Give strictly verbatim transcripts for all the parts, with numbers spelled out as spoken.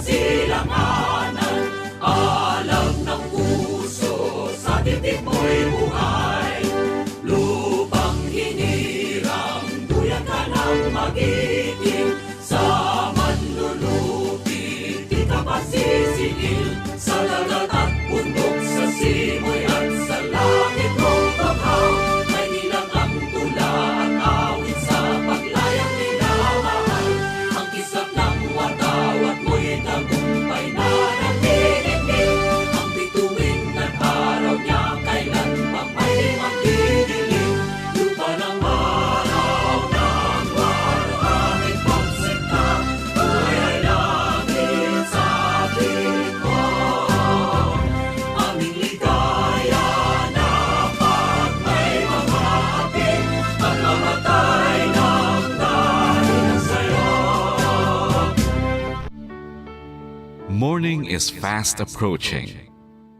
Silanganan, alam ng puso, sa titip mo'y buhay. Lupang hinirang, duyan ka ng magiting. Sa manlulupi, di ka pasisingil. Sa dagat at bundok, sa simoy at sa langit mong banghaw, may nilang ang tula at awit sa paglayang minamahal. Ang kislap ng watawat mo'y tagumpay na nagdidikit. Ang bituin ng araw niya kailan pa may magdidilim. Lupa ng maraw ng maraw aming pagsinta, buhay ay langit sa tingin ko. Aming ligaya na pag may mamati, pagmamatay ng dahil sa'yo. Morning is fast approaching.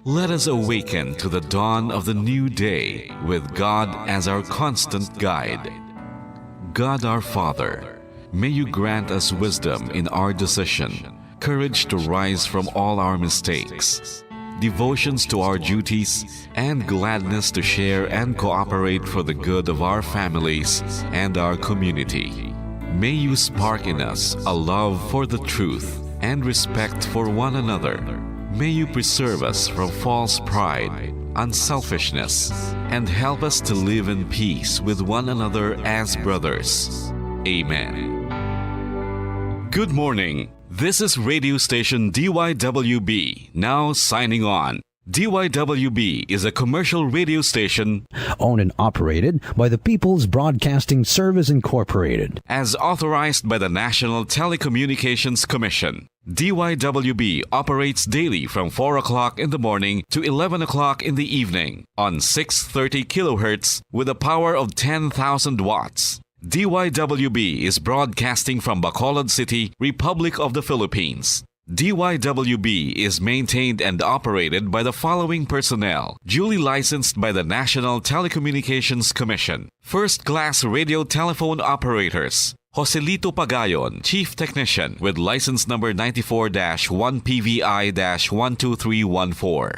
Let us awaken to the dawn of the new day with God as our constant guide. God our Father, may you grant us wisdom in our decision, courage to rise from all our mistakes, devotions to our duties, and gladness to share and cooperate for the good of our families and our community. May you spark in us a love for the truth and respect for one another. May you preserve us from false pride, unselfishness, and help us to live in peace with one another as brothers. Amen. Good morning. This is radio station D Y W B, now signing on. D Y W B is a commercial radio station owned and operated by the People's Broadcasting Service Incorporated. As authorized by the National Telecommunications Commission. D Y W B operates daily from four o'clock in the morning to eleven o'clock in the evening on six thirty kilohertz with a power of ten thousand watts. D Y W B is broadcasting from Bacolod City, Republic of the Philippines. D Y W B is maintained and operated by the following personnel: duly licensed by the National Telecommunications Commission. First class radio telephone operators: Joselito Pagayon, Chief Technician, with license number ninety-four dash one P V I dash one two three one four.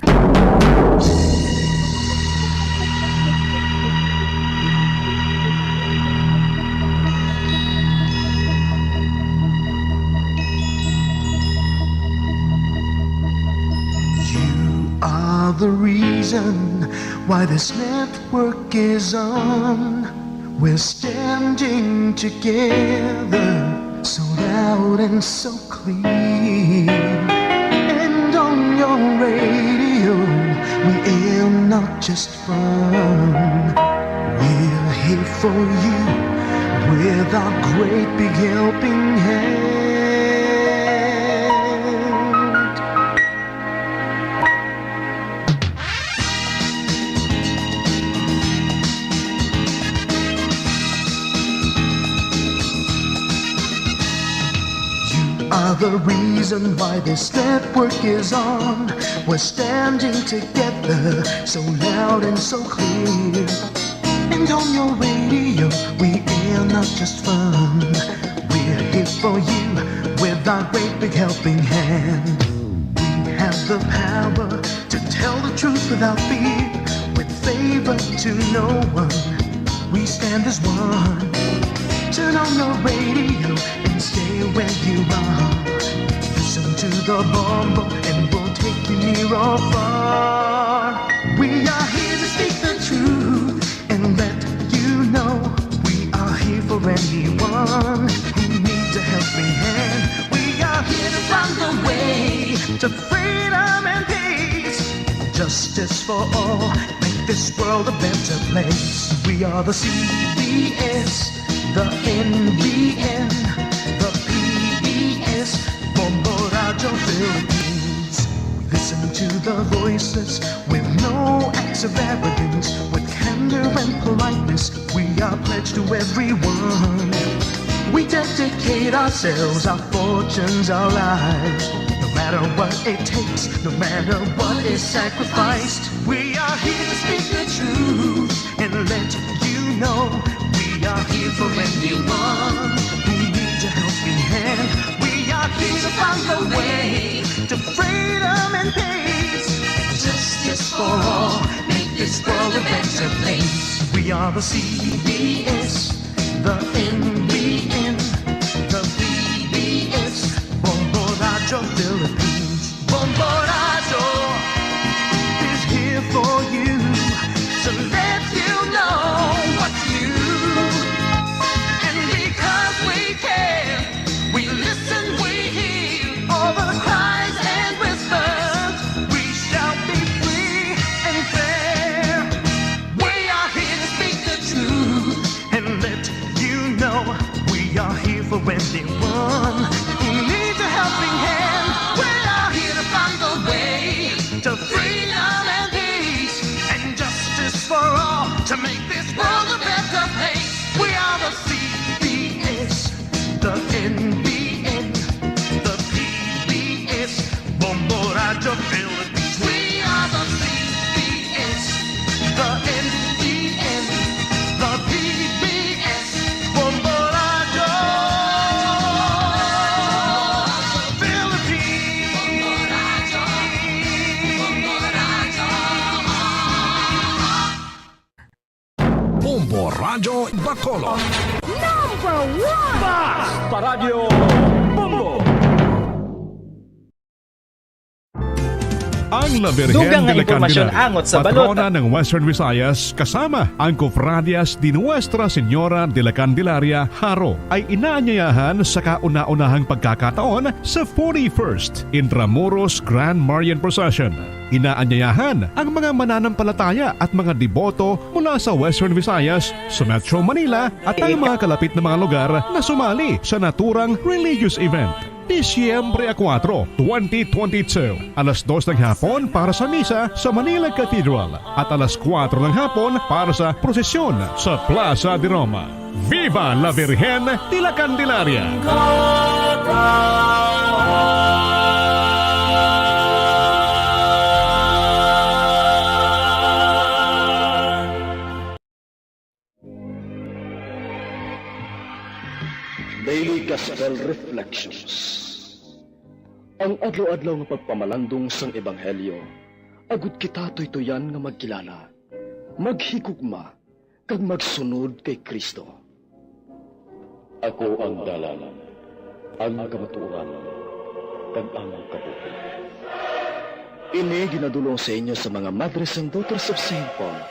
You are the reason why this network is on. We're standing together, so loud and so clear. And on your radio, we air not just fun. We're here for you with our great big helping hand. You are the reason why this network is on. We're standing together, so loud and so clear. And on your radio, we air not just fun. We're here for you with our great big helping hand. We have the power to tell the truth without fear, with favor to no one. We stand as one. Turn on your radio and stay where you are. Listen to the bombo and we'll take you near or far. We are here to speak the truth and let you know we are here for anyone who needs a helping hand. We are here to find the way to freedom and peace. Justice for all, make this world a better place. We are the C B S, the N B N, the P B S, Bombo Radyo Philippines. We listen to the voices with no acts of arrogance, with candor and politeness. We are pledged to everyone. We dedicate ourselves, our fortunes, our lives. No matter what it takes, no matter what is sacrificed, we are here to speak the truth and let you know we are here for anyone who needs a helping hand. We are here to find a way World a better place. We are the C B S, the N B N, the P B S, Bombo Radyo Philippines. Bombo Radyo is here for you to let you know what's new. And because we care, we listen, we hear all the cries and whispers. We shall be free and fair. We are here to speak the truth and let you know we are here for anyone who needs a helping hand. We are here to find the way to freedom and peace and justice for all to make this world a better place. We are the C B S, the N B N, the P B S, Bombo Radyo Philippines. We are the C B S, the N B N, the P B S, Bombo Radyo Philippines. Bombo Radyo Bacolod. Number one! Basta Radyo Bombo! Ang La Virgen Dugang nga de la impormasyon Candelaria, angot sa balota. Patrona ng Western Visayas, kasama ang Cofradias de Nuestra Señora de la Candelaria, Jaro, ay inaanyayahan sa kauna-unahang pagkakataon sa forty-first Intramuros Grand Marian Procession. Inaanyayahan ang mga mananampalataya at mga deboto mula sa Western Visayas, sa Metro Manila, at ang mga kalapit na mga lugar na sumali sa naturang religious event. Disyembre a kuwatro, twenty twenty-two, alas dos ng hapon para sa misa sa Manila Cathedral at alas kuwatro ng hapon para sa prosesyon sa Plaza de Roma. Viva la Virgen de la Candelaria! Daily Gospel Reflections. Ang adlaw-adlaw nga pagpamalandong sang ebanghelyo, agud kita tuytuyan nga magkilala, maghigugma, kag magsunod kay Cristo. Ako ang dalan, ang kamatuoran, kag ang kabuhi. Ini ginadul-ong sa inyo sa mga Madres and Daughters of Saint Paul.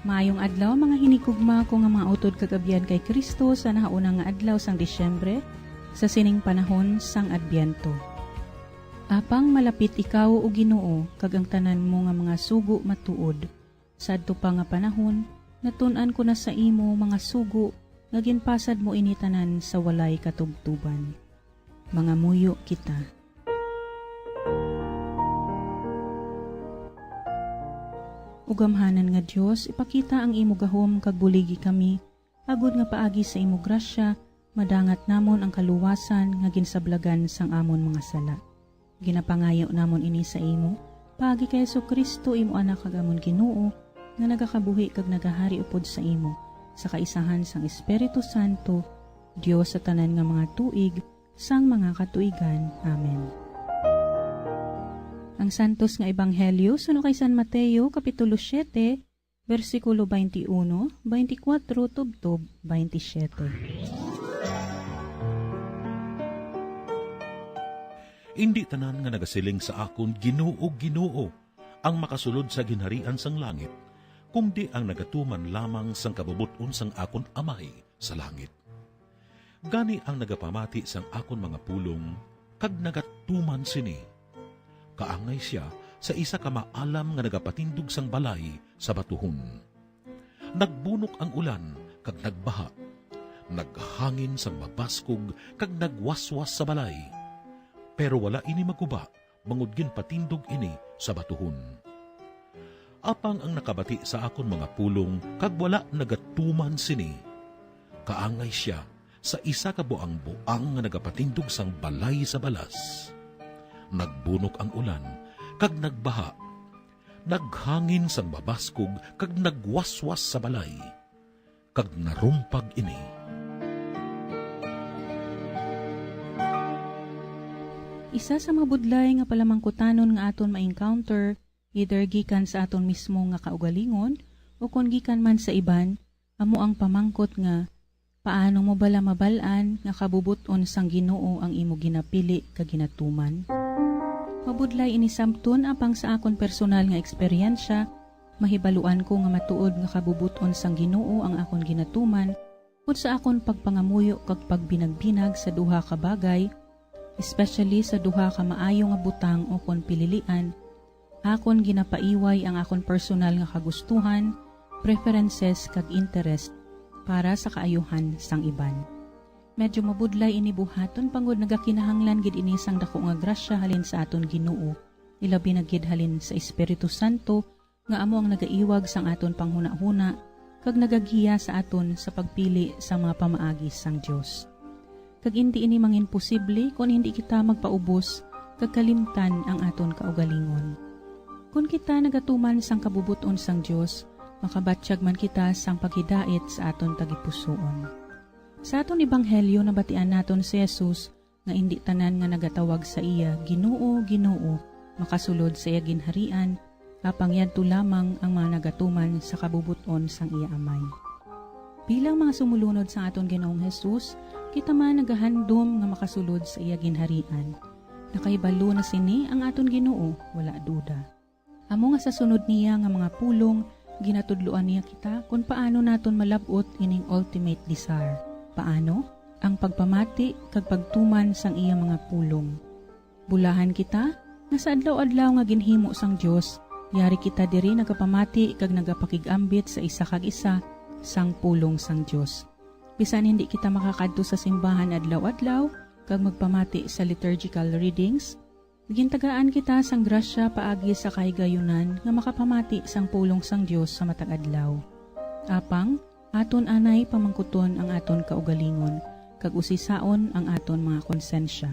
Maayong adlaw, mga hinigugma ko nga mga utod kag abyan kay Cristo sa nahauna nga adlaw sang Disyembre, sa sining panahon sang Adbyento. Apang malapit ikaw, O Ginoo, kag ang tanan mo nga mga sugo matuod. Sa adto pa nga panahon, natun-an ko na sa imo mga sugo nga ginpasad mo ini tanan sa walay katubtoban. Mangamuyo kita. O gamhanan nga Dios, ipakita ang imo gahom kag buligi kami, agod nga paagi sa imo grasya madangat namon ang kaluwasan nga ginsablagan sang amon mga sala. Ginapangayo namon ini sa imo, paagi kay Jesu-Cristo, imo Anak kag amon Ginoo, nga nagakabuhi kag nagahari upod sa imo, sa kaisahan sang Espiritu Santo, Dios sa tanan nga mga tuig, sang mga katuigan. Amen. Ang Santos nga Ebanghelyo suno kay San Mateo, Kapitulo siete, bersikulo twenty-one, twenty-four tubtob twenty-seven. Indi tanan nga nagasiling sa akon, "Ginoo, Ginoo," ang makasulod sa ginharian sang langit, kundi ang nagatuman lamang sang kabubot-on sang akon Amay sa langit. Gani ang nagapamati sang akon mga pulong kag nagatuman sini, kaangay sia sa isa ka maalam nga nagapatindog sang balay sa batuhon. Nagbunok ang ulan kag nagbaha. Naghangin sang mabaskog kag nagwaswas sa balay. Pero wala ini maguba, bangod ginpatindog ini sa batuhon. Apang ang nakabati sa akon mga pulong kag wala nagatuman sini, kaangay sia sa isa ka buangboang nga nagapatindog sang balay sa balas. Nagbunok ang ulan kag nagbaha. Naghangin sang mabaskog kag nagwaswas sa balay, kag narumpag ini. Isa sa mga budlay nga palamangkutanon nga aton ma-encounter Either gikan sa aton mismo nga kaugalingon, o kon gikan man sa iban, amo ang pamangkot nga, paano mo bala mabal-an nga kabubot-on sang Ginoo ang imo ginapili kag ginatuman? Mabudlay ini sabton, apang sa akon personal nga eksperyensya, mahibaluan ko nga matuod nga kabubot-on sang Ginoo ang akon ginatuman, kon sa akon pagpangamuyo kag pagbinagbinag sa duha ka bagay, especially sa duha ka maayo nga butang ukon pililian, akon ginapaiway ang akon personal nga kagustuhan, preferences, kag interest para sa kaayuhan sang iban. Medyo mabudlay ini buhaton, bangod nagakinahanglan gid ini sang dako nga grasya halin sa aton Ginoo, ilabi na gid halin sa Espiritu Santo, nga amo ang nagaiwag sang aton panghunahuna kag nagagiya sa aton sa pagpili sa mga pamaagi sang Dios. Kag indi ini mangin posible kon hindi kita magpaubos kag kalimtan ang aton kaugalingon. Kon kita nagatuman sang kabubot-on sang Dios, makabatyag man kita sang paghidait sa aton tagipusoon. Sa aton ebanghelyo, nabatian naton si Jesus nga indi tanan nga nagatawag sa iya, "Ginoo, Ginoo," makasulod sa iya ginharian, apang yadto lamang ang mga nagatuman sa kabubot-on sang iya Amay. Bilang mga sumulunod sang aton Ginoong Jesus, kita man nagahandom nga makasulod sa iya ginharian. Nakahibalo na sini ang aton Ginoo, wala duda. Amo nga sa sunod niya nga mga pulong, ginatudloan niya kita kon paano naton malab-ot ining ultimate desire. Paano? Ang pagpamati kag pagtuman sang iya mga pulong. Bulahan kita nga sa adlaw-adlaw nga ginhimo sang Dios, yari kita diri nagapamati kag nagapakig-ambit sa isa kag isa sang pulong sang Dios. Bisan hindi kita makakadto sa simbahan adlaw-adlaw kag magpamati sa liturgical readings, gintagaan kita sang grasya paagi sa kahigayunan nga makapamati sang pulong sang Dios sa matag adlaw. Apang, aton anay pamangkuton ang aton kaugalingon, kag usisaon ang aton mga konsensya.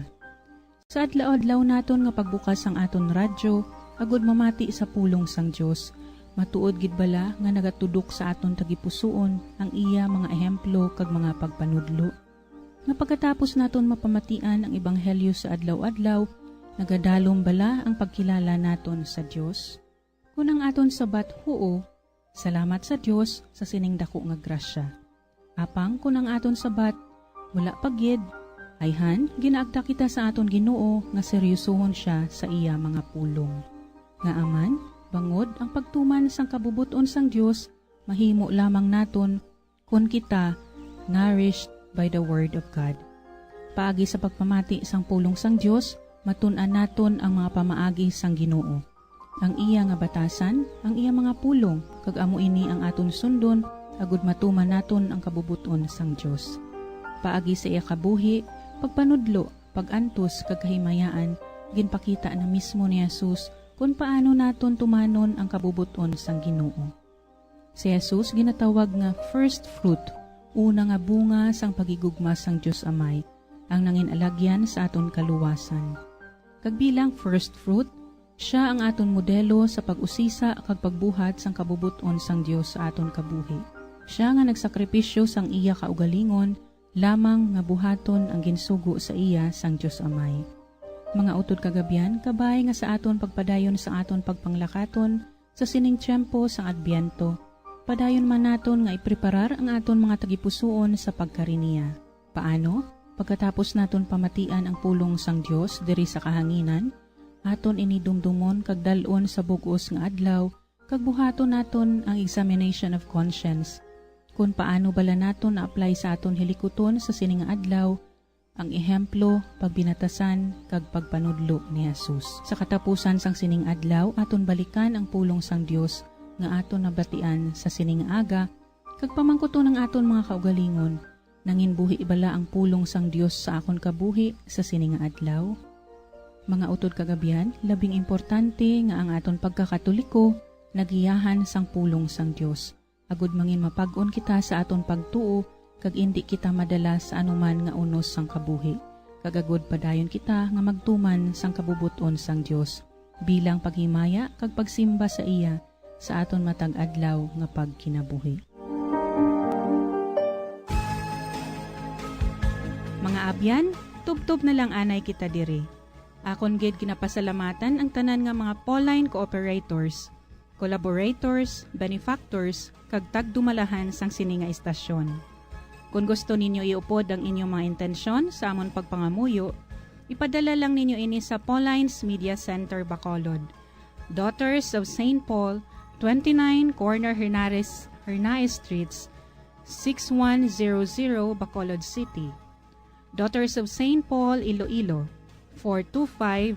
Sa adlaw-adlaw naton nga pagbukas sang aton radyo agud mamati sa pulong sang Dios, matuod gid bala nga nagatudok sa aton tagipusoon ang iya mga ehemplo kag mga pagpanudlo? Nga pagkatapos naton mapamatian ang ebanghelyo sa adlaw-adlaw, nagadalom bala ang pagkilala naton sa Dios? Kon ang aton sabat, huo, salamat sa Dios sa sining dako nga grasya. Apang kon ang aton sabat, wala pa gid, ayhan, ginaagda kita sa aton Ginoo nga seryosohon sia sa iya mga pulong. Ngaa man, bangod ang pagtuman sang kabubot-on sang Dios mahimo lamang naton kon kita nourished by the Word of God. Paagi sa pagpamati sang pulong sang Dios, matun-an naton ang mga pamaagi sang Ginoo, ang iya nga batasan, ang iya mga pulong, kag amo ini ang aton sundon agud matuman naton ang kabubot-on sang Dios. Paagi sa iya kabuhi, pagpanudlo, pag-antos, kag kahimayaan, ginpakita na mismo ni Jesus kon paano naton tumanon ang kabubot-on sang Ginoo. Si Jesus ginatawag nga first fruit, una nga bunga sang paghigugma sang Dios Amay, ang nangin-alagyan sa aton kaluwasan. Kag bilang first fruit, sia ang aton modelo sa pag-usisa kag pagbuhat sang kabubot-on sang Dios sa aton kabuhi. Sia nga nagsakripisyo sang iya kaugalingon lamang nga buhaton ang ginsugo sa iya sang Dios Amay. Mga utod kag abyan, kabay nga sa aton pagpadayon sa aton pagpanglakaton, sa sining tiyempo sang Adbyento, padayon man naton nga ipreparar ang aton mga tagipusoon sa pagkari niya. Paano? Pagkatapos naton pamatian ang pulong sang Dios diri sa kahanginan, aton ini dumdumon kag dal-on sa bug-os nga adlaw, kag buhaton naton ang examination of conscience, kon paano bala naton na-apply sa aton hilikuton sa sini nga adlaw ang ehemplo, pagbinatasan, kag pagpanudlo ni Jesus. Sa katapusan sang sining adlaw, aton balikan ang pulong sang Dios nga aton nabatian sa sini nga aga, kag pamangkuton ang aton mga kaugalingon, "Nangin buhi bala ang pulong sang Dios sa akon kabuhi sa sini nga adlaw?" Mga utod kag abyan, labing importante nga ang aton pagkakatoliko nagiyahan sang pulong sang Dios, agud mangin mapag-on kita sa aton pagtuo kag indi kita madala sa anuman nga unos sang kabuhi, kag agud padayon kita nga magtuman sang kabubot-on sang Dios bilang paghimaya kag pagsimba sa iya sa aton matag adlaw nga pagkinabuhi. Mga abyan, tubtob na lang anay kita diri. Akon gid ginapasalamatan ang tanan nga mga Pauline cooperators, collaborators, benefactors, kag tagdumalahan sang sini nga istasyon. Kon gusto ninyo iupod ang inyong mga intensyon sa amon pagpangamuyo, ipadala lang ninyo ini sa Pauline's Media Center, Bacolod, Daughters of Saint Paul, twenty-nine Corner Hernares, Hernaez Streets, six one zero zero, Bacolod City. Daughters of Saint Paul, Iloilo, four two five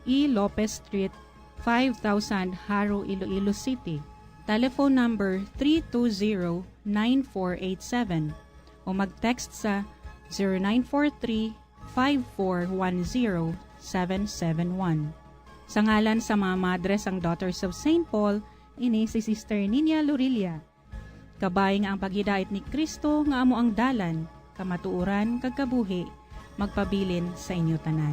E Lopez Street, five thousand, Jaro, Iloilo City. Telephone number three two zero, nine four eight seven, o mag-text sa zero nine four three, five four one zero, seven seven one. Sa ngalan sa mga madre sang Daughters of Saint Paul, ini si Sister Ninia Lorilla. Kabay nga ang paghidait ni Cristo nga amo ang dalan, kamatuoran, kag kabuhi, magpabilin sa inyo tanan.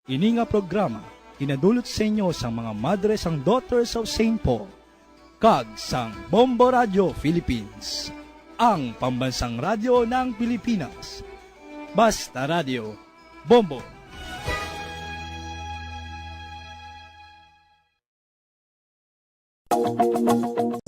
Ini nga programa ginadulot sa inyo sang mga madre sang Daughters of Saint Paul kag sang Bombo Radio Philippines, ang pambansang radyo ng Pilipinas. Basta Radio, Bombo.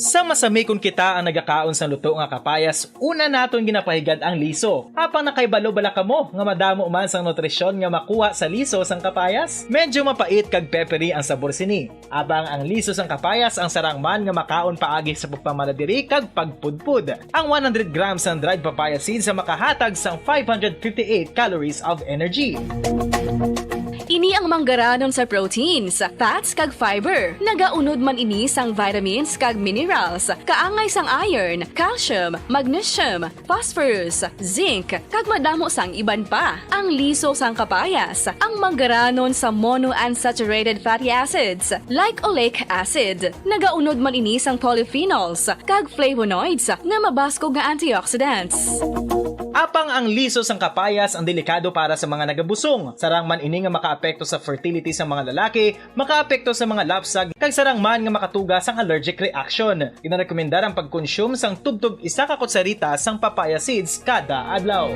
Sa masami kon kita ang nagakaon sang luto nga kapayas, una naton ginapahigad ang liso. Apang nakaibalo bala kamo nga madamo man sang nutrisyon nga makuha sa liso sang kapayas? Medyo mapait kag peppery ang sabor sini. Apang ang liso sang kapayas ang sarang man nga makaon paagi sa pagpamala diri kag pagpudpod. Ang one hundred grams sang dried papaya seeds ang makahatag sang five hundred fifty-eight calories of energy. Ini ang manggaranon sa proteins, fats, kag fiber. Nagaunod man ini sang vitamins kag minerals, kaangay sang iron, calcium, magnesium, phosphorus, zinc, kag madamo sang iban pa. Ang liso sang kapayas, ang manggaranon sa monounsaturated fatty acids, like oleic acid. Nagaunod man ini sang polyphenols kag flavonoids nga mabaskog nga antioxidants. Apang ang liso sang kapayas ang delikado para sa mga nagabusong. Sarang man ini nga makaapekto sa fertility sa mga lalaki, makaapekto sa mga lapsag, kag sarang man nga makatuga sang allergic reaction. Ginarekomendar ang pagkonsume sang tubtob isa ka kutsarita sang papaya seeds kada adlaw.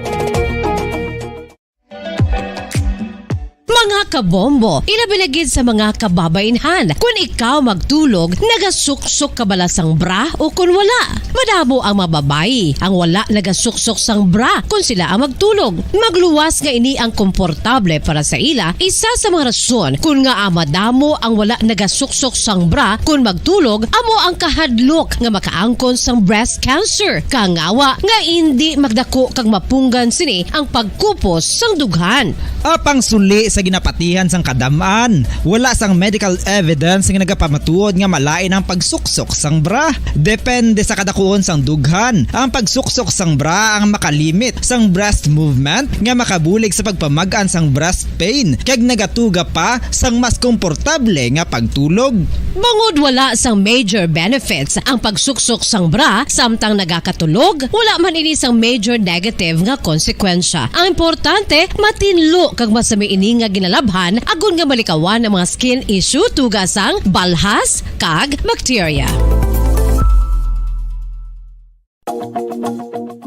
Mga kabombo, ilabi na gid sa mga kababainhan, kun ikaw magtulog, nagasuksok ka bala sang bra o kun wala? Madamo ang mga babayi ang wala nagasuksok sang bra kun sila ang magtulog. Magluwas nga ini ang komportable para sa ila, isa sa mga rason kun ngaa madamo ang wala nagasuksok sang bra kun magtulog amo ang kahadlok nga makaangkon sang breast cancer, kangawa nga indi magdako kag mapunggan sini ang pagkupos sang dughan. Apang suli sa ginapatihan sang kadam-an, wala sang medical evidence nga nagapamatuod nga malain ang pagsuksok sang bra. Depende sa kadakuon sang dughan, ang pagsuksok sang bra ang makalimit sang breast movement nga makabulig sa pagpamag-an sang breast pain kag nagatuga pa sang mas komportable nga pagtulog. Bangod wala sang major benefits ang pagsuksok sang bra samtang nagakatulog, wala man ini sang major negative nga konsekwensya. Ang importante, matinlo kag masami ini nga ginalabhan agod nga malikawan ang mga skin issue tuga sang balhas kag bakterya.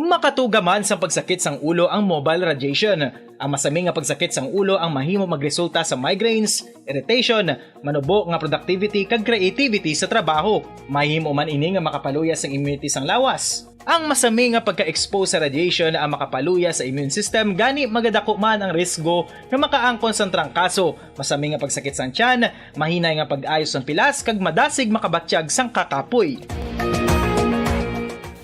Makatuga man sang pagsakit sang ulo ang mobile radiation. Ang masami nga pagsakit sang ulo ang mahimo magresulta sa migraines, irritation, manubo nga productivity kag creativity sa trabaho. Mahimo man ini nga makapaluya sang immunity sang lawas. Ang masami nga pagka-expose sa radiation ang makapaluya sa immune system, gani magadako man ang risgo nga makaangkon sang trangkaso, masami nga pagsakit sang tiyan, mahinay nga pag-ayo sang pilas, kag madasig makabatyag sang kakapoy.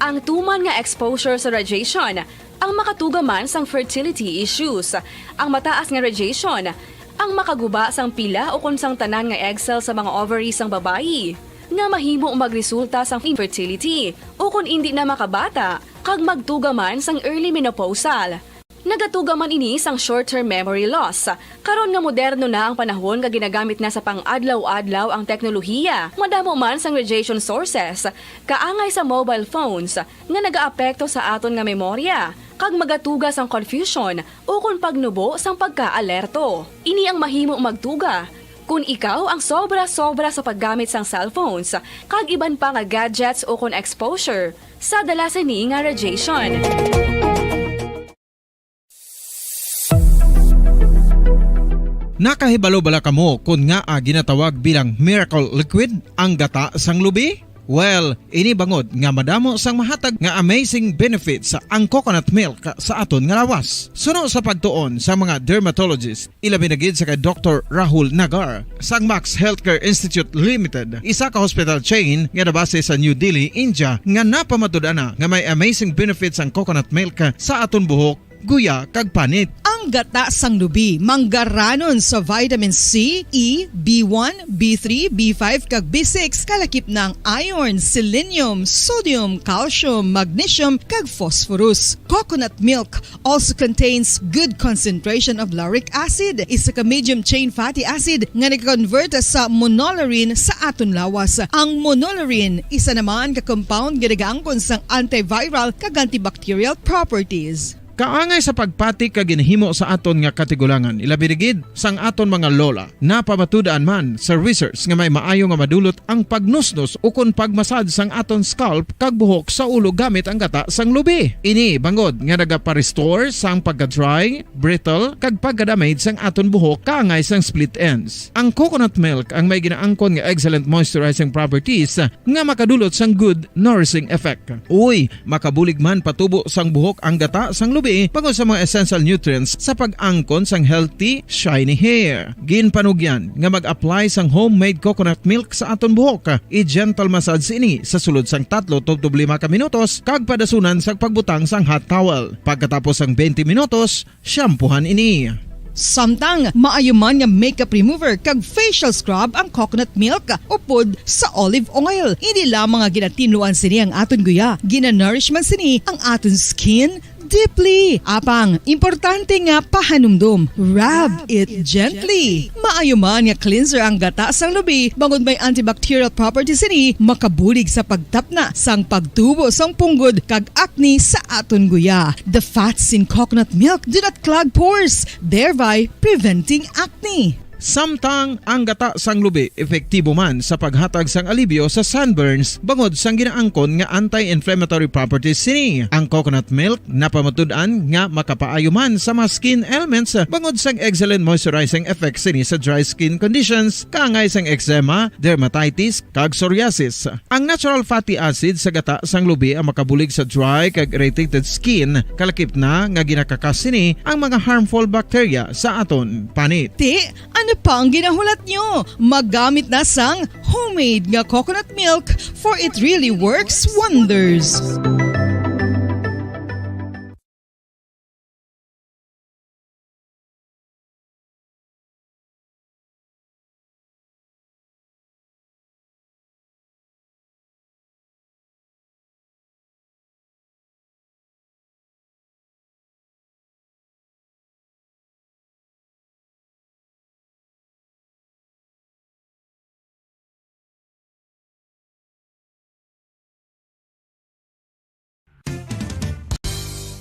Ang tuman nga exposure sa radiation ang makatuga man sang fertility issues. Ang mataas nga radiation ang makaguba sang pila ukon sang tanan nga egg cell sa mga ovary sang babayi, nga mahimo magresulta sang infertility ukon indi na makabata, kag magtuga man sang early menopausal. Nagatuga man ini sang short-term memory loss. Karon nga moderno na ang panahon nga ginagamit na sa pang-adlaw-adlaw ang teknolohiya, madamo man sang radiation sources, kaangay sa mobile phones, nga nagaapekto sa aton nga memorya, kag magatuga sang confusion ukon pagnubo sang pagkaalerto. Ini ang mahimo magtuga kon ikaw ang sobra-sobra sa paggamit sang cellphones kag iban pa nga gadgets ukon exposure sa dala sini nga radiation. Nakahibalo bala kamo kon ngaa ginatawag bilang miracle liquid ang gata sang lubi? Well, ini bangod nga madamo sang mahatag nga amazing benefits ang coconut milk sa aton nga lawas. Suno sa pagtuon sa mga dermatologist, ilabi na gid sa kay Doktor Rahul Nagar sang Max Healthcare Institute Limited, isa ka hospital chain nga nabase sa New Delhi, India, nga napamatud-an na nga may amazing benefits ang coconut milk sa aton buhok, guya, kag panit. Ang gata sang lubi manggaranon sa vitamin C, E, B one, B three, B five, kag B six, kalakip na ang iron, selenium, sodium, calcium, magnesium, kag phosphorus. Coconut milk also contains good concentration of lauric acid, isa ka medium chain fatty acid nga nag-convert sa monolaurin sa aton lawas. Ang monolaurin, isa naman ka compound nga nagaangkon sang antiviral kag antibacterial properties. Kaangay sa pagpati kag ginhimo sa aton nga katigulangan, ilabi na gid sang aton mga lola. Napamatud-an man sa research nga may maayo nga madulot ang pagnusnos ukon pagmasad sang aton scalp kag buhok sa ulo gamit ang gata sang lubi. Ini bangod nga nagapa-restore sang pagka-dry, brittle, kag pagka-damage sang aton buhok kaangay sang split ends. Ang coconut milk ang may ginaangkon nga excellent moisturizing properties nga makadulot sang good nourishing effect. Uy, makabulig man patubo sang buhok ang gata sang lubi bangod sa mga essential nutrients sa pag-angkon sang healthy, shiny hair. Ginpanugyan nga mag-apply sang homemade coconut milk sa aton buhok. I-gentle massage ini sa sulod sang tatlo tubtob lima ka minutos kag padasunan sang pagbutang sang hot towel. Pagkatapos sang twenty minutos, shampoohan ini. Samtang maayo man nga makeup remover kag facial scrub ang coconut milk upod sa olive oil. Hindi lamang nga ginatinluan sini ang aton guya, ginanourish man sini ang aton skin deeply. Apang, importante nga pahanumdom, rub it gently. Maayo man nga cleanser ang gata sang lubi, bangod may antibacterial properties sini, makabulig sa pagtapna sang pagtubo sang punggod kag acne sa aton guya. The fats in coconut milk do not clog pores, thereby preventing acne. Samtang ang gata sang lubi epektibo man sa paghatag sang alibyo sa sunburns bangod sang ginaangkon nga anti-inflammatory properties sini. Ang coconut milk napamatud-an nga makapaayo man sa mga skin ailments bangod sang excellent moisturizing effects sini sa dry skin conditions, kaangay sang eczema, dermatitis, kag psoriasis. Ang natural fatty acid sa gata sang lubi ang makabulig sa dry kag irritated skin, kalakip na nga ginakakas sini ang mga harmful bacteria sa aton panit. Ti, ano pa ang ginahulat nyo? Maggamit na sang homemade nga coconut milk, for it really works wonders.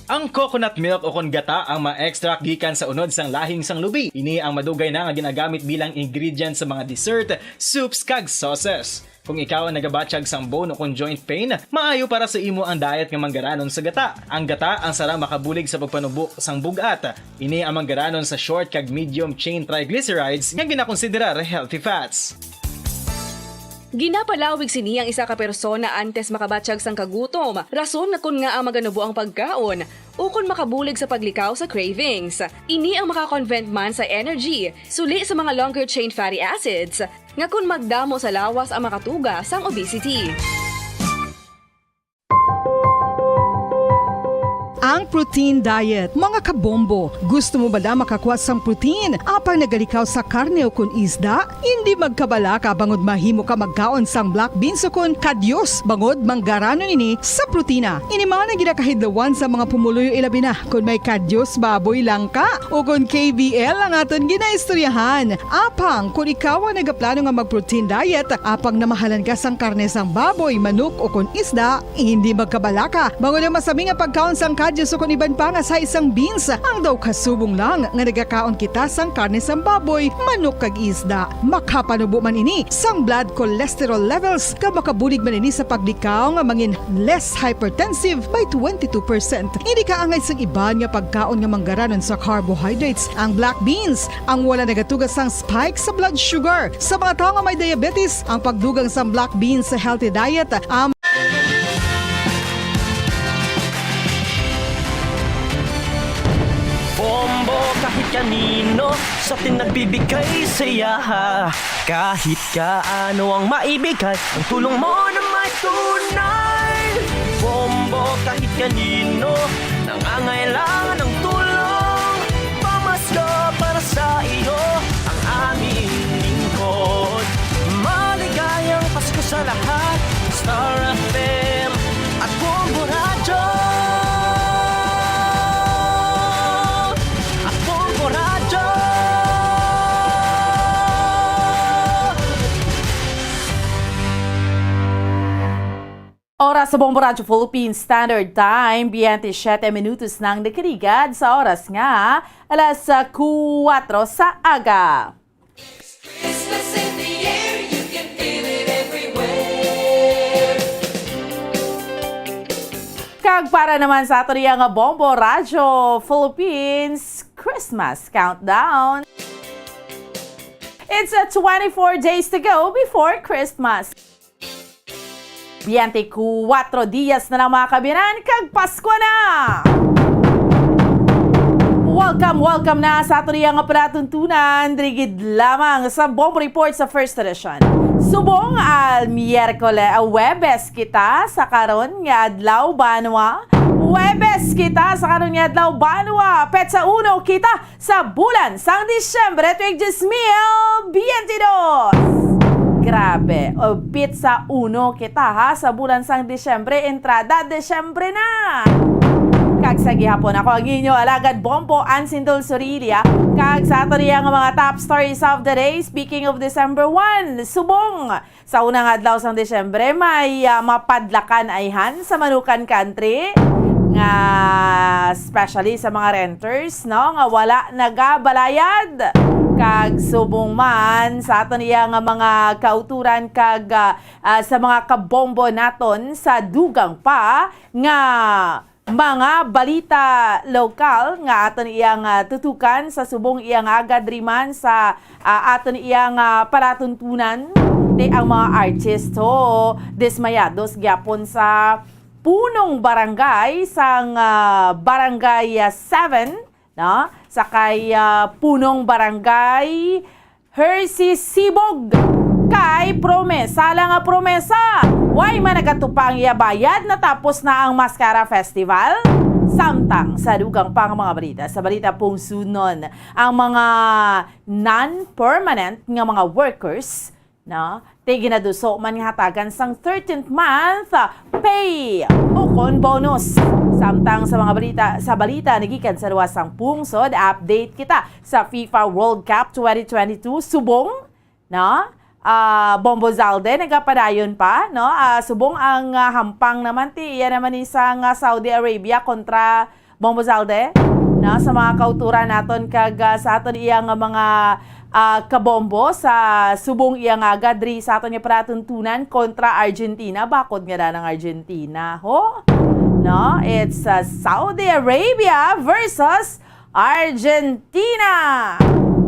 Ang coconut milk o kon gata ang ma-extract gikan sa unod sang lahing sang lubi. Ini ang madugay na nga ginagamit bilang ingredient sa mga dessert, soups, kag sauces. Kung ikaw ang nagabatyag sang bone o kon joint pain, maayo para sa imo ang diet nga manggaranon sa gata. Ang gata ang sarang makabulig sa pagpanubo sang bug-at. Ini ang manggaranon sa short kag medium chain triglycerides nga ginakonsiderar healthy fats. Ginapalawig sini ang isa ka persona antes makabatyag sang kagutom, rason nga kon ngaa maganubo ang pagkaon, ukon makabulig sa paglikaw sa cravings. Ini ang maka-convert man sa energy, suli sa mga longer chain fatty acids, nga kon magdamo sa lawas ang makatuga sang obesity. Ang protein diet, mga kabombo. Gusto mo bala makakuha sang protein apang nagalikaw sa karne ukon isda? Hindi magkabalaka bangod mahimo ka magkaon sang black beans ukon kadyos bangod manggaranon ini sa protina. Ini man ang ginakahidlawan sa mga pumuluyo, ilabi na kon may kadyos baboy lang ka ukon K B L ang aton ginaistoryahan. Apang kon ikaw ang nagaplano nga mag-protein diet apang namahalan ka sang karne sang baboy, manok ukon isda, hindi magkabalaka bangod ang masami nga pagkaon sang kadyos Diyos, kon iban pa nga sa isang beans, ang daw kasubong lang nga nagakaon kita sang karne sang baboy, manok kag isda. Makapanubo man ini sang blood cholesterol levels, kag makabulig man ini sa paglikaw nga mangin less hypertensive by twenty-two percent. Hindi kaangay sang iban nga pagkaon nga manggaranon sa carbohydrates ang black beans. Ang wala nagatuga sang spike sa blood sugar. Sa mga tawo nga may diabetes, ang pagdugang sang black beans sa healthy diet, um, Bombo kahit kanino sa atin nagbibigay saya. Kahit kaano ang maibigay, ang tulong mo na may tunay. Bombo kahit kanino, nangangailangan ng tulong. Pamasko para sa iyo, ang aming lingkod. Maligayang Pasko sa lahat, Star F M at Bombo Radyo. At Bombo Radyo. Oras sa Bombo Radyo Philippines Standard Time, biyente siyete minutos nang nakaligad sa oras nga alas kuwatro sa aga. Christmas in the air, you can feel it everywhere. Kag para naman sa ato niya nga Bombo Radyo Philippines Christmas Countdown. It's a twenty-four days to go before Christmas. Biyente kuwatro dias na lang, mga kabiyanan, kag Pasko na! Welcome, welcome na sa ato niya nga palatuntunan, diri gid lamang sa Bombo Report sa First Edition. Subong al Miyerkules, ah, Huwebes kita sa karon nga adlaw, banwa. Huwebes kita sa karon nga adlaw, banwa. Petsa uno kita sa bulan sang Disyembre, tuig dos mil biyente dos. Grabe, o, petsa uno kita, ha, sa bulan sang Disyembre, entrada Disyembre na. Kag sa gihapon, ako ang inyo alagad Bombo Ansindol Sorilia, kag sa ato niya nga mga top stories of the day, speaking of December one, subong sa unang adlaw sang Disyembre, may, ah, mapadlakan ayhan sa Manukan Country nga especially sa mga renters, no, nga wala nagabalayad. Kag subong man sa aton iya nga mga kauturan kag, ah, ah, sa mga kabombo naton sa dugang pa nga mga balita lokal nga aton iyang, ah, tutukan sa subong iyang aga diri man sa, ah, aton iyang, ah, palatuntunan. Ti ang mga artist ho dismayados gyapon sa punong barangay sang, ah, Barangay, ah, seven, no? Sa kay, ah, punong barangay Hershey Sibog kay promesa lang nga promesa. Way man nagatupa ang iya bayad, natapos na ang Mascara Festival. Samtang sa dugang pang mga balita, sa balita pungsunon, ang mga non-permanent nga mga workers, no, ti ginaduso man nga hatagan sang thirteenth month, ah, pay ukon bonus. Samtang sa mga balita, sa balita nagikan sa luwas sang pungsod, update kita sa FIFA World Cup twenty twenty-two subong, no? Ah, Bombo Zalde nagapadayon pa, no? Ah, subong ang, ah, hampang naman ti iya naman ni sang, ah, Saudi Arabia kontra Bombo Zalde, no? Sa mga kauturan naton kag, ah, sa aton iya nga mga, ah, kabombo sa subong iya nga aga diri sa aton nga palatuntunan kontra Argentina, bakod nga danang Argentina, ho? No? It's, ah, Saudi Arabia versus Argentina.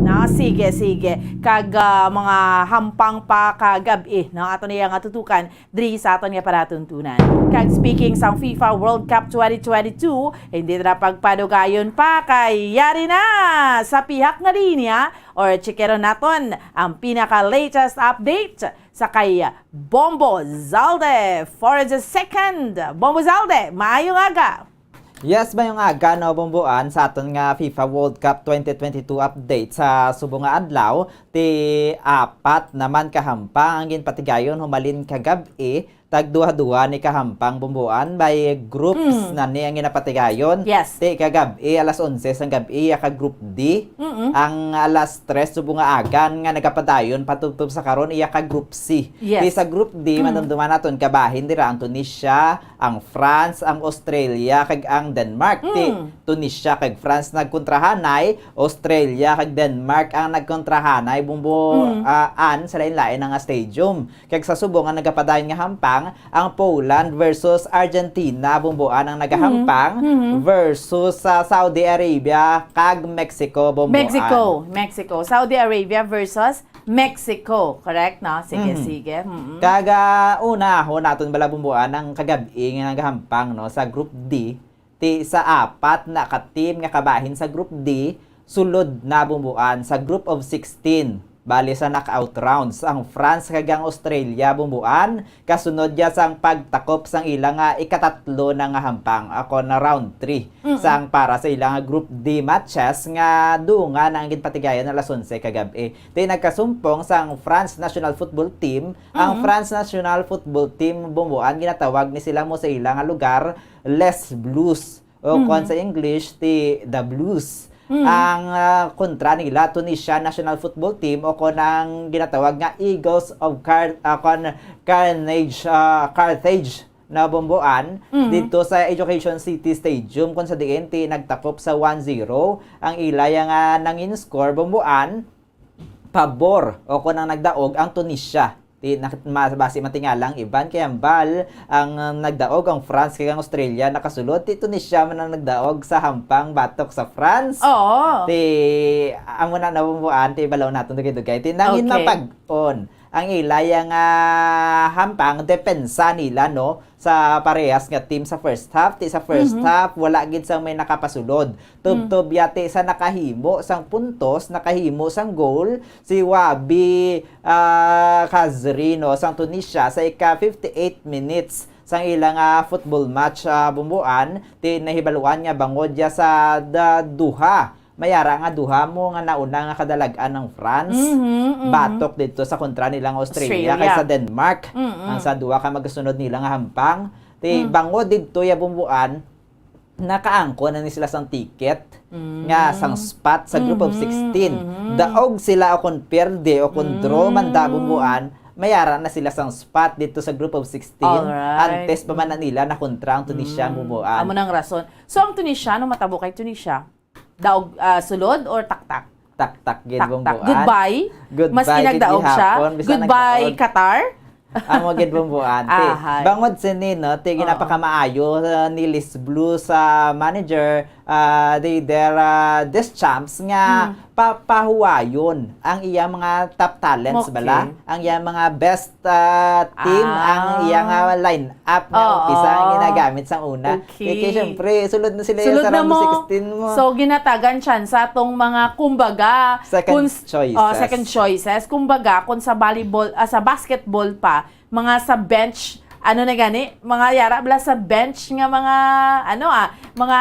Na, sige, sige. Kag, ah, mga hampang pa ka gab-i, no? Ato niya nga tutukan diri sa aton nga palatuntunan. Kag speaking sang FIFA World Cup twenty twenty-two, hindi na pagpadugayon pa kay yari na sa pihak nga linya or chikero naton ang pinaka-latest update sa kay Bombo Zalde for the second. Bombo Zalde, maayong aga! Yes, mayong aga, no, Bomboan, sa aton nga FIFA World Cup twenty twenty-two update sa subong nga adlaw, ti apat naman ka hampang ang ginpatigayon humalin kagab-i Tagduha-duha ni kahampang, Bumbuan, by groups Mm. na ni ang ginapatigayon. Yes. Ti kagab-i, alas onse sang gab-i, iya ka Group D. Mm-mm. Ang alas tres subong nga agan nga nagapadayon patubtob sa karon, iya ka Group C. Yes. Ti sa Group D, Mm. madumduman naton kabahin dira ang Tunisia, ang France, ang Australia, kag ang Denmark. Ti Mm. Tunisia kag France nagkontrahanay, Australia kag Denmark ang nagkontrahanay, Bumbuan, Mm. sa lain-lain na nga stadium. Kag sa subong nga nagapadayon nga hampang, ang Poland versus Argentina, Bumbuan, ang nagahampang, Mhm. Mhm. versus sa Saudi Arabia kag Mexico, Bumbuan. Mexico, Mexico. Saudi Arabia versus Mexico, correct, no? Sige, Mhm. sige. Mm-mm. Kag, ah, unahon naton bala, Bumbuan, ang kagab-i nga nagahampang, no, sa Group D, ti sa apat na ka team nga kabahin sa Group D, sulod na, Bumbuan, sa Group of sixteen. Bali sa knockout rounds, ang France kag ang Australia, Bumbuan, kasunod ya sang pagtakop sang ila nga ikatatlo na nga hampang, ako na round three, Mm-mm. sang para sa ila nga Group D matches nga dungan ang ginpatigayon alas onse kagab-i. Ti nagkasumpong sang France national football team, ang Mm-mm. France national football team, Bumbuan, ginatawag ni sila mo sa ila nga lugar, Les Bleus. O kon Mhm. sa English, ti The Blues. Mhm. Ang, ah, kontra nila, Tunisia national football team, o kon ang ginatawag nga Eagles of Car-, ah, kon Carnage, ah, Carthage na, Bumbuan, Mhm. didto sa Education City Stadium, kung sa diin ti nagtakop sa one zero ang ila ya nga nangin score, Bumbuan, pabor, o kon ang nagdaog ang Tunisia. Ti, nak-, ma-, basi matingala ang iban kay ang bal, ang, um, nagdaog ang France kag ang Australia nakasulod, ti Tunisia man ang nagdaog sa hampang batok sa France. Oo. Ti, amo na, Bumbuan, ti balaw naton dugay-dugay. Ti nangin Okay. mapag-on ang ila ya nga hampang, depensa nila, no, sa parehas nga team sa first half. Ti sa first Mhm. half, wala gid sang may nakapasulod. Tubtob Mm. ya ti sa nakahimo sang puntos, nakahimo sang goal, si Wabi, ah, Khazri, no, sang Tunisia sa ika fifty-eight minutes sang ila nga football match, ah, Bumbuan, ti nahibaluan nga bangod ya sa da-, duha, may ara nga duha mo nga nauna nga kadalag-an ang France, Mhm, mhm. batok didto sa kontra nilang Australia, Australia. kay sa Denmark. Mm-mm. Ang sa duha ka magasunod nila nga hampang, ti Mm. bangod didto ya, Bumbuan, nakaangkon na ni sila sang ticket Mm. nga sang spot sa group of Mhm, sixteen. mhm. Daog sila o kon pierde o kon draw man da, Mm. Bumbuan, may ara na sila sang spot dito sa group of sixteen. Alright. Antes pa man na nila nakontra ang Tunisia, Mm. Bumbuan. Amo nang rason. So, ang Tunisia, ano matabo kay Tunisia? Daog, ah, sulod or taktak? Taktak gid, Taktak. Bumbuan. Goodbye? Goodbye Maski gid nagdaog siya? gihapon, bisan Goodbye, nagdaog. Qatar? Amo gid, Bumbuan. Ti, Ahay. bangod sini, no, ti Oo. ginapakamaayo, uh, ni Les Bleus sa manager, uh, Didier, uh, Deschamps nga Hmm. papahuwayon ang iyang mga top talents, Okay. bala? Ang iyang mga best, uh, team, Ah. ang iyang, uh, line-up nga Oo. umpisa ang ginagamit sang una. Okay. Ti, kay, syempre, sulod na sila Sulod sa na round mo. sixteen mo. So, ginatagan chance atong mga, kumbaga, Second kun s-, choices. oh, second choices. Kumbaga, kung sa volleyball, ah, sa basketball pa, mga sa bench, ano na gani, mga yara bala sa bench nga mga, ano, ah, mga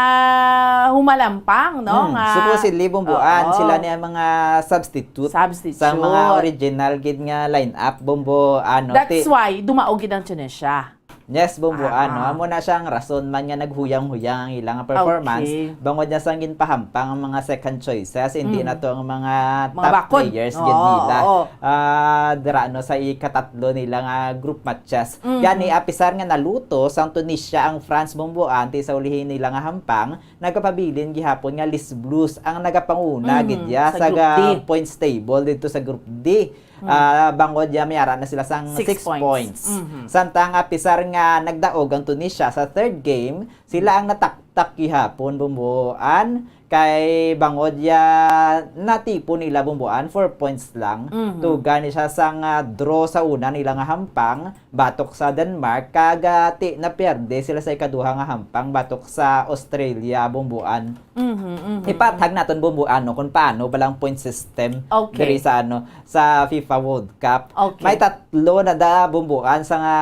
humalampang, no? Hmm, Nga, supposedly, Bumbuan, oo. sila ni ang mga substitute Substitute. sa mga original gid nga lineup, Bumbuan, no? That's Ti- why dumaog gid ang Tunisia. Yes, Bumbuan, no? Ah. Amo na siya ang rason man nga naghuyang-huyang ang ilang performance. Okay. Bangod niya sang ginpahampang ang mga second choices, hindi Mm. na to ang mga Mga top bakod. players gid Oo, nila. oo. Ah, dira, no, sa ikatatlo nila nga group matches. Mm. Gani, apisar nga naluto sang Tunisia ang France, Bumbuan, ti sa ulihi nila nga hampang, nagapabilin gihapon nga Les Bleus ang nagapanguna Mhm, gid ya sa sa group ga-, D. points table dito sa Group D. Mm. Ah, bangod ya may ara na sila sang Six six points. points. Mhm. Samtang apisar nga nagdaog ang Tunisia sa third game, sila ang nataktak gihapon, Bumbuan, kay bangod ya natipon nila, Bumbuan, four points lang. Mhm. Tuga ni siya sang, ah, draw sa una nila nga hampang, batok sa Denmark, kag, ah, ti, napierde sila sa ikaduha nga hampang batok sa Australia, Bumbuan. Mhm, mhm. Ipathag naton, Bumbuan, no, kung paano ba lang point system Okay. diri sa, ano, sa FIFA World Cup. Okay. May tatlo na da, Bumbuan, sa nga,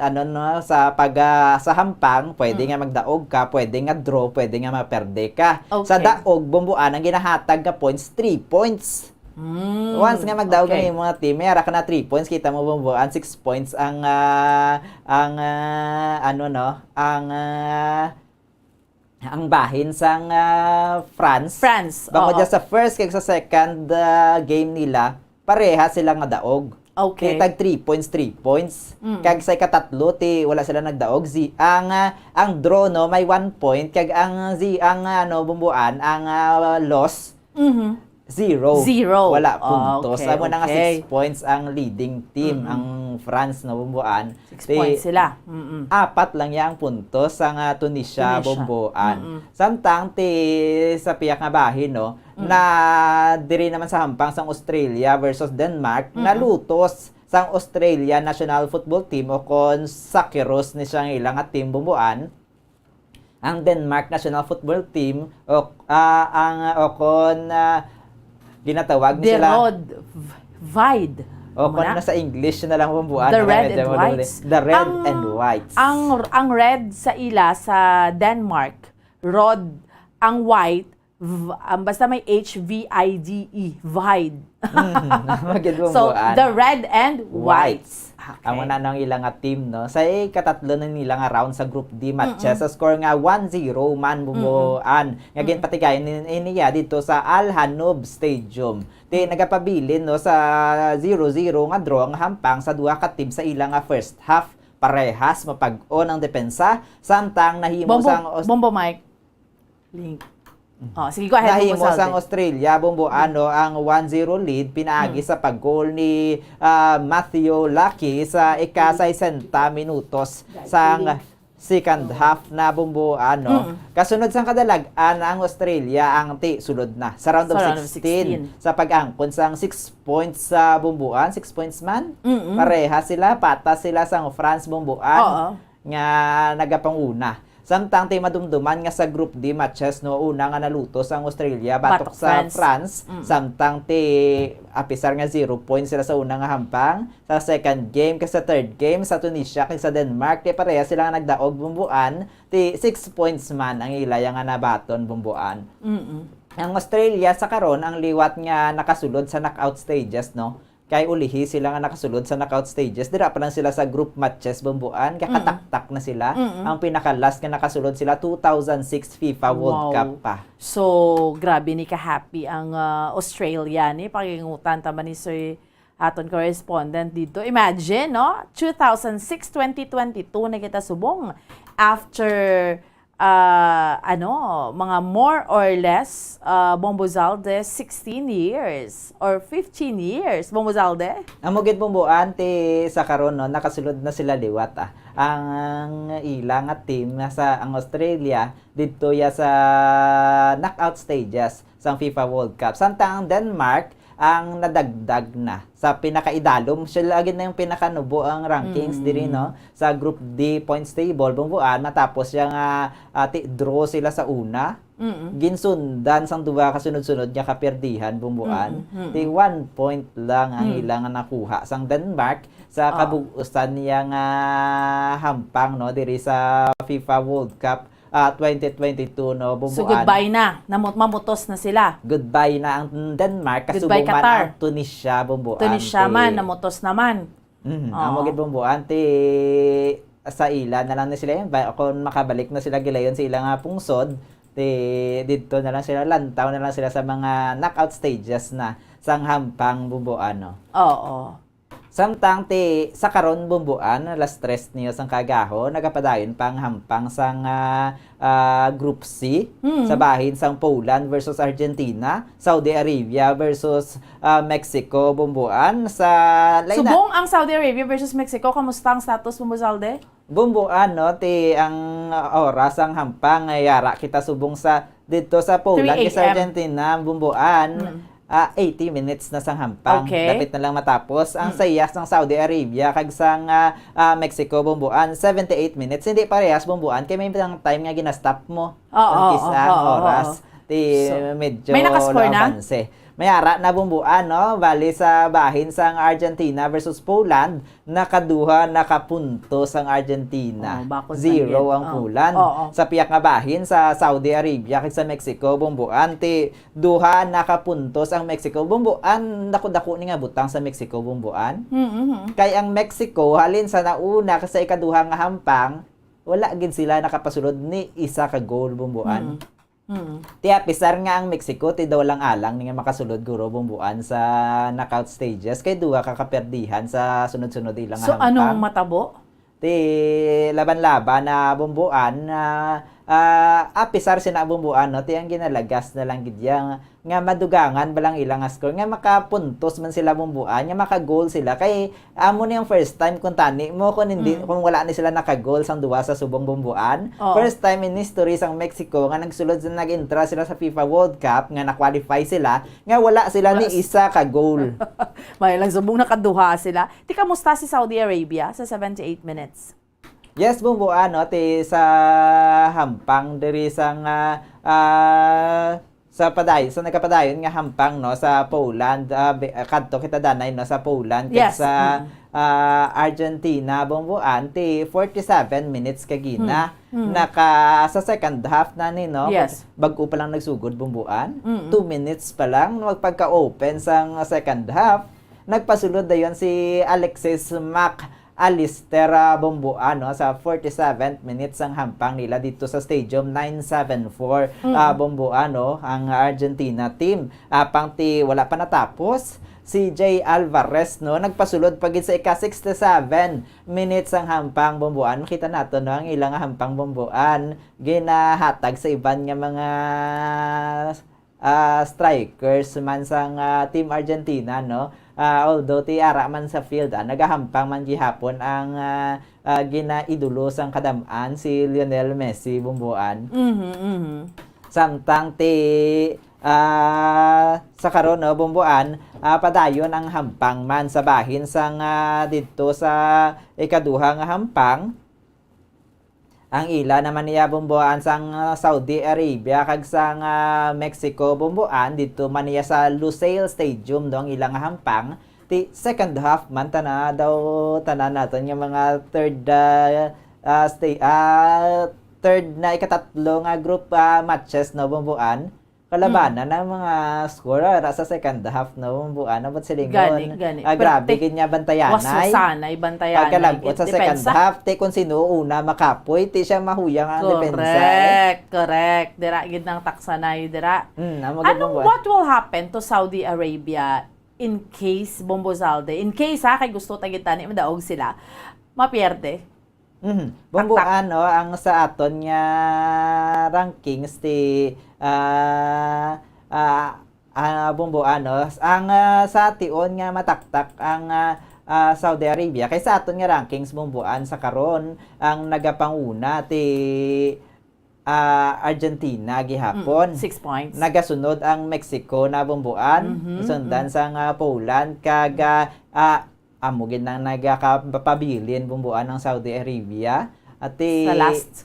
ano, no, sa pag, ah, sa hampang, pwede Mm. nga magdaog ka, pwede nga draw, pwede nga maperde ka. Sa Okay. daog, Bumbuan, ang ginahatag nga points, three points. Mm, Once nga magdaog okay. ang imong team, may ara ka na three points, kita mo, Bumbuan, six points ang, ah, ang, ah, ano, no, ang, ah, ang bahin sang, ah, France. France, Bangod oo. Dyan sa first kag sa second, ah, game nila, pareha sila nga daog. Okay. Kaya tag three points, three points. Mm. Kag sa ikatatlo, ti, wala sila nagdaog. Zi-, ang, ah, ang draw, no, may one point. Kag ang, zi-, ang, ano, Bumbuan, ang, ah, loss, Mhm. zero. Zero. Wala Ah, puntos. okay, Amo na nga okay. six points ang leading team, Mm-mm. ang France, no, Bumbuan. Six Ti, points sila. Mm-mm. Apat lang yang puntos sa nga Tunisia, Tunisia. Bumbuan. Mm-mm. Samtang ti sa piyak nga bahin, no, Mm. na diri naman sa hampang sang Australia versus Denmark, Mm-mm. nalutos sang Australia national football team o kon Socceroos ni siya nga ila nga team, Bumbuan. Ang Denmark national football team o, ah, ang, o kon, ah, ginatawag The nila Rod Vide. o kon Muna? na sa English na lang, Bumbuan, The ano, Red medyo and madali. Whites. The Red Ang- and Whites. Ang ang red sa ila sa Denmark, Rod, ang white, v, um, basta may H V I D E, Vide. Mhm. Magid, So, Bumbuan. The Red and Whites. Amo na nang ila nga team, no? Sa ikatatlo na nila nga round sa Group D matches, Mm-mm. sa score nga one zero man, Bumbuan. Nga Mm-mm. ginpatigayon ni, ni niya dito sa Al Hanoub Stadium. Ti nagapabilin, no, sa zero zero nga draw ang hampang sa duha ka team sa ila nga first half. Parehas mapag-on ang depensa, samtang nahimo Bombo, sang Aus- Bombo Mike. Link. Oh, sige, go ahead, Nahimo Bombo Salde. sang Australia, Bumbuan, no, ang one zero lead pinaagi Hmm. sa pag-goal ni, ah, Matthew Lucky sa ika-sesenta minutos sang second half na, Bumbuan, no. Mm. Kasunod sang kadalag-an, ang Australia ang ti sulod na sa round of Sa round of sixteen, sixteen. sa pag-angkon sang six points sa, Bumbuan, six points man. Mm-mm. Pareha sila, patas sila sang France, Bumbuan, Oo. nga nagapanguna. Samtang ti madumduman nga sa Group D matches, no, una nga nalutos ang Australia batok Batok sa France. France, Mm. samtang ti apisar nga zero points sila sa una nga hampang, sa second game kag sa third game sa Tunisia kag sa Denmark, ti pareha sila nga nagdaog, Bumbuan, ti six points man ang ilaya nga nabaton, Bumbuan. Mm-mm. Ang Australia sa karon ang liwat nga nakasulod sa knockout stages, no? Kay ulihi sila nga nakasulod sa knockout stages. Dira pa lang sila sa group matches, Bumbuan, kay Mm. kataktak na sila. Mm-mm. Ang pinaka-last nga nakasulod sila, two thousand six FIFA World Wow. Cup pa. So, grabe ni ka-happy ang, ah, Australia ni pakingutan ta man ni Sir aton correspondent dito. Imagine, no? Two thousand six, twenty twenty-two na kita subong. After, ah, ano, mga more or less, ah, Bombo Zalde, sixteen years or fifteen years, Bombo Zalde? Amo gid, Bumbuan, ti sa karon, no, nakasulod na sila liwat, ah. Ang ila nga team nga sa ang Australia didto ya sa knockout stages sang FIFA World Cup. Samtang ang Denmark ang nadagdag na sa pinakaidalom. Siya lagi na yung pinakanubo ang rankings Mm. diri, no, sa Group D points table, Bumbuan, matapos siya nga, ah, ti draw sila sa una. Mm-mm. Ginsundan sang duha ka sunod-sunod nga kapirdihan, Bumbuan. Mm-mm, mm-mm. Ti one point lang ang Mm. ila nga nakuha sang Denmark sa Ah. kabug-usan niya nga hampang, no, diri sa FIFA World Cup, ah, twenty twenty-two, no, So, Bumbuan. Goodbye na. Namut mamutos na sila. Goodbye na ang Denmark, Goodbye, kasubong man Qatar. Ang Tunisia, Bumbuan. Tunisia Ti- man, namutos naman. Mhm. Oo. Amo gid, Bumbuan, ti sa ila na lang ni sila yun. Ba, kung makabalik na sila gilayon sa ila nga pungsod, ti didto na lang sila, lantaw na lang sila sa mga knockout stages na sang hampang, Bumbuan, no? Oo. Samtang ti sa karon, Bumbuan, alas tres niyo sang kaagahon, nagapadayon pa ang hampang sang, ah, ah, Group C Hmm. sa bahin sang Poland versus Argentina, Saudi Arabia versus, ah, Mexico, Bumbuan, sa lain na- Subong ang Saudi Arabia versus Mexico, kamusta ang status mo, Zalde? Bumbuan, no, ti ang oras ang hampang nga yara kita subong sa dito sa Poland, Three kay sa A M. Argentina, Bumbuan, Mm. ah, eighty minutes na sang hampang. Okay. Dapit na lang matapos. Ang Mm. sayas ng Saudi Arabia kag sang, ah, ah, Mexico, Bumbuan, seventy-eight minutes. Hindi parehas, Bumbuan, kay may mga time nga ginastop mo. Oo, Ang kis-, oo, ang oo, oras. Oo. Ti So, medyo may nakascore na? Labanse. May ara na, Bumbuan, no? Bali sa bahin sang Argentina versus Poland, nakaduha na ka puntos ang Argentina. Oh, bakod Zero man ang gid. Oh. Poland. Oo. Sa piyak nga bahin sa Saudi Arabia kag sa Mexico, Bumbuan, ti duha na ka puntos ang Mexico. Bumbuan, dako-dako ni nga butang sa Mexico, Bumbuan. Mm-hmm. Kay ang Mexico, halin sa nauna ka sa ikaduha nga hampang, wala gid sila nakapasulod ni isa ka goal, Bumbuan. Mm. Mm. Ti apisar nga ang Mexico, ti daw lang alang ni nga makasulod guro, Bumbuan, sa knockout stages, kay duha ka kaperdihan sa sunod-sunod ila nga So, anong hampang. Matabo? Ti laban-laban na, Bumbuan, ah, apisar sina, Bumbuan, no, ti ang ginalagas na lang gid iya nga, nga madugangan ba lang ila nga score, nga makapuntos man sila, Bumbuan, nga maka-goal sila, kay amo ni ang first time kung tani mo, kung hindi, Mm. kung wala ni sila naka-goal sang duwa sa subong, Bumbuan. Oo. First time in history sang Mexico nga nagsulod sa, nag-entra sila sa FIFA World Cup, nga na-qualify sila, nga wala sila ni Yes. isa ka goal. May lang subong nakaduha sila. Ti kamusta si Saudi Arabia sa seventy-eight minutes? Yes, Bumbuan, no, ti sa hampang diri sang, ah, ah, sa padayon, sa nagkapadayon nga hampang, no, sa Poland, ah, be-, ah, kadto kita danay, no, sa Poland, kag Yes, sa, mm. ah, Argentina, Bumbuan, ti forty-seven minutes kagina. Hmm, hmm. Naka, sa second half na ni, no? Yes. Bag-o pa lang nagsugod, Bumbuan. Mm-mm. Two minutes pa lang, magpagka-open sang second half, nagpasulod dayon si Alexis Mac Allister, ah, Bumbuan, no, sa forty-seventh minute sang hampang nila dito sa Stadium nine seven four, Mm. ah, Bumbuan, no, ang Argentina team. Apang ti wala pa natapos, si Jay Alvarez, no, nagpasulod pa gid sa ika sixty-seven minutes sang hampang, Bumbuan. Makita nato, no, ang ilang hampang, Bumbuan, ginahatag sa iban nga mga ah, strikers man sang, ah, Team Argentina, no? Ah, although ti ara man sa field, ah, nagahampang man gihapon ang, ah, ah, ginaidolo sang kadam-an, si Lionel Messi, Bumbuan. Mhm, mhm. Samtang ti, ah, sa karon, no, Bumbuan, ah, padayon ang hampang man sa bahin sang, ah, didto sa ikaduha nga hampang. Ang ila naman niya, Bumbuan, sang, ah, Saudi Arabia kag sang, ah, Mexico, Bumbuan, didto man niya sa Lusail Stadium, no, ang ila nga hampang. Ti second half man, tana daw, tanan naton nga mga third, ah, ah, sta-, ah, third na ikatatlo nga group, ah, matches, no, Bumbuan. Kalabanan Mm. ang mga score, ah, ra sa second half, no? Buwan, abot silingon. Gani, gani. Ah, Pero grabe te-, gid nga bantayanay. Wasosanay, bantayanay. Pagkalabot It sa second depends sa half, te, kung sino una makapoy, te siya mahuyang ang depensa, eh. Correct, correct. Dira gid nang taksanay, dira. Mm, amo gid Anong, ang buwan. What will happen to Saudi Arabia in case, Bombo Zalde, in case, ha, kay gusto ta gid tani, madaog sila, mapierde? Mhm. Bumbuan, no, ang sa aton nga rankings ti, ah, ah, ah, Bumbuan, no, ang, ah, sa tion nga mataktak ang, ah, ah, Saudi Arabia. Kay sa aton nga rankings, Bumbuan, sa karon, ang nagapanguna ti, ah, Argentina gihapon. Mm, six points. Nagasunod ang Mexico na, Bumbuan. Mhm, Sundan mm. sa nga Poland, kag, ah, ah, Amo gid nang nagakapabilin, Bumbuan, ang Saudi Arabia. Ati, Sa last.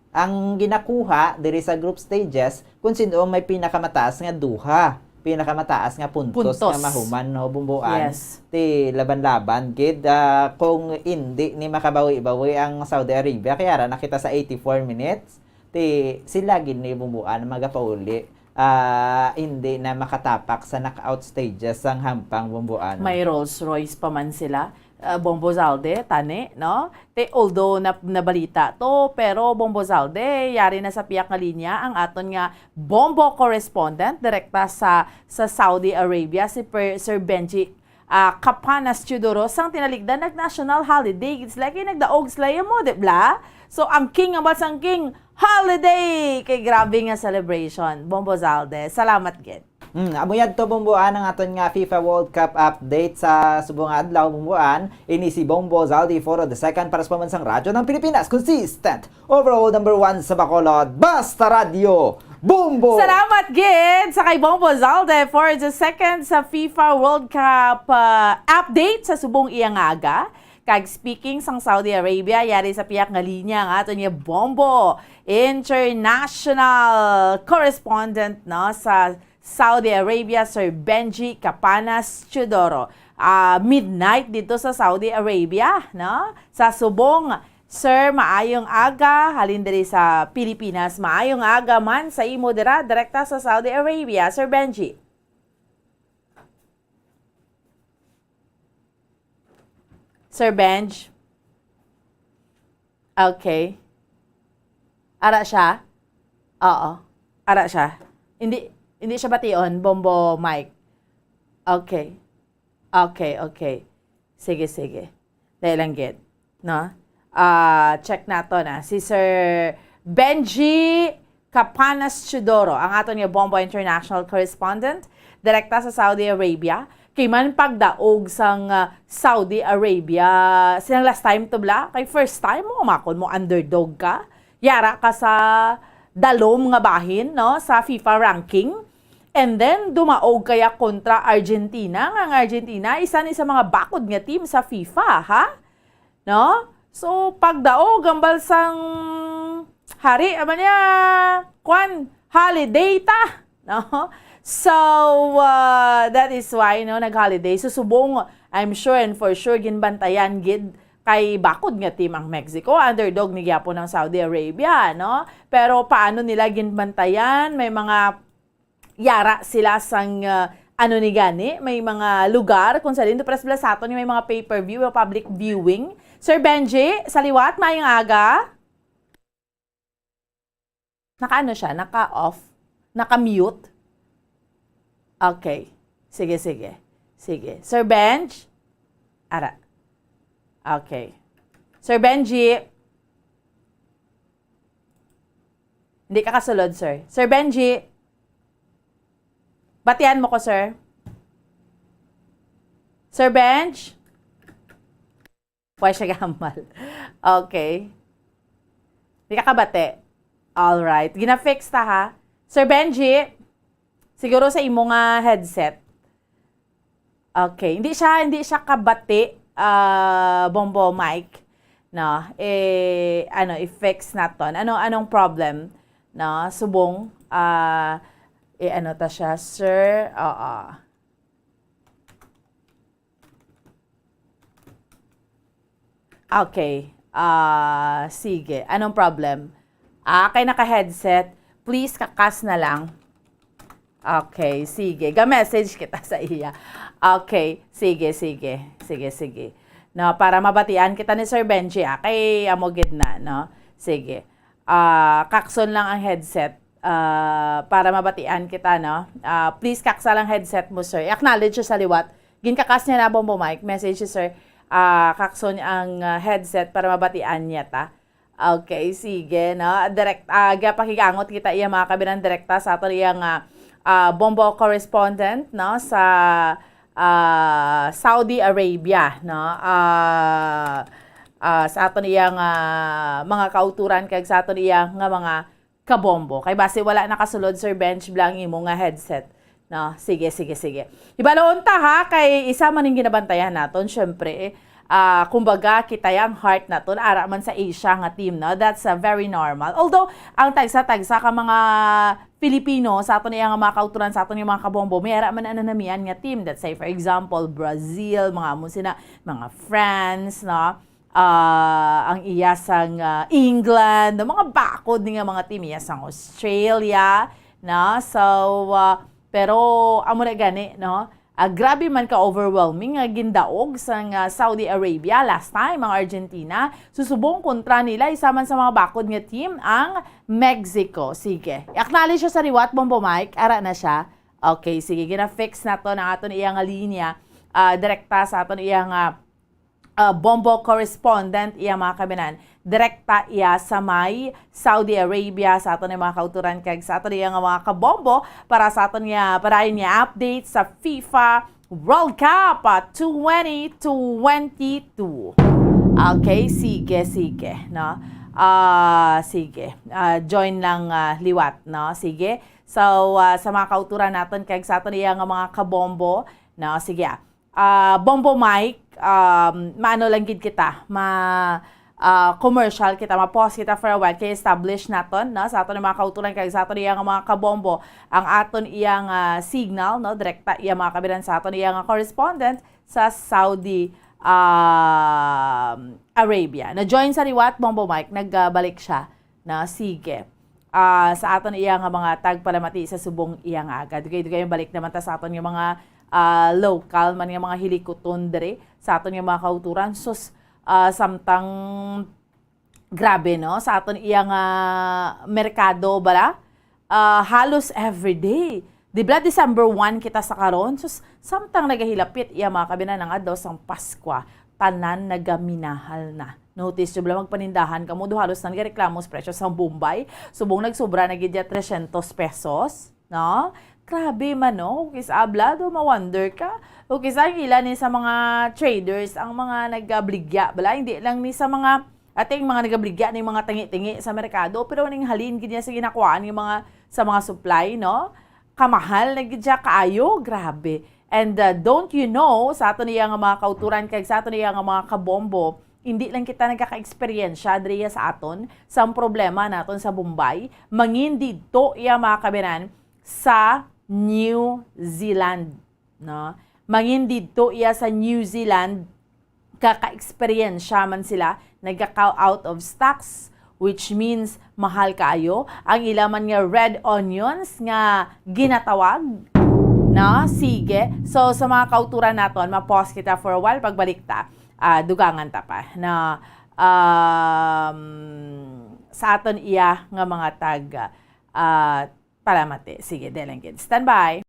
ang ginakuha diri sa group stages, kung sino ang may pinakamataas nga duha, pinakamataas nga puntos Puntos. nga mahuman, no, Bumbuan. Yes. Ti laban-laban gid, ah, kung indi ni makabawi-bawi ang Saudi Arabia, kaya ra nakita sa eighty-four minutes, ti sila gid ni, Bumbuan, ang magapauli. Ah, hindi na makatapak sa knockout stages sang hampang, Bumbuan. May Rolls Royce pa man sila, ah, Bombo Zalde, tani, no? Te, although na-, nabalita to, pero Bombo Zalde, yari na sa piyak nga linya ang aton nga Bombo correspondent direkta sa, sa Saudi Arabia, si Per-, Sir Benji, ah, Capanas Teodoro, sang tinaligdan nag-national holiday. It's like, eh, nagdaog sila, yun mo, di ba? So, ang king, ang bansang king, holiday! Kay grabe nga celebration. Bombo Zalde. Salamat gid. Hmm, amo yadto, Bumbuan, ang aton nga FIFA World Cup update sa subong nga adlaw, Bumbuan. Ini si Bombo Zalde for the second para sa Pambansang Radyo ng Pilipinas. Consistent overall number one sa Bacolod. Basta Radyo, Bombo! Salamat gid sa kay Bombo Zalde for the second sa FIFA World Cup, ah, update sa subong iya nga aga. Kag speaking sang Saudi Arabia, yari sa piyak nga linya ang aton nga Bombo international correspondent, no, sa Saudi Arabia, Sir Benji Capanas Teodoro. Ah, midnight dito sa Saudi Arabia, no? Sa subong, Sir, maayong aga, halin diri sa Pilipinas. Maayong aga man sa imo dira, direkta sa Saudi Arabia, Sir Benji. Sir Benj? Okay. Ara siya? Oo. Ara siya. Hindi, hindi siya bation, Bombo Mike. Okay. Okay, okay. Sige, sige. Dali lang gid, no? Ah, check nato na. Si Sir Benji Capanas Teodoro, ang aton nga Bombo International Correspondent, direkta sa Saudi Arabia. Kay man pagdaog sang, ah, Saudi Arabia, silang last time to bala, kay first time mo, makon mo underdog ka. Yara ka sa dalom nga bahin, no, sa FIFA ranking. And then, dumaog kaya kontra Argentina, nga ang Argentina, isa ni sa mga bakod nga team sa FIFA, ha? No? So, pagdaog ang balsang hari, ama niya, kwan, holiday ta, no? So, uh, that is why, no, nag-holiday. So, subong, I'm sure and for sure, ginbantayan gid kay bakod nga team ang Mexico, underdog ni gyapon ang Saudi Arabia, no? Pero paano nila ginbantayan? May mga yara sila sang, uh, ano ni gani, may mga lugar kung sa diin, pero sa aton may mga pay-per-view o public viewing. Sir Benji, sa liwat, maayong aga. Naka-ano siya? Naka-off? Naka-mute? Okay. Sige, sige. Sige. Sir Benj? Ara. Okay. Sir Benji? Hindi ka kasulod, sir. Sir Benji? Batian mo ko, sir. Sir Benj? Why siya gamal? Okay. Di ka kabati? Alright. Gina-fix ta, ha? Sir Benji, siguro sa imo nga headset. Okay. Hindi siya, hindi siya kabati, ah, Bombo Mike. No? Eh, ano, i-fix naton. Ano, anong problem? No? Subong, ah, eh, ano ta siya, sir? Oo. Okay. Ah, sige. Anong problem? Ah, kay naka-headset. Please, kakas na lang. Okay, sige. Ga-message kita sa iya. Okay, sige, sige. Sige, sige. No, para mabatian kita ni Sir Benji, ah. Kay amo gid na, no? Sige. Ah, kakson lang ang headset, ah, para mabatian kita, no? Ah, please, kaksa lang headset mo, sir. I-acknowledge siya sa liwat. Ginkakas niya na, Bombo Mike. Message si sir. Ah, kakson ang, ah, headset para mabatian niya ta. Okay, sige, no? Direct, ah, gapakigangot kita iya, mga kabinan, direkta sa aton iya nga, ah, Bombo correspondent, no? Sa, ah, Saudi Arabia, no? Ah, ah, sa aton iya nga mga kauturan kag sa aton iya nga mga kabombo. Kay basi wala nakasulod, Sir Bench, bala ang imo nga headset. No? Sige, sige, sige. Hibaloon ta, ha, kay isa man ning ginabantayan naton, syempre, eh, ah, kumbaga, kita ang heart naton, ara man sa Asia nga team, no? That's, ah, very normal. Although, ang tagsa-tagsa ka mga Filipino, sa aton iya nga mga kauturan, sa aton nga mga kabombo, may ara man ang nanamian nga team. Let's say, for example, Brazil, mga amo sina, mga France, no? Ah, ang iya sang, ah, England, ang mga bakod ni nga mga team iya sang Australia, no? So, ah, pero amo na gani, no? Ah, grabe man ka overwhelming nga gindaog sang, ah, Saudi Arabia last time ang Argentina. Susubong kontra nila, isa man sa mga bakod nga team ang Mexico. Sige. I-acknowledge siya sa liwat, Bombo Mike. Ara na siya. Okay, sige. Gina-fix naton ang aton iya nga linya. Ah, direkta sa aton iya nga, ah, Bombo correspondent, iya, mga kabinan. Direkta iya sa may Saudi Arabia, sa aton nga mga kauturan kag sa aton iya nga mga kabombo para sa aton nga, para niya update sa FIFA World Cup, ah, twenty twenty-two. Okay, sige, sige, no? Ah, sige. Ah, join lang, ah, liwat, no? Sige. So, ah, sa mga kauturan naton kag sa aton iya nga mga kabombo, no? Sige, ah. ah, Bombo Mike, um, maano lang gid kita, ma, ah, commercial kita, ma-pause kita for a while, kay establish naton, no, sa aton nga mga kauturan kag sa aton iya nga mga kabombo, ang aton iya nga signal, no, direkta iya mga kabiran sa aton iya nga correspondent sa Saudi, um, Arabia. Na-join sa liwat, Bombo Mike, nagbalik siya. Na, sige. Ah, sa aton iya nga mga tagpalamati sa subong iya nga agad. Dugay-dugay ang balik naman ta sa aton nga mga, ah, local man nga mga hilikuton diri sa aton nga mga kauturan. Sus, ah, samtang grabe, no? Sa aton iya nga merkado, bala? Ah, halos everyday. Di bala December one kita sa karon? Sus, samtang nagahilapit iya mga kabinan ang adlaw sang Paskwa, tanan nagaminahal na. Notice nyo bala, magpanindahan kamo, do halos nang gareklamo sa presyo sang Bombay. Subong nagsobra na gid ya trescientos pesos, no? Grabe man, no? Kis abla do ma-wonder ka. O kis ang ila ni sa mga traders, ang mga nagabligya bala, hindi lang ni sa mga, ating mga nagabligya ni mga tangi-tangi sa merkado, pero ning halin gid niya sa ginakuhaan ng mga, sa mga supply, no? Kamahal na gid siya kaayo, grabe. And, uh, don't you know, sa aton iya nga mga kauturan kag sa aton iya nga mga kabombo, hindi lang kita nagkaka-eksperyensya diriya sa aton sa problema naton sa Bombay, mangin didto iya mga kabinan sa New Zealand, no? Mangin didto iya sa New Zealand, kaka-eksperyensya man sila, nagka-out of stocks, which means mahal kaayo ang ila man nga red onions nga ginatawag. Na, sige. So, sa mga kauturan naton, ma-pause kita for a while. Pagbalik ta, ah, dugangan ta pa na, um, sa aton iya nga mga tag, ah, palamati. Sige, dali lang gid. Standby.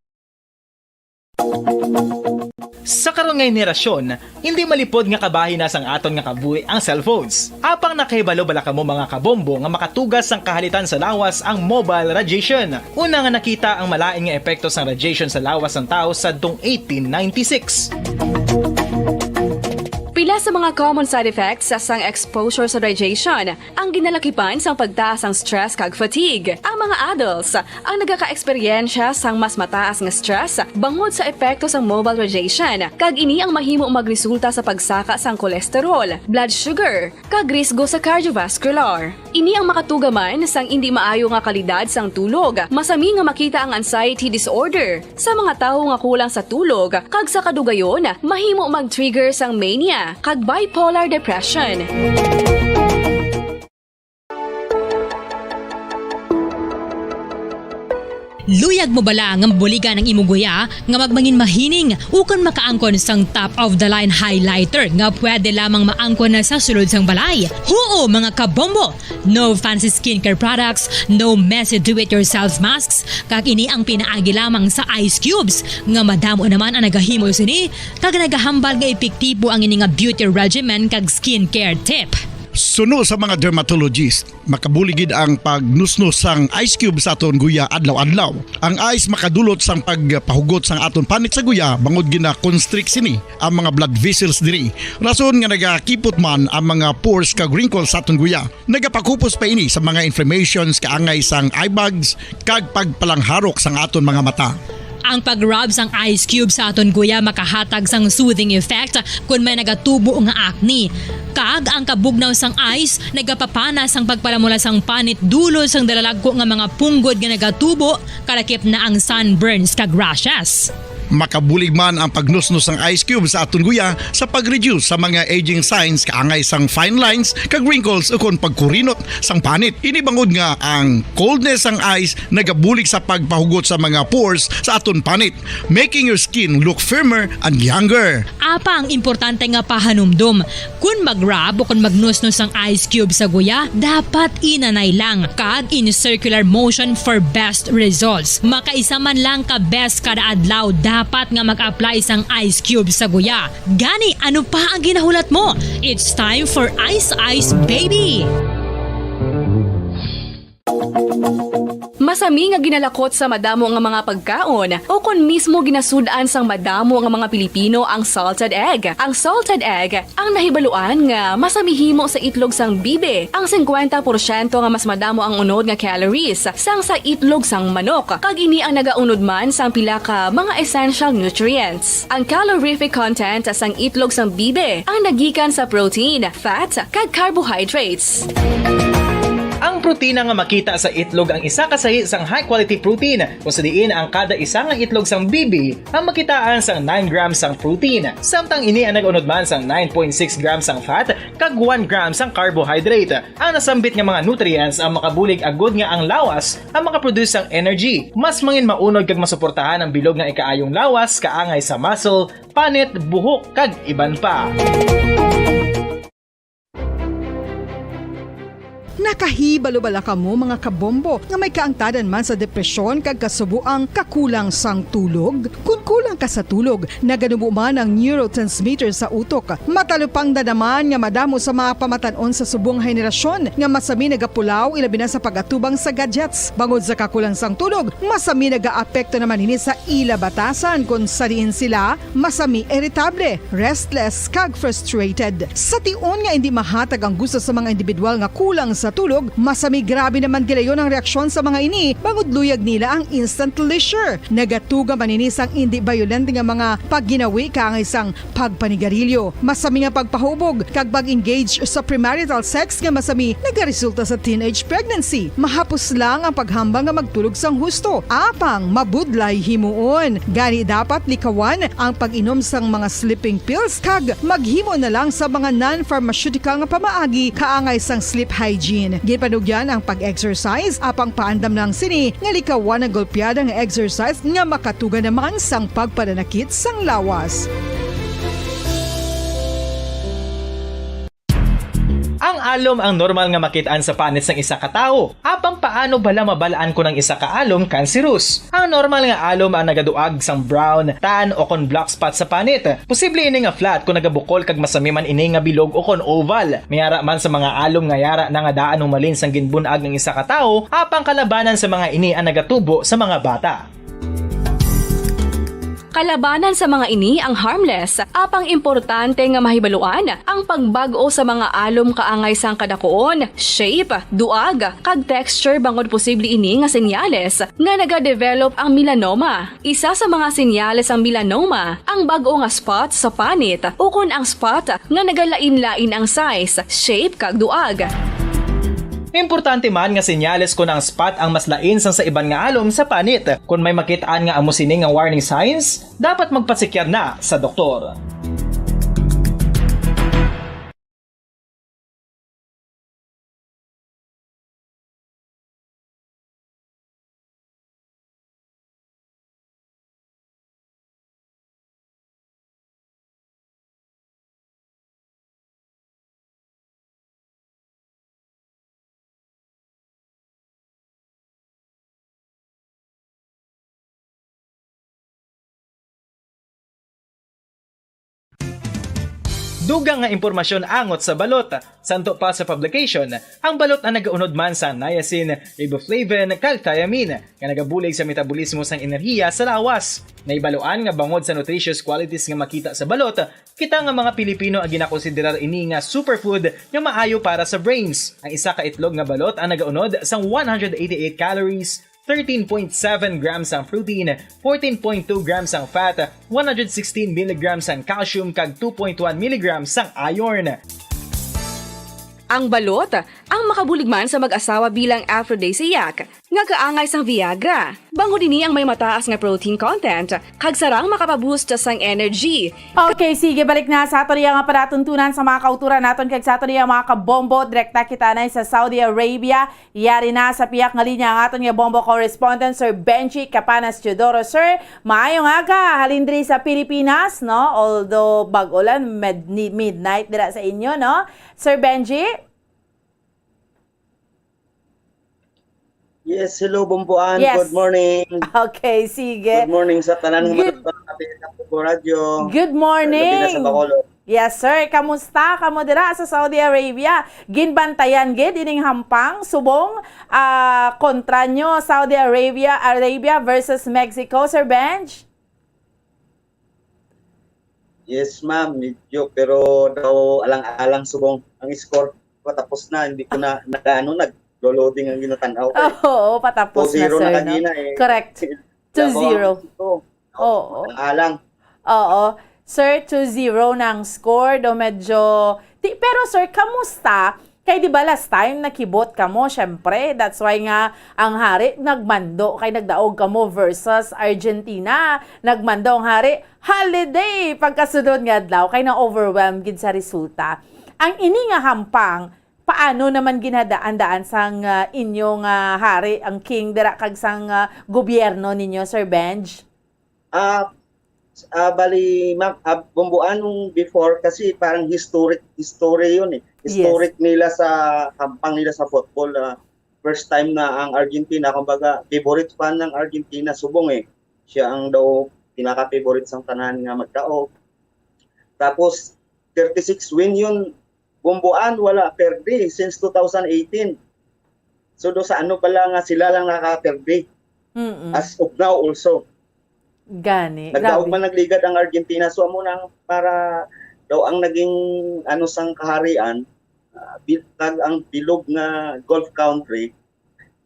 Sa karon nga henerasyon, hindi malipod nga kabahin na sang aton nga kabuhi ang cellphones. Apang nakahibalo bala kamo, mga kabombo, nga makatugas sang kahalitan sa lawas ang mobile radiation? Una nga nakita ang malain nga epekto sang radiation sa lawas sang tawo sadtong eighteen ninety-six. Pila sa mga common side effects sang exposure sa radiation? Ang ginalakipan sang pagtaas sang stress kag fatigue. Ang mga adults ang nagaka-eksperyensya sang mas mataas nga stress bangod sa epekto sang mobile radiation, kag ini ang mahimo magresulta sa pagsaka sang cholesterol, blood sugar, kag risgo sa cardiovascular. Ini ang makatuga man sang indi maayo nga kalidad sang tulog, masami nga makita ang anxiety disorder sa mga tawo nga kulang sa tulog, kag sa kadugayon, mahimo mag-trigger sang mania kag bipolar depression. Luyag mo bala nga mabuligan ang imo guya nga magmangin mahining ukon makaangkon sang top of the line highlighter nga pwede lamang maangkon na sa sulod sang balay? Huo, mga kabombo! No fancy skincare products, no messy do-it-yourself masks, kag ini ang pinaagi lamang sa ice cubes, nga madamo naman ang nagahimo sini, kag nagahambal nga epektibo ang ini nga beauty regimen kag skincare tip. Suno sa mga dermatologist, makabulig gid ang pagnusnos sang ice cube sa aton guya adlaw-adlaw. Ang ice makadulot sang pagpahugot sang aton panit sa guya, bangod gina-constrict sini ang mga blood vessels diri, rason nga nagakipot man ang mga pores kag wrinkles sa aton guya. Nagapakupos pa ini sa mga inflammations kaangay sang eye bags kag pagpalangharok sang aton mga mata. Ang pag-rub sang ice cube sa aton guya makahatag sang soothing effect kon may nagatubo nga acne. Kag ang kabugnaw sang ice nagapapana sang pagpalamula sang panit dulot sang dalalagko nga mga punggod nga nagatubo, kalakip na ang sunburns kag rashes. Makabulig man ang pagnusnos sang ice cube sa aton guya sa pag-reduce sa mga aging signs kaangay sang fine lines kag wrinkles ukon pagkurinot sang panit. Ini bangod nga ang coldness sang ice nagabulig sa pagpahugot sa mga pores sa aton panit, making your skin look firmer and younger. Apang importante nga pahanumdom, kon mag-rub o kon magnusnos sang ice cube sa guya, dapat inanay lang kag in circular motion for best results. Makaisa man lang ka beses kada adlaw dapat nga mag-apply sang ice cube sa guya. Gani, ano pa ang ginahulat mo? It's time for Ice Ice Baby! Masami nga ginalakot sa madamo nga mga pagkaon, o kon mismo ginasud-an sang madamo nga mga Pilipino ang salted egg. Ang salted egg ang nahibaluan nga masami himo sa itlog sang bibi, ang singkwenta porsyento nga mas madamo ang unod nga calories sang sa itlog sang manok, kag ini ang nagaunod man sang pila ka mga essential nutrients. Ang calorific content sang itlog sang bibi ang nagikan sa protein, fat, kag carbohydrates. Ang protina nga makita sa itlog ang isa ka sahi sang high-quality protein, kung sa diin ang kada isa nga itlog sang bibi ang makitaan sang nine grams sang protein, samtang ini ang nag-unod man sang nine point six grams sang fat kag one gram sang carbohydrate. Ang nasambit nga mga nutrients ang makabulig agud nga ang lawas ang makaproduce sang energy. Mas mangin maunod kag masuportahan ang bilog nga ikaayong lawas kaangay sa muscle, panit, buhok, kag iban pa. Nakahibalo bala kamo, mga kabombo, nga may kaangtadan man sa depresyon kag kasubo ang kakulang sang tulog? Kon kulang ka sa tulog, naganubo man ang neurotransmitter sa utok. Matalupangdan naman nga madamo sa mga pamatan-on sa subong henerasyon nga masami nagapulaw, ilabi na sa pag-atubang sa gadgets. Bangod sa kakulang sang tulog, masami nagaapekto naman ini sa ila batasan, kon sa diin sila masami iritable, restless, kag frustrated. Sa tion nga indi mahatag ang gusto sa mga individual nga kulang sa tulog, masami grabe naman gilayon ang reaksyon sa mga ini, bangod luyag nila ang instant pleasure. Nagatuga man ini sang indi bayolente nga mga pagginawi kaangay sang pagpanigarilyo, masami nga pagpahubog, kag pag-engage sa premarital sex nga masami nagaresulta sa teenage pregnancy. Mahapos lang ang paghambal nga magtulog sang husto, apang mabudlay himuon. Gani dapat likawan ang pag-inom sang mga sleeping pills kag maghimo na lang sa mga non-pharmaceutical nga pamaagi kaangay sang sleep hygiene. Ginpanugyan ang pag-exercise, apang paandam lang sini nga likawan ang golpeada nga exercise nga makatuga naman sang pagpananakit sang lawas. Ang alom ang normal nga makit-an sa panit sang isa ka tawo. Apang paano bala mabal-an kon ang isa ka alom kanserus? Ang normal nga alom ang nagaduag sang brown, tan, o kon black spot sa panit. Posible ini nga flat kon nagabukol kag masami man ini nga bilog o kon oval. May ara man sa mga alom nga yara na nga daan humalin sang ginbun-ag ang isa ka tawo, apang kalabanan sa mga ini ang nagatubo sa mga bata. Kalabanan sa mga ini ang harmless, apang importante nga mahibaluan ang pagbag-o sa mga alom kaangay sang kadakuon, shape, duag, kag texture, bangod posible ini nga senyales nga nagadevelop ang melanoma. Isa sa mga senyales sang melanoma ang bag-o nga spot sa panit, ukon ang spot nga nagalain-lain ang size, shape, kag duag. Importante man nga senyales kon ang spot ang mas lain sang sa iban nga alom sa panit. Kon may makit-an nga amo sini nga warning signs, dapat magpasikyar na sa doktor. Dugang nga impormasyon angot sa balot. Santo pa sa publication, ang balot ang nagaunod man sa niacin, riboflavin, kag thiamine, nga nagabulig sa metabolismo sang enerhiya sa lawas. Nahibaluan nga bangod sa nutritious qualities nga makita sa balot, kita nga mga Pilipino ang ginakonsiderar ini nga superfood nga maayo para sa brains. Ang isa ka itlog nga balot ang nagaunod sang one hundred eighty-eight calories, thirteen point seven grams ang protein, fourteen point two grams ang fat, one hundred sixteen milligrams ang calcium, kag two point one milligrams ang iron. Ang balot ang makabulig man sa mag-asawa bilang aphrodisiac nga kaangay sang Viagra. Bangod ini ang may mataas nga protein content, kag sarang makapaboost sang energy. Okay, sige, balik na sa aton iya nga palatuntunan sa mga kauturan naton kag sa aton iya mga kabombo. Direkta kita na sa Saudi Arabia. Yari na sa pihak nga linya ang aton nga bombo correspondent, Sir Benji Capanas Teodoro. Sir, maayong aga, halin diri sa Pilipinas, no? Although bag-o lang, med-, ni-, midnight dira sa inyo, no? Sir Benji? Yes, hello, Bomboan. Yes. Good morning. Okay, sige. Good morning sa tanan nga Good manood sa Pilipinas Radyo. Good morning. Labi na sa Bacolod. Yes, sir. Kamusta kamo dira sa Saudi Arabia? Ginbantayan gid ining hampang subong, ah, kontra nyo, Saudi Arabia, Arabia versus Mexico, Sir Benj? Yes, ma'am. Medyo, pero daw alang-alang subong ang score. Patapos na, hindi ko na nag-ano, naglo-loading ang ginatanaw ko eh. Oo, patapos na, two zero na sir, no? Kagina eh. Correct. Two zero. Davao ang Mexico. Oo. Alang-alang. Oo. Sir, two zero na ang score, do medyo, di, pero sir, kamusta? Kay di ba last time nakibot kamo, syempre, that's why nga ang hari nagmando kay nagdaog kamo versus Argentina. Nagmando ang hari, holiday pagkasunod nga adlaw kay na-overwhelmed gid sa resulta. Ang ini nga hampang, paano naman ginadaan-daan sang, ah, inyo nga hari, ang king dira kag sang, ah, gobyerno ninyo, Sir Benj? Ah, ah, bali, ma'am, ah, Bumbuan nung before kasi parang historic, history yun eh. Yes. Historic nila sa hampang nila sa football. Ah, first time na ang Argentina, kumbaga, favorite fan ng Argentina, subong eh. Siya ang daw pinaka-favorite sang tanan nga magdaog. Tapos, thirty-six win yun, Bumbuan, wala perdi since two thousand eighteen. So, do sa ano pala nga sila lang nakaperdi Mm-mm. as of now also. Gani, Nagdaog grabe. man nagligad ang Argentina. So, amo nang para daw ang naging ano sang kaharian, ah, bil-, kag ang bilog nga Gulf country,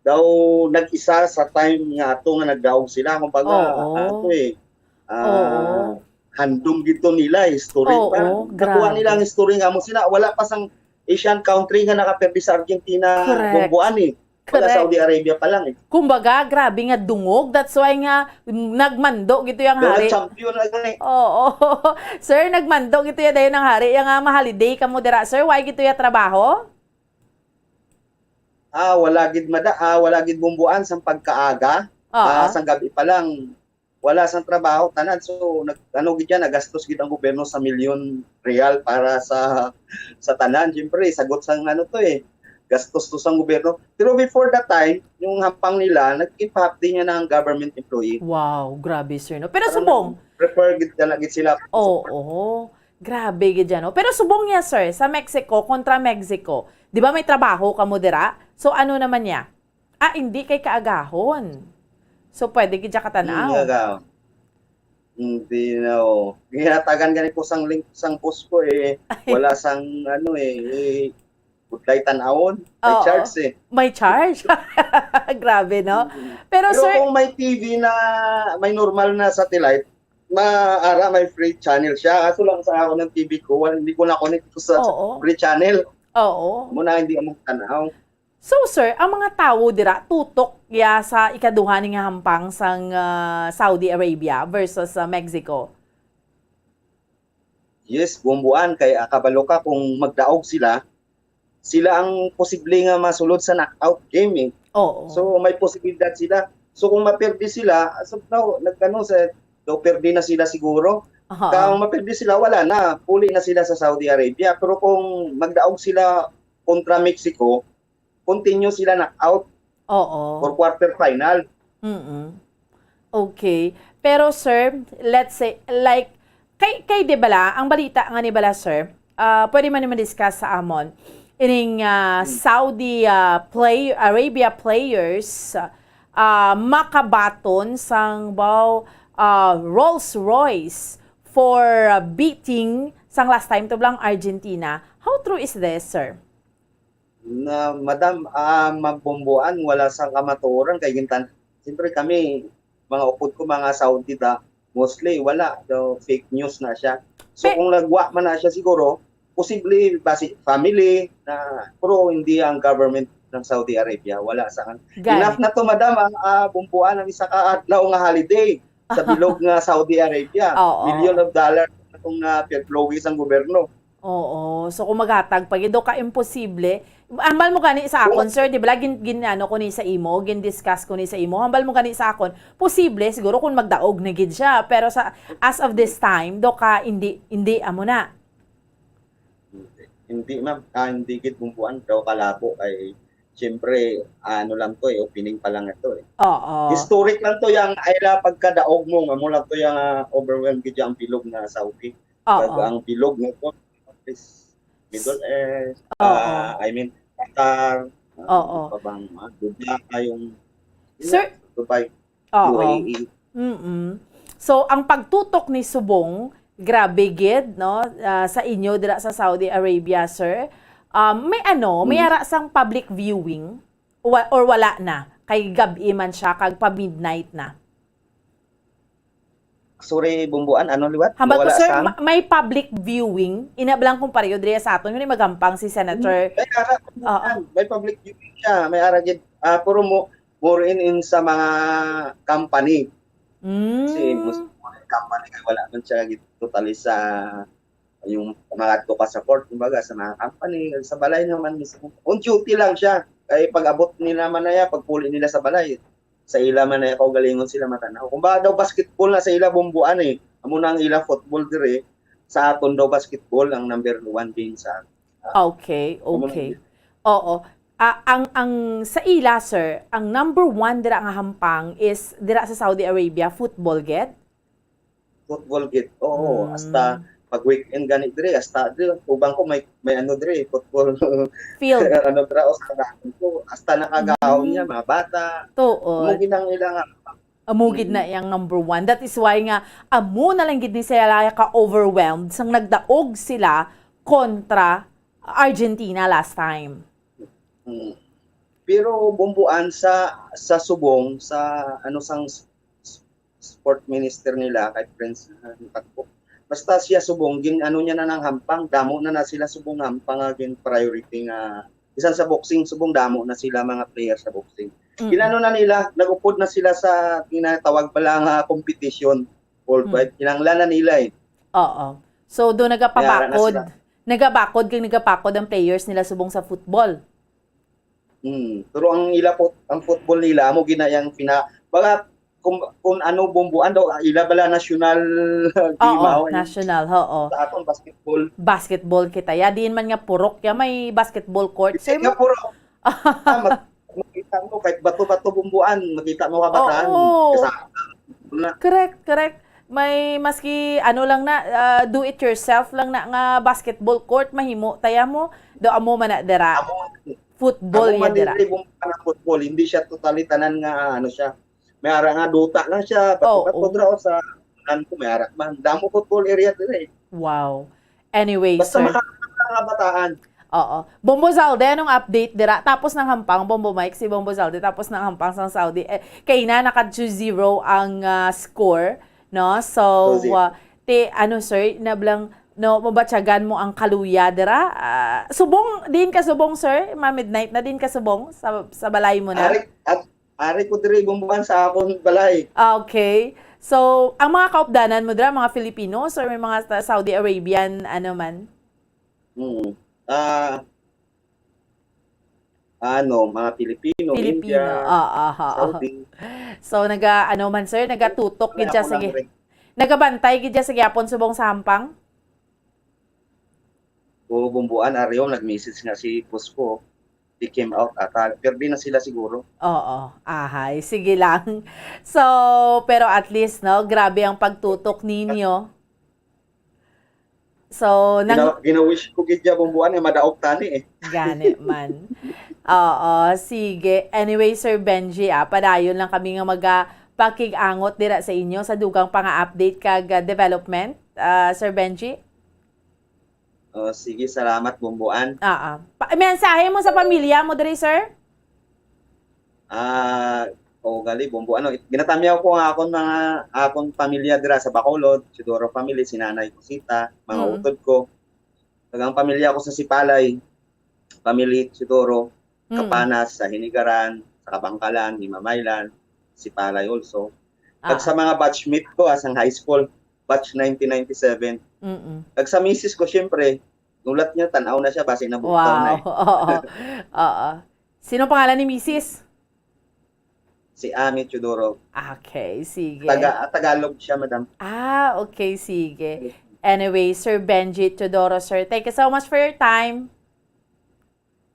daw nag-isa sa time nga ato nga nagdaog sila. Kumbaga, Oo. ato eh, ah, Oo. handom gito nila, history Oo, pa. Nakuha grabe. nila ang history nga mo sila. Wala pa sang Asian country nga nakaperdi sa Argentina, Correct. Bumbuan eh. Wala, Correct. Saudi Arabia pa lang eh. Kumbaga, grabe nga dungog. That's why nga, mm, nagmando gito yung Daw hari. nag-champion na gani. Oo. Sir, nagmando gito ya dayon ang hari. Yung nga, ma-holiday kamo dira, sir. Why gito ya trabaho? Ah, wala gid mada-, ah, wala gid Bumbuan sang pagkaaga. Oo. Ah, sang gabi pa lang, wala sang trabaho tanan. So, nag-, ano gid yan, nagastos gid ang gobyerno sa milyon real para sa, sa tanan. Siyempre, sagot sang ano to eh, gastos to sang gobyerno. Pero before that time, yung hampang nila, naging pa-half day niya na ang government employee. Wow, grabe, sir, no? Pero Parang subong. nag-prefer gid, talaga gid sila. Oo. Grabe gid yan, no? Pero subong niya, sir, sa Mexico kontra Mexico, di ba may trabaho kamo dira? So, ano naman niya? Ah, hindi kay kaagahon. So, pwede gid siya katanaw. Hindi, aga. Hindi na, oh. Ginatagan gani ko sang link, sang post ko, eh. Ay. Wala sang, ano, eh, eh, budlay tanawon. May Oo. charge, eh. May charge? Grabe, no? Mm. Pero, Pero sir, kung may T V na, may normal na satellite, maara, may free channel siya. Kaso lang sa ako ng T V ko, wal-, hindi ko na-connect ko sa Oo. free channel. Oo. Muna, hindi ako magtanaw. So, sir, ang mga tawo dira tutok ya sa ikaduha ni nga hampang sang, ah, Saudi Arabia versus sa Mexico? Yes, Bumbuan, kay, ah, kabalo ka kung magdaog sila, sila ang posible nga masulod sa knockout game, eh. Oo. So, may posibilidad sila. So, kung maperde sila, so, no, nagkano sa, daw perde na sila siguro. Aha. Kung maperde sila, wala na. Puli na sila sa Saudi Arabia. Pero kung magdaog sila kontra Mexico, continue sila knockout Oo. for quarter final. Mm-mm. Okay. Pero, sir, let's say, like, kay, kay, di bala, ang balita nga ni bala, sir, ah, pwede man ni ma-discuss sa amon, ining, ah, Hmm. Saudi, ah, play-, Arabia players, ah, makabaton sang, baw, ah, Rolls Royce for, ah, beating sang last time to blang Argentina. How true is this, sir? Na, madam, ah, mabumbuan, wala sang kamatuoran kay gintan-, siyempre kami, mga upod ko, mga Saudi ta, mostly wala, so, fake news na siya. So, Pe- kung nagwa man na siya siguro, posible basi family na, pero hindi ang government ng Saudi Arabia, wala sa kan-, Gani. Enough na to, madam, ang, ah, bumbuan ang isa ka adlaw nga holiday sa bilog nga Saudi Arabia. Oo. Million of dollars na itong, ah, pinaglugi sang gobyerno. Oo. So, kung maghatag pa gid, do ka imposible. Hambal mo gani sa akon, Oo. sir, di ba, gin-, gin-, ano ko ni sa imo, gin-discuss ko ni sa imo. Hambal mo gani sa akon, posible siguro kung magdaog na gid siya, pero sa, as of this time, do ka, hindi, hindi, amo na. Hindi, ma'am. Ah, hindi gid bumbuan daw kalabo kay, siyempre, ano lang to eh, opening pa lang ito eh. Oo. Historic lang to, yang ay la pagkadaog mo, nga mo lang to, yang, ah, overwhelmed gid ang bilog nga Saudi. Oo. Kag ang bilog nga to is Middle East, Oo. ah, I mean, Qatar, ah, Oo. ano pa bang, ah, Dubai, yung, yun Sir, nga, Dubai, Oo. U A E. Mm-mm. So, ang pagtutok ni Subong, grabe gid, no, ah, sa inyo dira sa Saudi Arabia, sir. Um, may ano, may Mm. ara sang public viewing? Wa-, or wala na? Kay gab-i man siya, kag pa-midnight na. Sorry, Bumbuan, ano liwat? Hambal ko, Wala sir, sang ma-, may public viewing. Ina ba lang kung pareho diri sa aton, yun yung magampang si Senator. May ara, Oo. may public viewing siya. May ara gid, ah, pero mo, more in, in sa mga company. Mm. Kasi most company kay wala man siya gid totally sa yung mga adto ka sa court, kumbaga, sa mga company, sa balay naman mismo. On duty lang siya. Kay pag-abot nila man na yan, pagpuli nila sa balay, sa ila man na kaugalingon sila matanaw. Kumbaga daw basketball na sa ila, Bumbuan, eh. Amo na ang ila football dire. Sa aton daw basketball ang number one game sa aton. Ah, Okay, amo na okay. yun. Oo. Ah, ang, ang sa ila, sir, ang number one dira nga hampang is dira sa Saudi Arabia, football gid? Football gid. Oo, hasta Mm. pag weekend gani dire, hasta dire, ubang ko may, may ano dire, football Field. ano dire, o sa daan ko, hasta nakagaon niya, Mm. mga bata. Tuod. Amo gid ang ilang Amo gid na Mm. iyang number one. That is why nga, amo na lang gid ni sila ka-overwhelmed sang nagdaog sila kontra Argentina last time. Mm. Pero, Bumbuan, sa, sa subong, sa, ano, sang s-, s-, sport minister nila, kay Prince, ah, Tagpo. Basta siya subong, gin-, ano niya na ng hampang, damo na na sila subong hampang nga gin priority nga, bisan sa boxing, subong damo na sila mga player sa boxing. Mm. Ginano na nila, nag-upod na sila sa tinatawag pala nga competition worldwide. Mm. Kinahanglan na nila eh. Oo. So, do May ara na nagapabakod. sila. Nagabakod kag nagapakod ang players nila subong sa football. Hmm, pero ang ila po, ang football nila, amo gina yang pina-, baga, kung, kung ano, Bumbuan daw, ila bala national team, Oo, ah, national, oo. Sa aton, basketball. Basketball kita. Ya, diin man nga purok, ya, may basketball court, Hindi sir, nga mo? purok. Ah, mag-, makita mo, kahit bato-bato, Bumbuan, makita mo kabataan. Oo. Kasi, na. Correct, correct. May maski, ano lang na, ah, do it yourself lang na nga basketball court, mahimo, taya mo, do amo man na dira. Amo, Football Amo ya man dira. Diri, kung kanang football, hindi siya totally tanan nga, ano siya. May ara nga duta lang siya, bato-bato Oo. dira, o sa, ano ko, may ara man. Damo football area diri. Wow. Anyway, Basta sir. Maka-, mga kabataan. Oo. Bombo Zalde, anong update dira? Tapos ng hampang, Bombo Mike, si Bombo Zalde, tapos ng hampang sang Saudi. Eh, kay na naka two zero ang, ah, score, no? So, Two zero. ah, ti, ano, sir, nablang, no, mabatyagan mo ang kaluya dira? Ah, subong, diin ka subong, sir? Ma-midnight na diin ka subong? Sa, sa balay mo na? Ari, at, ari ko diri, Bumbuan, sa akon balay. Ah, okay. So, ang mga kaupdanan mo dira, mga Filipinos or may mga sa-, Saudi Arabian, ano man? Mm. Ah, ano, mga Pilipino, Filipino. India, Ah, ah, ah, ah. Saudi. So, naga, ano man, sir, nagatutok Wala gid siya ako sa lang gi-, rin. nagabantay gid siya sa gihapon subong sa hampang? Oo, Bumbuan, Ariel, nag-message nga si boss ko. They came out ata. Pero di na sila siguro. Oo, ahay. Sige lang. So, pero at least, no, grabe ang pagtutok ninyo. So, nang Gina-, gina-wish ko gid ya, Bumbuan, nga madaog tani eh. Gani man. Oo, sige. Anyway, Sir Benji, ah, padayon lang kami nga maga-, pakig-angot dira sa inyo sa dugang pa nga update kag, ah, development, ah, Sir Benji? Oh, sige, salamat, Bumbuan. Ah, ah. Pa-, mensahe mo sa pamilya mo diri, sir? Ah, o gali, Bumbuan, ano, it-, ginatamyaw ko ang akon mga, akon pamilya dira sa Bacolod, Teodoro family, si Nanay Cosita, mga Mm. utod ko. Kag ang pamilya ko sa Sipalay, family Teodoro, Mm. Capanas, sa Hinigaran, sa Kabangkalan, Himamaylan, Sipalay also. Kag Ah. sa mga batchmate ko, ah, sang high school, batch nineteen ninety-seven. Mm-mm. Kag sa misis ko, syempre, nulat niya, tan-aw na siya, basi nabugtaw na Wow. eh. Oo. Oo. Sino pangalan ni misis? Si Ami Teodoro. Okay, sige. Taga-, Tagalog siya, madam. Ah, okay, sige. Yes. Anyway, Sir Benji Teodoro, sir, thank you so much for your time.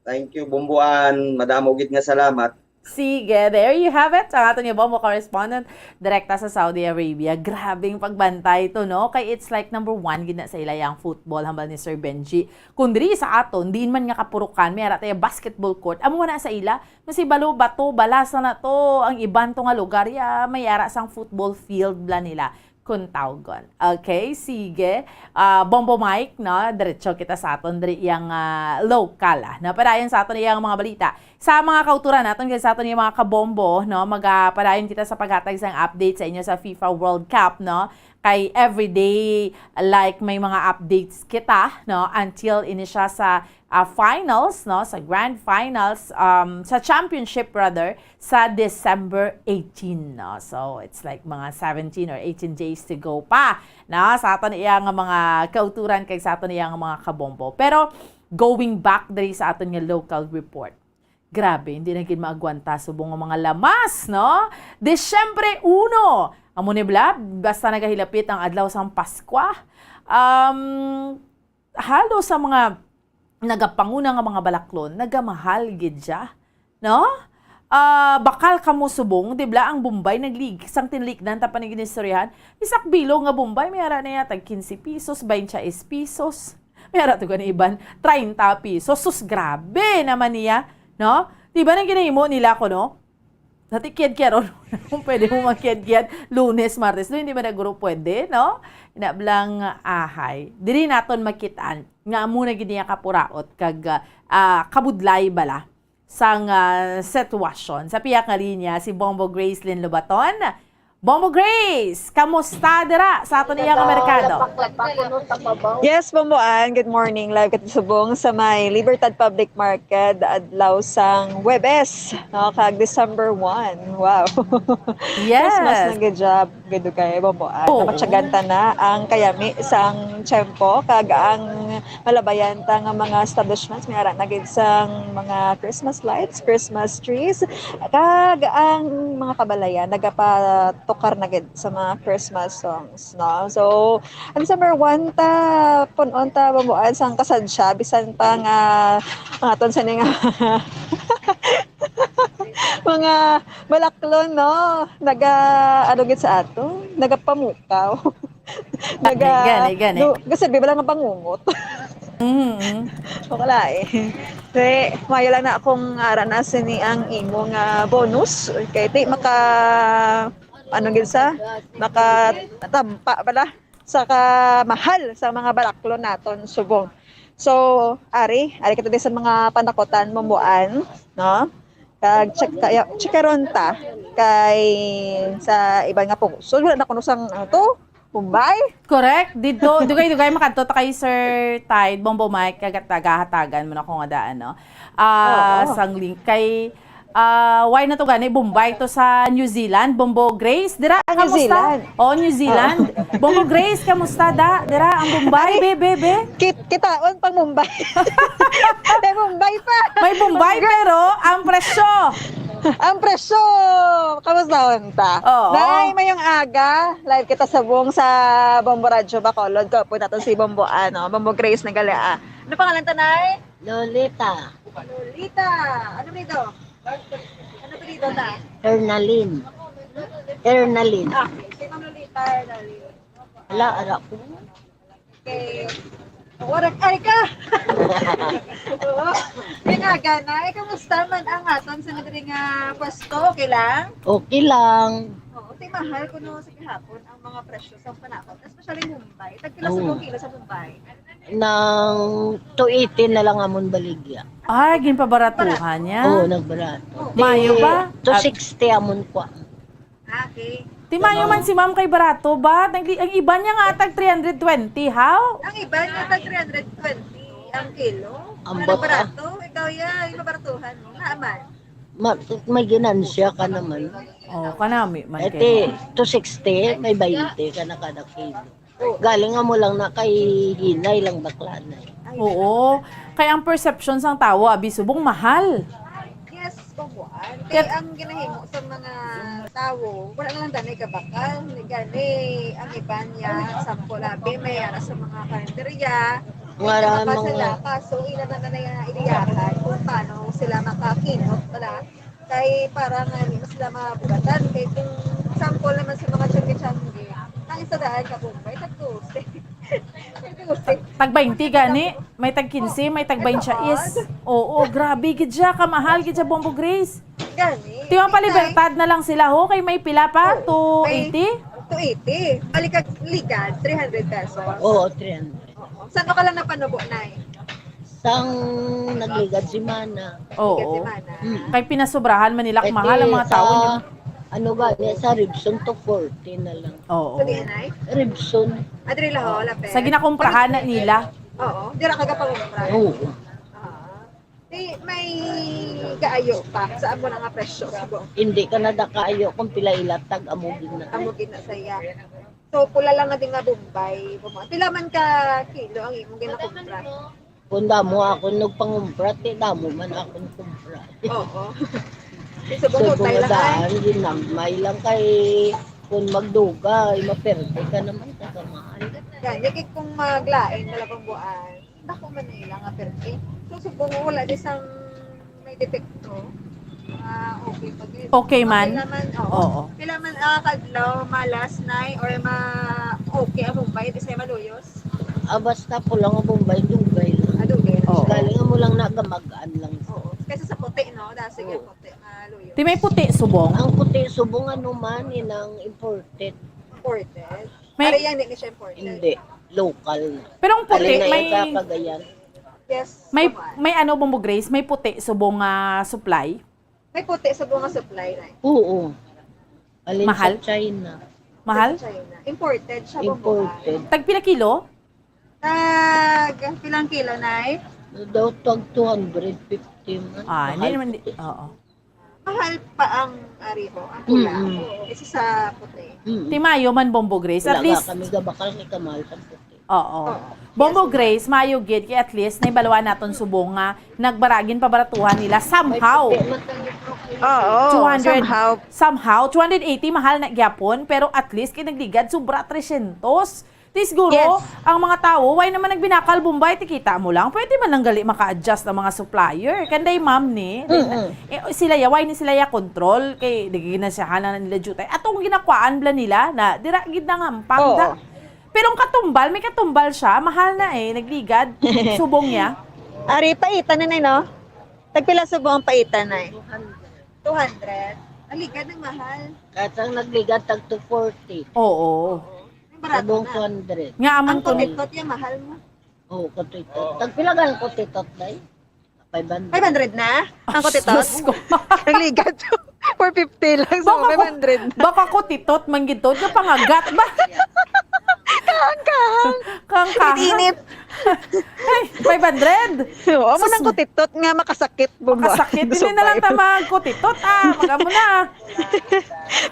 Thank you, Bumbuan. Madamo gid nga salamat. Sige, there you have it. Ang aton nga bombo correspondent, direkta sa Saudi Arabia. Grabing pagbantay to, no? Kay it's like number one gid na sa ila yang football, hambal ni Sir Benji. Kung diri sa aton, diin man nga kapurukan, may ara tayo basketball court. Amo na sa ila, masibalo, bato, balasa na to. Ang iban to nga lugar, ya, may ara sang football field bla nila. Kung tawgon. Okay, sige. Ah, Bombo Mike, no? Diretso kita sa aton diri yang, ah, local, ah. Napadayon sa aton iyang mga balita. Sa mga kauturan naton, kay sa aton yung mga kabombo, no? Magapadayon kita sa paghatag sang update sa inyo sa FIFA World Cup, no? Kay everyday, like, may mga updates kita, no? Until ini siya sa, ah, finals, no? Sa grand finals, um, sa championship, rather, sa December eighteen, no? So, it's like mga seventeen or eighteen days to go pa, no? Sa aton iya nga mga kauturan kag sa aton iya nga mga kabombo. Pero, going back diri sa aton nga local report, grabe, hindi na gid maagwanta subong nga mga lamas, no? Disyembre uno, amo ni bla, basta nagahilapit ang adlaw sang Paskwa. Um, halos sa mga nagapanguna nga mga balaklon, nagamahal gid siya, no? Ah, bakal kamo subong, di bla, ang Bombay naglig sang tinligdan ta pa ni ginistoryahan. Isak bilog nga Bombay, may ara na yata quince pesos, twenty-six pesos. May ara to gani iban, treinta pesos. Sus, grabe naman niya, no? Di ba nang ginahimo nila ko, no? Natikyad-kyad, o, kung pwede mo magkyad-kyad, Lunes, Martes, no? Hindi ba na guro pwede, no? Ina blang ahay. Diri naton makitaan nga amo na gid niya kapuraot kag, ah, kabudlay bala sang, ah, sitwasyon. Sa pihak nga linya, si Bombo Gracelyn Lobaton. Bombo Grace, kamusta dira sa aton iya nga merkado? Yes, Bomboan. Good morning. Live kita subong sa may Libertad Public Market, adlaw sang Huwebes, no, kag December one. Wow. Yes. Christmas na gid job, gid kay Bomboan. Oo. Namatyagan ta na ang kayami sang tiyempo kag ang malabayan ta nga mga establishments, may ara na gid sang mga Christmas lights, Christmas trees, kag ang mga kabalayan nagapatukar na gid sa mga Christmas songs, no? So, ang summer one ta, pun-on ta, Bomboan, sang kasadya, bisan pa nga ang aton sini nga mga balaklon, no? Naga, ano gid sa ato? Nagapamukaw. Gani, Naga, gani, gani. No, kasi bibala nga bangungot. Mhm. Wala eh. Kay, mayo lang na akong ara na sini ang imo nga bonus. Kay, di maka, ano gid sa, makatampa pala sa kamahal sa mga balaklon naton subong. So, ari, ari kita di sa mga panakotan, Bomboan, no? Kag check kaya, checkaron ta kay sa iban nga pungso. Wala na kuno sang, ano to? Bombay? Correct. Dito, dugay-dugay makadto ta kay Sir Tide, Bombo Mike, kag tagahatagan mo na ko nga daan, no? Ah, Oo. Sang link kay, ah, why na to gani? Bombay to sa New Zealand, Bombo Grace. Dira, Ah, New kamusta? Zealand. Oh, New Zealand. Oo. Bombo Grace, kamusta da? Dira, ang Bombay, Ay. be, be, be. Kit-, kitaon pang Mumbai. May Mumbai pa. May Mumbai, Congrats. Pero ang presyo. Ang presyo. Kamusta, unta? Oo. Nay, mayong aga. Live kita sa buong sa Bombo Radyo Bacolod. Ko po nato si Bombo, ano, Bombo Grace Nagalea. Ano pangalan ta, Nay? Lolita. Lolita. Ano apelyido? Ano apelyido ta? Hernalin. Hernalin. Ah, okay. Si Ma'am Lolita Hernalin. Ala, ara ko. Okay. Wala, ay ka! Oo. Kaya nga, gana. Eh, kamusta man ang aton sa diri nga pwesto? Okay lang? Okay lang. Oo, ti mahal kuno sa gihapon ang mga presyo sa panahon, especially Mumbai. Tagpila sa Oo. Kilo sa Mumbai? Nang two eighty na lang amon baligya. Ay, ginpabaratuhan niya. Oo, nagbarato. Oo. Mayo Ti ba? two sixty amon kwa. Ah, okay. Ti mayo man si ma'am kay barato ba? Nag-, ang iban niya nga tag three hundred twenty, how? Ang iban niya tag three hundred twenty ang kilo. Ang Ang bata. Barato, ikaw ya, yung mabaratuhan mo. Nga man. Ma-, may ginansya ka naman. Oh, kanami man Eh, kayo. Ti, two sixty, may twenty ka na kada kilo. Galing nga mo lang na kay hinay lang bakla na eh. Oo. Kaya ang perception sang tawo, abi subong mahal. Yes, kuan. Kay Kat- ang ginahimo sa mga tawo, wala na lang danay kabakal. Ni gani, ang iban niya, sample, abi, may ara sa mga karinderya, Wala may mga mga kasadaka. So, ila na na yung iliyahan kung paano sila makakinot pala. Kay para nga hindi man sila mabugatan. Kay kung sample naman sa mga tiyangge-tiyangge, ang isa daan ka Bombay, tag-dosi. Tag-dosi. Tag baynte gani, may tag kinse, may tag baynte is. Oo, grabe gid siya, kamahal gid siya, Bombo Grace. Gani. Ti mapalibertad na lang sila, ho, kay may pila pa? Oo, may two eighty? Two eighty. Balik kag ligad, three hundred pesos. Oo, three hundred. Oo. Saan ka lang napanubo, Nay? Sang nagligad si Mana. Oo. Ligad si Mana. Mm. Kay pinasobrahan man nila, kay mahal ang mga sa, tao niya. Ano gani, sa Ribson, two forty na lang. Oo. Sa diin, Nay? Ribson. Adri lang, oo, lapit. Sa ginakomprahan na nila. Oo, dira ka gapangumpra. Oo. Ah. Di, may kaayo pa sa amo na nga presyo, subong. Hindi ka na da kaayo kung pila ilatag, amo gid na. Amo gid na sa iya. So, pula lang na din nga Bombay. Pila man ka kilo ang imong ginakumpra? Kung damo ako nagpangumpra, ti damo man akong kumpra. Oo. Subong, subong utay lang ay. Daan, ginagmay lang kay kung magdugay, maperde ka naman sa kamahal. Yan, di kay kung maglain na lang ang buwan. Dako man na ila nga perke. So, subong wala di sang may depekto. Ah, okay pa gid. Okay man? Okay naman, oo. Oo. Pila man, ah, kadlaw, malas, Nay, or ma-, okay ang Bombay, di siya maluyos? Ah, basta pula nga Bombay, dugay lang. Ah, dugay lang. Oo. Galing mo lang na gamagaan lang. Oo. Kaysa sa puti, no? Dahil sige, oo, puti, maluyos. Ti may puti subong? Ang puti subong, ano man, inang imported. Imported? May... Ari yan, di ni siya imported. Hindi. Local na. Pero ang puti, alin na may, yan sa Cagayan? Yes, may, come on. May ano, Bombo Grace, may puti subong nga supply? May puti subong nga supply, right? Oo. Alin, mahal? Sa China. Mahal? Sa China. Imported siya, Bombo, ah. Imported. Tag pila kilo? Tag pilang kilo, Nay? Daw tag two hundred fifty man. Ah, hindi naman di-, oo. Mahal pa ang ariho, ang pula, mm-mm, kaysa sa puti. Mm-mm. Ti maayo man, Bombo Grace. At least, wala nga kami gabakal kay kamahal sa puti. Oo. Oo. Bombo Grace, maayo gid kay at least nahibaluan naton subong nga nagbaragin pabaratuhan nila somehow. Oo, somehow. Two hundred, somehow, two hundred eighty, mahal na gyapon, pero at least kay nagligad sobra tresyentos. Ti siguro, yes, ang mga tawo, why naman nagbinakal Bombay? Ti kita mo lang, pwede man lang gali maka-adjust ang mga supplier. Kanday ma'am ni, mm-mm, eh, sila ya, why ni sila ya control? Kay di ginasyahan na nila jutay. Atong ginakwaan bala nila na, dira gid nang hampang da. Oo. Pero ang katumbal, may katumbal siya, mahal na eh, nagligad, subong niya. Ari, paitan na, Nay, no? Tagpila subong ang paitan, Nay? Two hundred. Ang ligad ng mahal. Kahit ang nagligad, tag two forty. Oo. Ang barato na. Subong two hundred. Nga, amon ang kutitot, yung mahal mo. Oo, kutitot. Tagpila ang kutitot, Day? Five hundred. Five hundred na? Ang kutitot? Diyos ko. Ang ligad. Four fifty lang, so five hundred na. Baka kutitot, man gid to. Yung pangagat ba? Kahang-kahang. Kahang-kahang. Init-init. Ay, five hundred? Oo, amo nang kutitot nga makasakit, Bombo. Makasakit. Hindi na lang ta magkutitot, ah. Mag-amo na.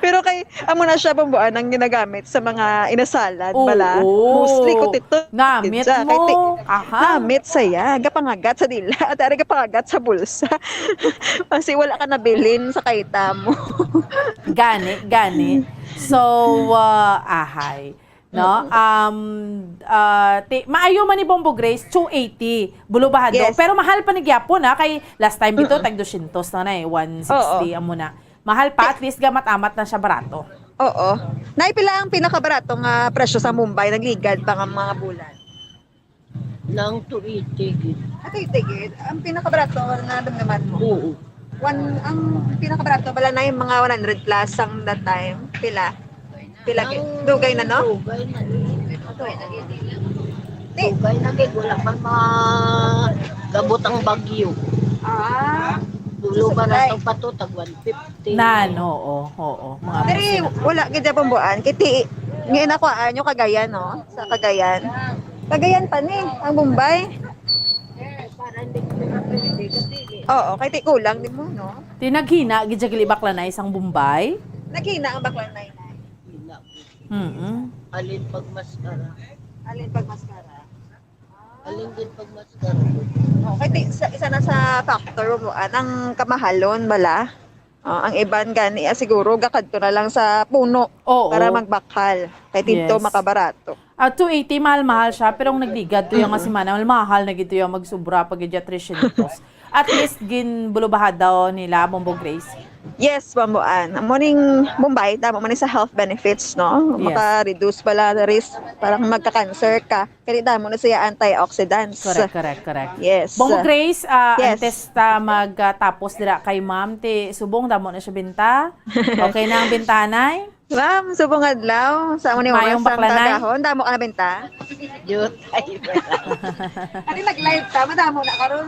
Pero kay, amo na siya, Bombo, ah, nang ginagamit sa mga inasalan, bala. Oo. Mostly, kutitot. Namit mo. Kay ti-, aha, namit saya. Gapangagat sa dila. At ari gapangagat sa bulsa. Kasi wala ka nabilin sa kaita mo. Gani, gani. So, ah, ahay. No? Mm-mm. Um, ah, ti-, maayo man ni Bombo Grace, two eighty, bulubahado. Yes. Pero mahal pa ni gyapon, ha? Kay last time dito, mm-mm, tag dosyentos na na eh, one sixty, oo, amo na. Mahal pa, at least gamat-amat na siya barato. Oo. Nay, pila ang pinakabarato nga presyo sa Mumbai, nagligad pa nga mga bulan? Nang two eighty gid. Ah, two eighty gid. Ang pinakabarato na damdaman mo? Oo. One, ang pinakabarato pala na yung mga one hundred plus ang that time. Pila? Pila gid? Ang dugay na, no? Dugay na. Dugay na gid. Di. Dugay na gid. Wala pa ma-, gabot ang bagyo. Ah. Dulo ba na supply. Ito pa to, tag one fifty. Nan, oo, oo, mga... Pero wala gid ang pambuan. Kay ti-, ngayon ako, ah, yung Cagayan, no? Sa Cagayan. Cagayan pa ni, ang Bombay. Oo, kay ti kulang din mo, no? Ti naghina, gid siya gali bakla na isang Bombay. Naghina ang bakla na yun. Mm-mm. Alin pag maskara? Alin pag maskara? Alin din pag maskara? Okay, ti-, isa, isa na sa factor mo, ah, ang kamahalon bala. Ah, ang iban gani, ah, siguro gakadto na lang sa puno, oo, para magbakhal. Kay dito, yes, makabarato. Ah, two eighty, mahal-mahal siya, pero ang nagligad to yung, mm-mm, nga semana, mahal na gito yung magsubra pag three hundred. At least, ginbulubahad daw nila, Bombo Grace. Yes, Bombo Ann. Amo ning Bombay, tama man ni sa health benefits, no? Yes. Maka-reduce pala na risk para magka-cancer ka. Kaya damo na siya antioxidants. Correct, correct, correct. Yes. Bombo Grace, ah, Yes. antes ta magtapos dira kay ma'am, ti subong damo na siya binta. Okay na ang bintanay? Ma'am, subong adlaw. Sa amo ni Mayong Mama, sa baklanay. Kagahon, damo ka na binta? Jutay. Ano nag-live ta? Madamo na karon.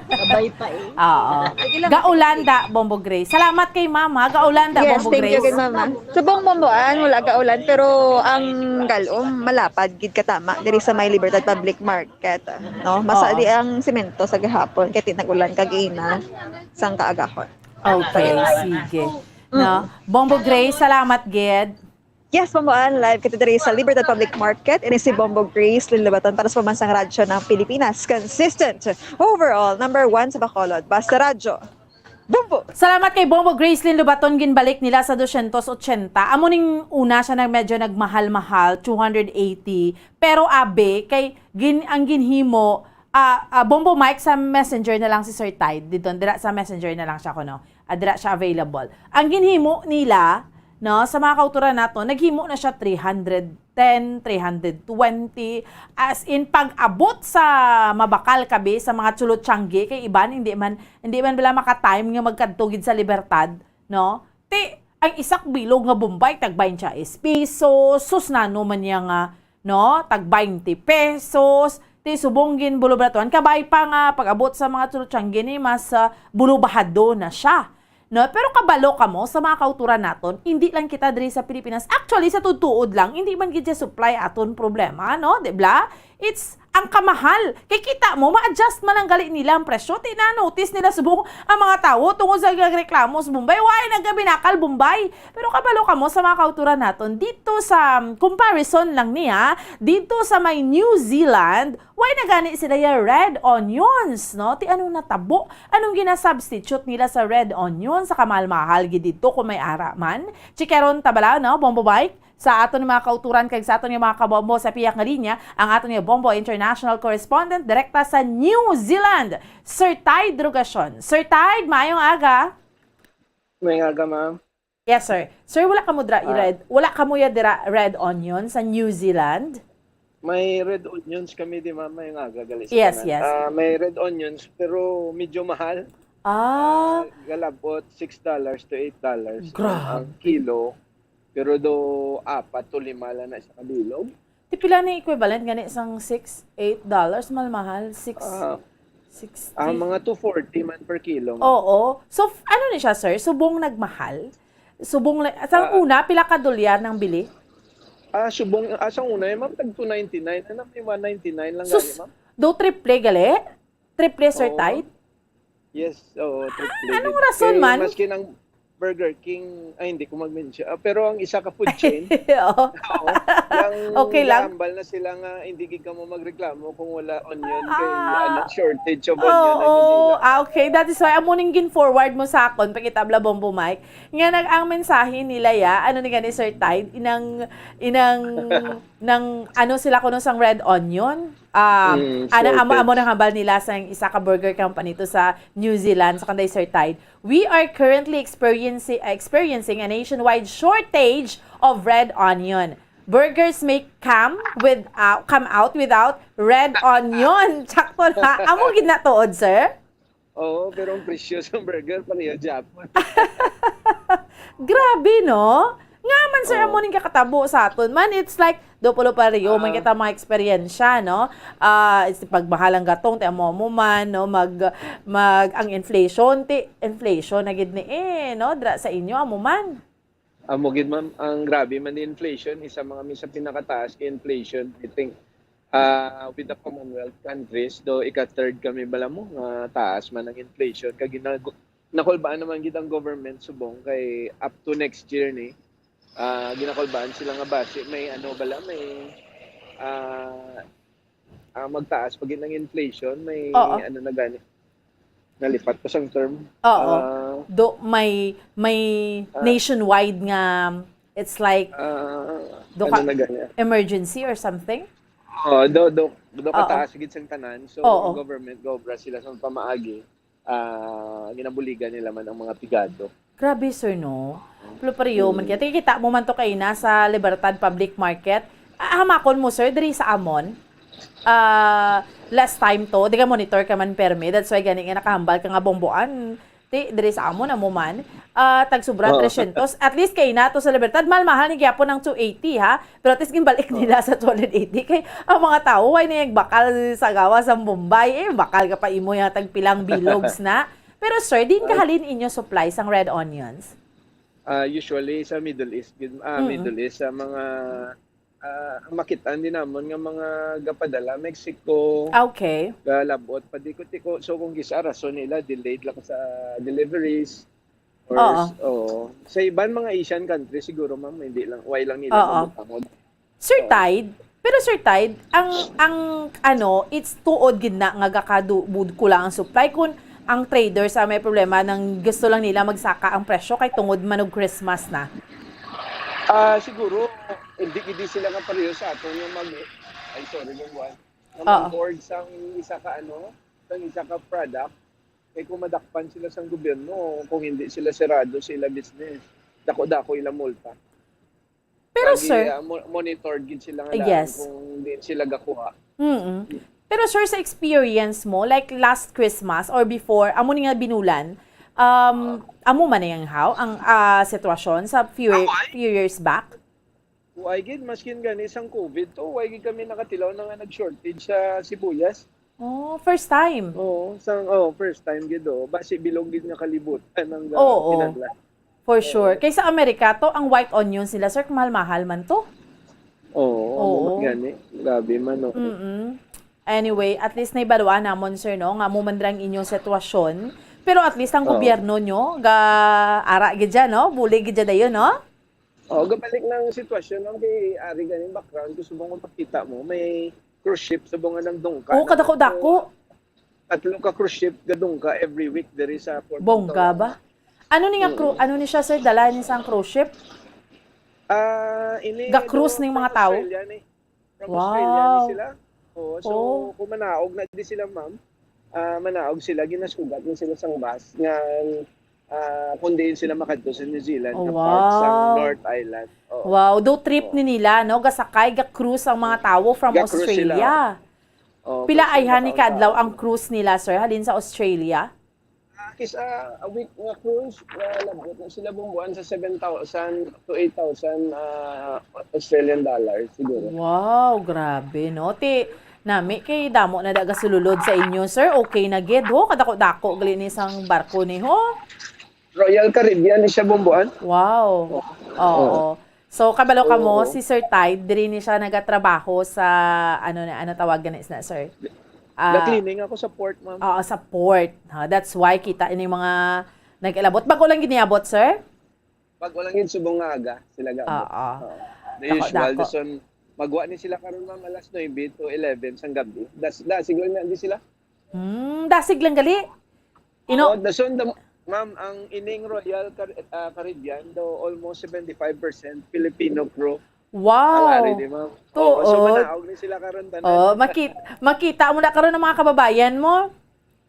Kabay pa eh. Oo. Sige lang, Gaulanda, Bombo Grace. Salamat kay Mama. Gaulanda, Yes, Bombo thank you Grace. kay Mama. Subong Bombo Ann, wala gaulan, pero ang galom, malapad gid katama diri sa may Libertad Public Market, no? Masa Oo. di ang semento sa gahapon, kay ti nag-ulan kagina sang kaagahon. Okay, sige. Mm. No? Bombo Grace, salamat gid. Yes, Bombo Ann, live kita diri sa Libertad Public Market. Ini si Bombo Grace Linlobaton para sa Pambansang Radyo ng Pilipinas. Consistent, overall, number one sa Bacolod. Basta Radyo. Bombo! Salamat kay Bombo Grace Linlobaton, ginbalik nila sa dosyentos otsenta. Amo ning una siya na medyo nagmahal-mahal, two hundred eighty. Pero abi, kay gin-, ang ginhimo, ah, ah, Bombo Mike, sa Messenger na lang si Sir Tide. Dito, dira sa Messenger na lang siya kuno. Ah, dira siya available. Ang ginhimo nila, no, sa mga kauturan nato, naghimo na siya three hundred ten, three hundred twenty. As in, pag-abot sa mabakal kabi, sa mga chulutsyanggi, kay iban, hindi man, hindi man bala maka-time nga magkadto gid sa Libertad, no? Ti, ang isak bilog nga Bombay, tag twenty-six pesos, sus, nano man niya nga, no? Tag twenty pesos. Ti subong ginbulubahadon. Kabay pa nga pag-abot sa mga chulutsyanggi ni, mas, ah, bulubahado na siya. No? Pero kabalo kamo sa mga kauturan naton, hindi lang kita diri sa Pilipinas. Actually, sa tutuod lang, hindi man gid siya supply aton problema, no? Di ba? It's ang kamahal. Kay kita mo, ma-adjust man lang gali nila ang presyo. Ti na-notice nila subong ang mga tawo tungod sa nagreklamo sa Bombay. Why nagabinakal Bombay? Pero kabalo kamo sa mga kauturan naton. Dito sa, um, comparison lang niya, dito sa may New Zealand, why na gani sila ya red onions, no? Ti anong natabo? Anong gina-substitute nila sa red onion? Sa kamahal-mahal gid dito kung may ara man. Chikaron ta bala, no? Bombo Mike? Sa aton nga mga kauturan kag sa aton nga mga kabombo sa pihak nga linya, ang aton nga Bombo International Correspondent direkta sa New Zealand, Sir Tide Rogacion. Sir Tide, maayong aga. Maayong aga, ma'am. Yes, sir. Sir, wala kamo dira Ah. red, wala kamo ya dira red onion sa New Zealand? May red onions kami di, ma'am, maayong aga gali sa Yes, tanan. yes. Ah, may red onions, pero medyo mahal. Ah. Ah, galabot six dollars to eight dollars ang Grabe. kilo. Pero do apat to lima lang na sa kabilog. Ti pila ni equivalent gani sang six, eight dollars, mahal-mahal, six, Ah, sixty. ah, mga two forty man per kilo, ma'am. Oo. So, f-, ano ni siya, sir? Subong nagmahal? Subong la-, sa Ah. una, pila ka dolyar nang bili? Ah, subong, ah, sa una, eh, ma'am, tag two ninety-nine. Ano, may one ninety-nine lang Sus, gani, ma'am? Do triple gali? Triple, Sir Oo, Tide? ma'am. Yes, oo, triple Anong gid. rason Kay man? Maski nang Burger King, ay, hindi ko mag-mention. Ah, pero ang isa ka food chain, Oo. oo, yung Okay lang. nahambal na sila nga hindi gid kamo magreklamo kung wala onion kay, Ah. ano, shortage of onion ang Oo. Manila. Ah, okay. That is why amo ning gin-forward mo sa akon, pakita bala, Bombo Mike, nga nag-, ang mensahe nila ya, ano ni gani, Sir Tide, inang, inang nang ano sila kuno sang red onion. Um, Mm, ana, amo, amo shortage. nang hambal nila sa isa ka burger company to sa New Zealand, sa kanday Sir Tide. "We are currently experiencing, experiencing a nationwide shortage of red onion. Burgers may come with, uh, come out without red onion." Sakto na. Amo gid na tuod, sir? Oo, pero ang presyo sa burger, pareho gyapon. Grabe, no? Nga man, sir, Oo. amo ning kakatabo sa aton man. It's like, do pulo pareho man Ah. kita mga eksperyensya, no? Ah, is pagmahal ang gatong, ti amo, amo man, no? Mag, mag, ang inflation, ti inflation na gid ni, eh, no? Dra sa inyo, amo man. Amo gid, ma'am, ang grabe man ni inflation, isa man kami sa pinakataas kay inflation, I think, ah, with the Commonwealth countries, do ika-third kami bala mo nga taas man ang inflation. Kag ginago-, nakulbaan naman gid ang government subong kay up to next year ni, ah, ginakulbaan sila nga basi may ano bala, may, ah, ah, magtaas pa gid ang inflation, may Oo. ano na gani. Nalipat ko sang term. Oo. Ah. Do, may, may Ah. nationwide nga, it's like, Ah, do ano ka, na gani? emergency or something? Oo, do, do, do Oo. kataas gid sang tanan. So, Oo. ang government gaobra sila sa pamaagi, ah, ginabuligan nila man ang mga pigado. Grabe, sir, no? Pero pareho man kaya. Kita mo man to kay na sa Libertad Public Market. Ah, hamakon mo, sir, diri sa amon. Ah, last time to, di ka monitor ka man permi. That's why gani nga nakahambal ka nga bumbuan. Ti, diri sa amon, amo man. Ah, tag sobra Oo. tresyentos. At least kay na to sa Libertad, mahal-mahal ni gyapon ang two eighty, ha? Pero at least ginbalik nila sa two hundred eighty. Kay ang mga tao, why na yung bakal sa gawas ang Bombay? Eh, bakal ka pa imo yung tagpilang bilogs na. Pero sir, din kahalin inyo supply sang red onions? Ah, usually sa Middle East, gid, ah, Mm. Middle East, sa mga, ah, ang makitaan din namon nga mga gapadala, Mexico, Ah, okay. galabot, padiko-tiko. So, kung gisa, rason nila, delayed lang sa deliveries. Or, Oo. Oo. Sa iban mga Asian countries, siguro, ma'am, hindi lang, why lang nila Oo. mabutangod. Sir Tide, pero Sir Tide, ang, ang, ano, it's tuod gid na nga gakadubod ko lang ang supply kun ang traders ang may problema nang gusto lang nila magsaka ang presyo kay tungod man og Christmas na. Ah, siguro, hindi gid sila nga pareho sa ato nga mag, ay, sorry, nga buwan. Nga Oo. mag-hoard sang isa ka, ano, sang isa ka product, kay kung madakpan sila sang gobyerno, kung hindi sila serado sa ila business, dako-dako ila multa. Pero Lagi, sir, ah, mo- monitored gid sila nga Yes. daan kung di sila gakuha. mm Pero sir, sa experience mo, like last Christmas or before, amo ni nga binulan, um, amo man na yang how ang ah, sitwasyon sa few, Away? few years back? Why gid, maskin gani sang COVID to, why gid kami nakatilaw na nga nag-shortage sa sibuyas? Oh, first time. Oo, sang, oh, first time gid, oh. Basi bilog gid nga kalibutan ang ah, Oo. kinahanglan. For sure. Kay sa Amerika to, ang white onions nila, sir, mahal-mahal man to. Oo, Oo. amo gani. Grabe man, no? Mm-mm. Anyway, at least naibaluan namon, sir, no, nga mo man ra ang inyong sitwasyon. Pero at least ang Oo. gobyerno nyo, ga ara gid dyan, no? Bulig gid dyan dayon, no? Oh, gabalik na ang sitwasyon ng kay ari ganing background, gusto mo mapakita mo, may cruise ship sa bunga ng Dungka. Oo, kadako-dako. Tatlo ka cruise ship gadungka every week diri sa Port of Bongga Tauranga. Ba? Ano ni nga cru- ano ni siya, sir? Dala ni sang cruise ship? Ah, ini Ga-cruise do ning from mga tao? Australia ni. From Wow. Australia ni sila. Oo, so Oh. Kung manaog na di sila, ma'am, ah, manaog sila, ginasugat ni sila sang bus nga ah, kung diin sila makadto sa New Zealand Oh, nga part sang wow. North Island. Oo. Wow, do trip ni nila, no? Gasakay, ga-cruise ang mga tawo from Ga-cruise sila. Australia. Oo, Pila cruise ayhan sila ni kaadlaw taon-taon. Ang cruise nila, sir, halin sa Australia? Ah, kis a week nga cruise, ah, labot na sila bumbuan sa seven thousand to eight thousand ah, Australian dollars siguro. Wow, grabe, no? Ti, nami kay damo na da gasululod sa inyo, sir. Okay na gid, ho? Kadako-dako gali ni sang barko ni, ho? Royal Caribbean ni siya bumbuan. Wow. Oo. So, kabalo ka mo, Oo. Si Sir Tide, diri ni siya nagatrabaho sa, ano na, ano tawag gani na, sir? Ah, Na-cleaning ako sa port, ma'am. Oo, sa port. Ha, that's why kita ini mga nag-ilabot. Bago lang giniabot, sir? Pag walang yun, subong nga aga, sila gabot. Oo. Oo. The Dako, usual, dako. Dason, magwa ni sila karon, ma'am, alas nuebe to eleven sang gabi. Das, da, siguro na di sila. Hmm, dasig lang gali. Ino? Oh, dason, the, ma'am, ang ining Royal Car- ah, Caribbean do almost seventy-five percent Filipino crew. Wow. Alari di, ma'am. Oo, so Tuod. Manaog ni sila karon tanan. Oh, makit makita mo na karon ang mga kababayan mo.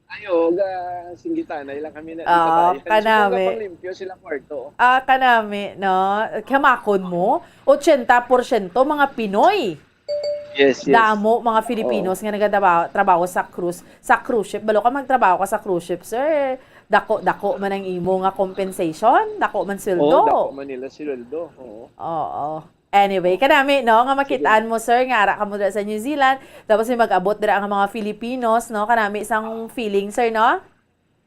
Ayo, ga singgitanay lang kami na Ah, sa bayan. So, kanami. Panglimpyo sila kwarto. Ah, kanami, no? Kamakon mo, ochenta porsyento mga Pinoy. Yes, yes. Damo mga Filipinos nga nagatrabaho trabaho sa cruise, sa cruise ship. Balo ka magtrabaho ka sa cruise ship, sir. Dako-dako man ang imo nga compensation, dako man sweldo. Oh, dako man nila sweldo. Oo. Oo. Anyway, kanami, no, nga makitaan mo, sir, nga ara ka mo dira sa New Zealand, tapos may mag-abot dira ang mga Filipinos, no, kanami isang feeling, sir, no?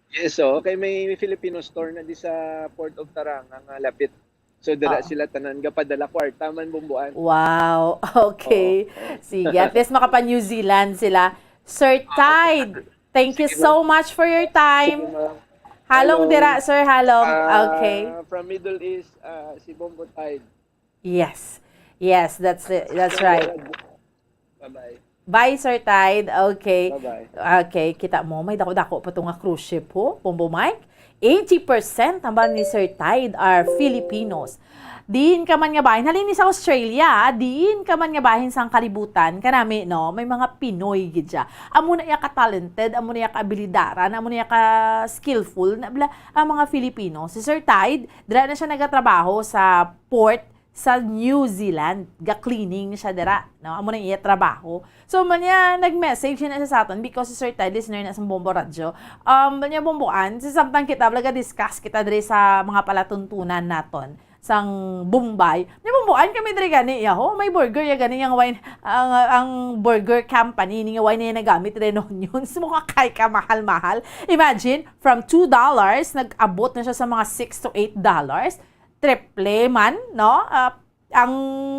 Yes, so kay may Filipino store na di sa Port of Tauranga nga lapit. So dira Oo. Sila tanan gapadala kwarta man bumbuan. Wow. Okay. Sige, at least makapa New Zealand sila. Sir Tide, thank you so much for your time. Sige, ma'am. Halong Hello. Dira, sir, halong. Ah, Okay. From Middle East, ah, si Bombo Tide. Yes. Yes, that's it. That's right. Bye-bye. Bye, Sir Tide. Okay. Bye-bye. Okay, kita mo, may dako-dako pa to nga cruise ship, ho, Bombo Mike. Eighty percent naman ni Sir Tide are Filipinos. Diin ka man nga bahin, halin ni sa Australia, ah, diin ka man nga bahin sang kalibutan, kanami, no, may mga Pinoy gid siya. Amo na iya ka talented, amo na iya ka abilidaran, amo na iya ka skillful, na bla, ang mga Filipino. Si Sir Tide, dira na siya nagatrabaho sa port sa New Zealand. Ga-cleaning siya dira, no? Amo na iya trabaho. So, man niya, nag-message na siya sa aton because si Sir Tide, listener na sa Bombo Radyo. Um, man niya, Bomboan, sa samtang kita, wala ga-discuss kita diri sa mga palatuntunan naton sang Bombay. Ni Bomboan kami diri gani, yaho, may burger ya gani yang wine, ang, ang burger company ni nga wine na nagamit rin onions. Mukha kay ka mahal-mahal. Imagine, from two dollars, nag-abot na siya sa mga six to eight dollars. Triple man, no? Ah, ang,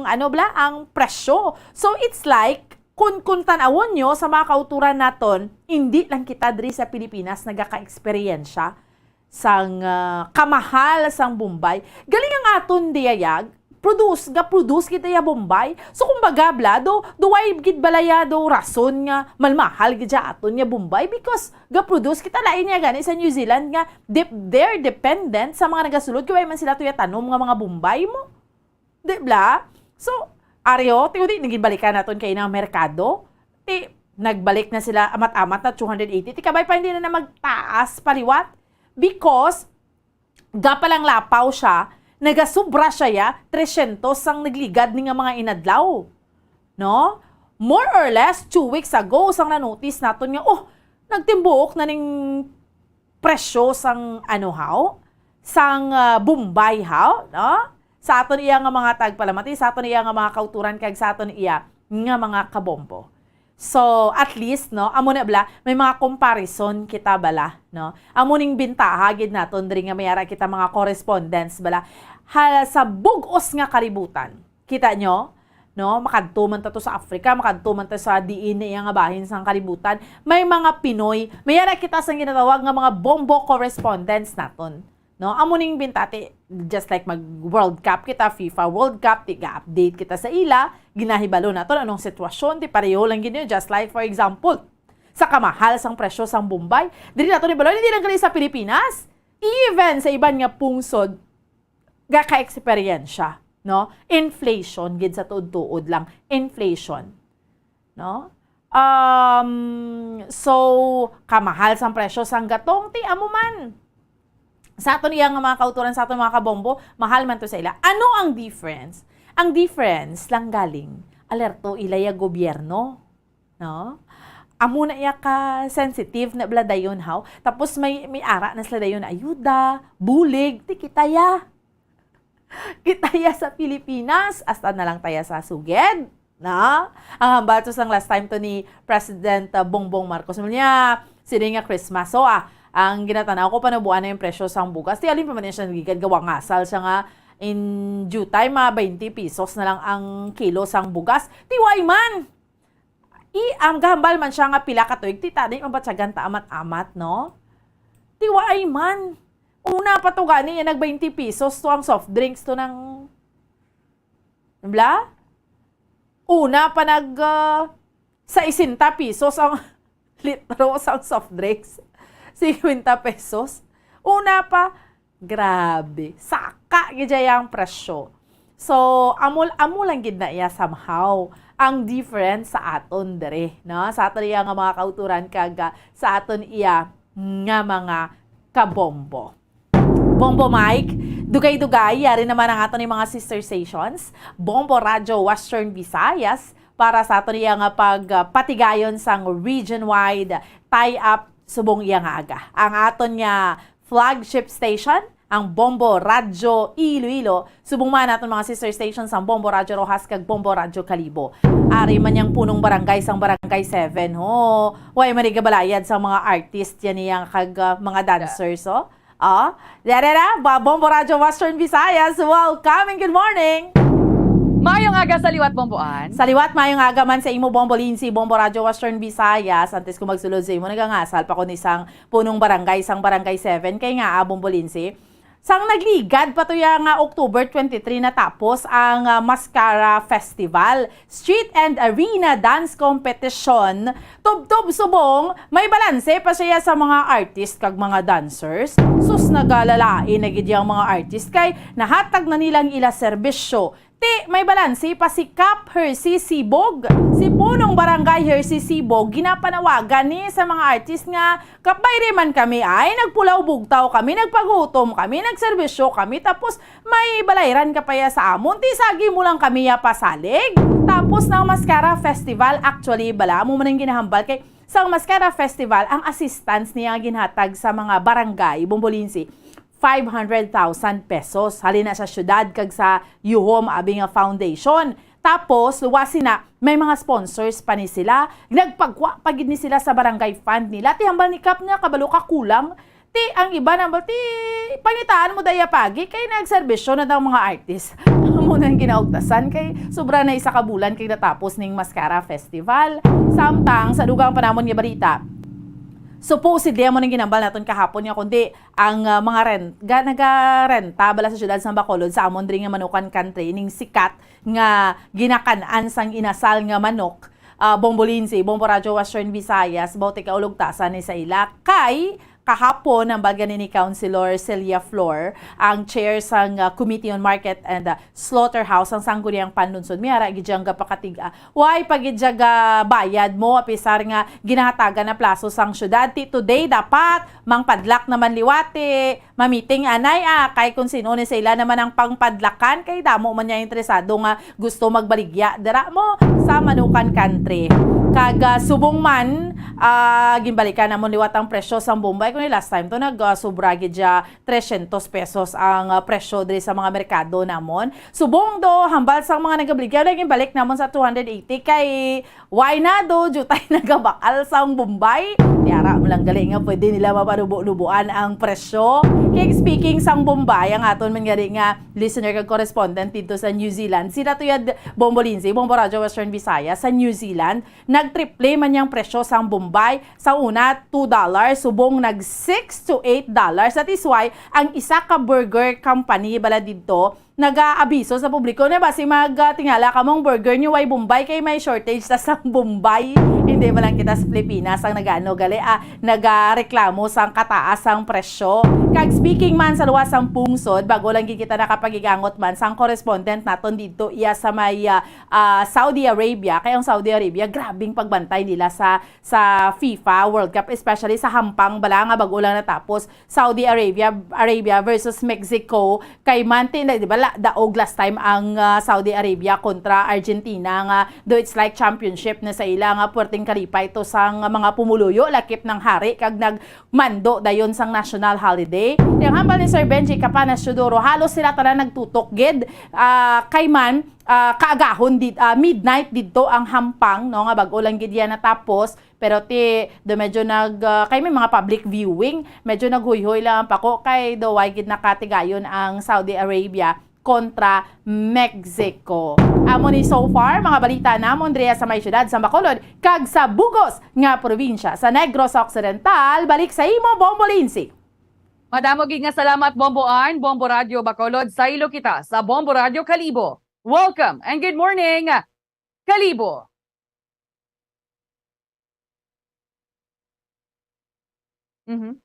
ano bla, ang presyo. So, it's like, kung, kung tanawon nyo sa mga kauturan naton, hindi lang kita diri sa Pilipinas nagaka-eksperyensya sang, ah, kamahal sang Bombay. Galing ang aton diyayag, produce, ga-produce kita ya Bombay. So, kumbaga, bla, do, do why gid balaya do rason nga malmahal gid siya aton ya Bombay? Because ga-produce kita, lain niya gani sa New Zealand nga dep-, they're dependent sa mga nagasulod, kay wala man sila tuya tanom nga mga Bombay mo. Di bla? So, aryo, ti, di, naging balikan naton kay na merkado. Ti, nagbalik na sila, amat-amat na two hundred eighty. Ti, kabay pa, hindi na, na magtaas paliwat. Because, ga pa lang lapaw siya, nagasubra siya ya, tresyentos sang nagligad ni nga mga inadlaw. No? More or less, two weeks ago, sang na-notice naton nga, oh, nagtimbuok na ning presyo sang ano haw, sang, ah, Bombay haw, no? Sa aton iya nga mga tagpalamati, sa aton iya nga mga kauturan, kag sa aton iya nga mga kabombo. So, at least, no, amo na bala, may mga comparison kita bala, no? Amo ning bintaha gid naton diri nga may ara kita mga correspondents bala. Ha, sa bug-os nga kalibutan, kita nyo? No? Makadto man ta to sa Africa, makadto man ta sa diin na iya nga bahin sang kalibutan. May mga Pinoy, may ara kita sang ginatawag nga mga bombo correspondents naton. No? Amo ning bintati, just like mag World Cup kita, FIFA World Cup, ti ga-update kita sa ila, ginahibalo naton anong sitwasyon, ti pareho lang gid yun. Just like, for example, sa kamahal sang presyo sang Bombay, diri naton ibalo, hindi lang gali sa Pilipinas, even sa iban nga pungsod, gaka-eksperyensya, no? Inflation gid sa tuod-tuod lang, inflation, no? Um, so, kamahal sang presyo sang gatong, ti amo man. Sa aton iya nga mga kauturan, sa aton mga kabombo, mahal man to sa ila. Ano ang difference? Ang difference lang galing, alerto ila ya gobyerno, no? Amo na iya ka sensitive na bala dayon, haw. Tapos may, may ara na sila dayon, ayuda, bulig, ti kita ya. Kita ya sa Pilipinas, hasta na lang ta ya sa sugid, no? Ang hambal to sang last time to ni President, uh, Bongbong Marcos. Mo niya, sini nga Christmas, so, ah, ang ginatanaw ko, panubuan na yung presyo sang bugas. Ti alin pa man siya nagigad, gawa ngasal siya nga in due time, ah, twenty pesos na lang ang kilo sang bugas. Ti why man? I, ang gahambal man siya nga pila ka tuig, ti tadi mabatyagan ta amat-amat, no? Ti waay man. Una pa to gani, nag twenty pesos to ang soft drinks to ng, bla? Una pa nag, ah, sesenta pesos ang litro sa soft drinks. Cincuenta pesos. Una pa, grabe. Saka gid ang presyo. So, amo, amo lang gid na iya somehow ang difference sa aton diri, no? Sa aton iya nga mga kauturan kag, ah, sa aton iya nga mga kabombo. Bombo Mike, dugay-dugay, yari naman ang aton ni mga sister stations, Bombo Radyo Western Visayas, para sa aton iya nga pag, ah, patigayon sang region-wide tie-up subong iya nga aga. Ang aton nga flagship station, ang Bombo Radyo Iloilo, subong man aton mga sister stations, ang Bombo Radyo Roxas kag Bombo Radyo Kalibo. Ari man yang punong barangay sang Barangay Seven, ho. Way man gabalayad sa mga artist yan niya kag, ah, mga dancers, oh. Oh, dere na, ba, Bombo Radyo Western Visayas, welcome and good morning! Maayong aga sa liwat, Bomboan. Sa liwat, maayong aga man sa imo, Bombo Lindsay, Bombo Radyo Western Visayas. Antes ko magsulod sa imo, nagangasal pa ko ni sang punong barangay, sang Barangay Seven. Kay nga, ah, Bombo Lindsay, Sang nagligad pa to ya nga October twenty-three natapos ang, ah, Mascara Festival, Street and Arena Dance Competition. Tubtob subong, may balanse pa siya sa mga artist kag mga dancers. Sus, nagalalain na gid yang mga artist kay nahatag na nilang ila serbisyo. Ti, may balanse pa si Kap Hersi Sibog. Si Punong Barangay Hersi Sibog, ginapanawagan ni sa mga artist nga, "Kap, bayri man kami, ay, nagpulaw bugtaw kami, nagpagutom kami, nagserbisyo kami, tapos may balayran ka pa ya sa amon, ti sagi mo lang kami ya pasalig." Tapos nang Mascara Festival, actually, bala, amo man ang ginahambal kay sang Mascara Festival, ang assistance niya nga ginhatag sa mga barangay, Bombolinsi, five hundred thousand pesos. Halin na sa syudad kag sa Yuhom abi nga foundation. Tapos, luwas sina, may mga sponsors pa ni sila. Nagpagwa pa gid ni sila sa barangay fund nila. Ti hambal ni Kap nga, kabalo ka, kulang. Ti ang iba na, ti pangitaan mo daya pagi kay nagserbisyo na daw mga artist. Amo nang ginaugtasan kay sobra na isa ka bulan kay natapos ning Mascara Festival. Samtang sa dugang pa namon nga balita, supposedly, amo nang ginambal naton kahapon nga kundi ang, ah, mga rent, ga-, nagarenta bala sa siyudad sa Bacolod sa amon diri nga Manukan Country ning sikat nga ginakan-an sang inasal nga manok, ah, Bombolinsi, Bombo Radyo Western Visayas, bauti ka ulog tasa ni sa ila. Kay kahapon, ang baga ni Councilor Celia Flor, ang chair sang, ah, Committee on Market and, ah, Slaughterhouse, ang Sangguniang Panlunsod, may ara gid siyang gapakatiga. Why pa gid siya ga bayad mo, apisar nga ginahatagan na plaso sang syudad? Ti today, dapat mangpadlak naman liwati, mamiting anay, ah, kay kung sino ni sa ila naman ang pangpadlakan, kay damo man niya interesado nga gusto magbaligya dira mo sa Manukan Country. Kag, ah, subong man, ah, ginbalikan namon liwat ang presyo sang Bombay, kung last time to nag, ah, sobra gid siya trescientos pesos ang, ah, presyo diri sa mga merkado namon. Subong do, hambal sang mga nagabaligya, lagi balik namon sa two hundred eighty kay why na do, jutay nagabakal sang Bombay. Tiara mo lang gali nga pwede nila mapanubo-nubuan ang presyo. Kay speaking sang Bombay, ang aton man gani nga listener kag correspondent dito sa New Zealand, sila to yad Bombo Lindsay, Bombo Radyo Western Visayas, sa New Zealand, nagtriple man yang presyo sang Bombay. Sa una, two dollars, subong nag six to eight dollars. That is why ang isa ka burger company bala didto nag-aabiso sa publiko na basi mag, ah, tingala kamong burger niyo way Bombay kay may shortage ta sang Bombay. Hindi man lang kita sa Pilipinas ang nagaano gali, ah, nagareklamo sang kataas sang presyo. Kag speaking man sa luwas sang pungsod, bago lang gid kita nakapagigangot man sang correspondent naton didto iya sa may, ah, ah, Saudi Arabia. Kay ang Saudi Arabia, grabing pagbantay nila sa sa FIFA World Cup, especially sa hampang bala nga bag-o lang natapos, Saudi Arabia, Arabia versus Mexico. Kay manti na, di ba, la-, daog last time ang, ah, Saudi Arabia kontra Argentina nga, though it's like championship na sa ila nga puwerteng kalipay to sang mga pumuluyo, lakip ng hari, kag nagmando dayon sang national holiday. Ang hambal ni Sir Benji Capanas Teodoro, halos sila tanan nagtutok gid, ah, kay man, ah, kaagahon did-, ah, midnight didto ang hampang, no, nga bag-o lang gid yan natapos. Pero ti, do medyo nag, ah, kay may mga public viewing, medyo naghuyhoy lang ang pako kay do way gid nakatigayon ang Saudi Arabia kontra Mexico. Amo ni so far, mga balita namon diri sa may siyudad sa Bacolod kag sa bugos nga probinsya sa Negros Occidental. Balik sa imo, Bombo Lindsay. Madamo gid nga salamat, Bombo Arn, Bombo Radyo Bacolod, saylo kita sa Bombo Radyo Kalibo. Welcome and good morning, Kalibo. Mhm.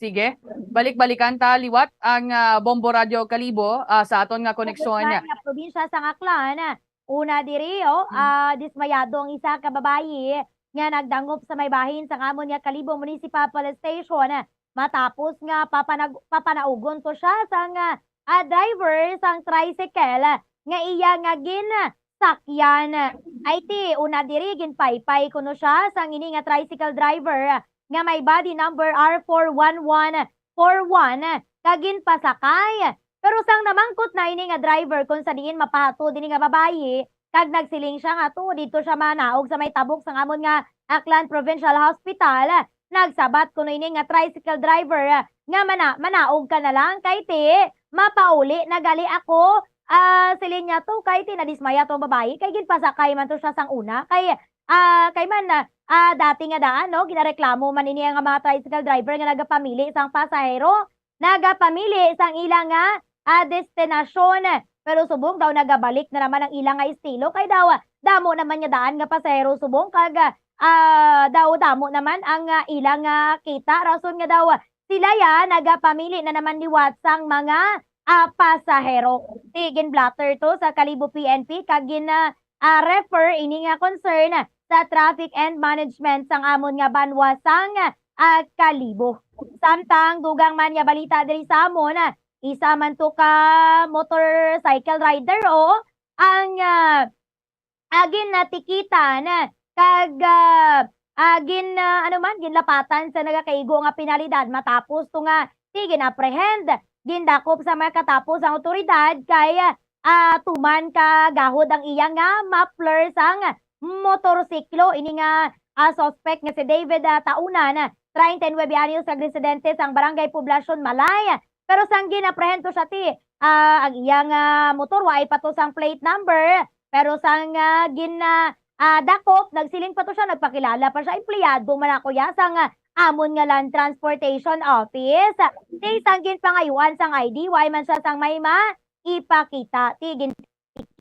Sige, balik-balikan ta liwat ang, ah, Bombo Radyo Kalibo, ah, sa aton nga koneksyon. Sa gitna nga probinsya sang Aklan, una diri, oh, Mm. ah, dismayado ang isa ka babayi nga nagdangop sa may bahin sang amon nga Kalibo Municipal Police Station matapos nga papanag-, papanaugon to siya sang, ah, driver sang tricycle nga iya nga ginsakyan. Ay ti, una diri ginpaypay kuno siya sang ini nga tricycle driver nga may body number R four one one four one kag ginpasakay. Pero sang namangkot na ini nga driver kung sa diin mapahatod ini nga babayi, kag nagsiling siya nga tuod didto siya manaog sa may tabok sang amon nga Aklan Provincial Hospital, nagsabat kuno ini nga tricycle driver nga mana-, manaog ka na lang kay ti mapauli na gali ako. Ah, siling niya to kay ti nadismaya to ang babayi kay ginpasakay man to siya sang una kay, ah, kay man, ah, ah, dati nga daan, no? Ginareklamo man ini nga mga tricycle driver nga nagapamili sang pasahero, nagapamili sang ila nga, ah, destinasyon. Pero subong daw nagabalik na naman ang ila nga estilo kay daw damo naman nga daan nga pasahero subong kag, ah, daw damo naman ang, ah, ila nga kita. Rason nga daw sila ya nagapamili na naman liwat sang mga, ah, pasahero. Ti, gin-blotter to sa Kalibo P N P kag gin, ah, ah, refer ini nga concern sa Traffic and Management sang amon nga banwa sang, ah, Kalibo. Samtang dugang man nga balita diri sa amon, ah, isa man to ka motorcycle rider, o, ang, ah, ah, ginatikitan, ah, kag, ah, ah, gin, ah, ano man, ginlapatan sa nagakaigo nga penalidad matapos to nga, ti, gin-apprehend, gindakop sa mga katapos ang awtoridad kay, ah, tuman ka gahod ang iya nga muffler sang motorsiklo. Ini nga, ah, suspect nga si David, ah, Taunan, treinta y nuebe anyos, kag residente sang Barangay Poblacion, Malay. Pero sang gin-apprehend to siya, ti, ah, ang iya nga motor, waay pa to sang plate number. Pero sang, ah, gin, ah, ah, dakop, nagsiling pa to siya, nagpakilala pa siya, "Empleyado man ako ya sang, ah, amon nga Land Transportation Office." Ti, sang ginpangayuan sang I D, waay man siya sang may maipakita. Ti, gin-,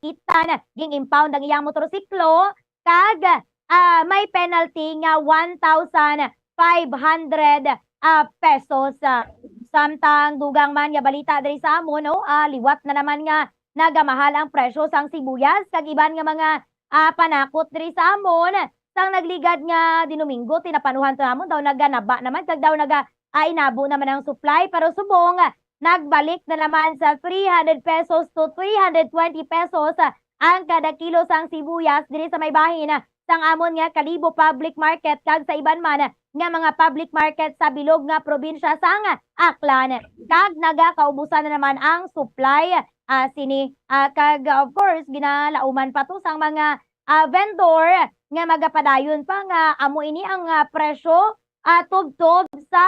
kita na, ging-impound ang iyang motorsiklo, kag, ah, may penalty nga one thousand five hundred, ah, pesos. Ah, samtang dugang man nga balita diri sa amon, no, ah, liwat na naman nga nagamahal ang presyo sang sibuyas kag iban nga mga, ah, panakot diri sa amon. Sang nagligad nga Dinuminggo, tinapanuhan to namon, daw naganaba naman kag daw naga, ah, inabo naman ang supply, pero subong, nagbalik na naman sa three hundred pesos to three hundred twenty pesos ang kada kilo sang sibuyas diri sa may bahin sang amon nga Kalibo Public Market kag sa iban man nga mga public market sa bilog nga probinsya sang Aklan. Kag nagakaubusan na naman ang supply, ah, sini, ah, kag, of course, ginalauman pa to sang mga, ah, vendor nga magapadayon pa nga amo ini ang, ah, presyo, ah, tubtob sa,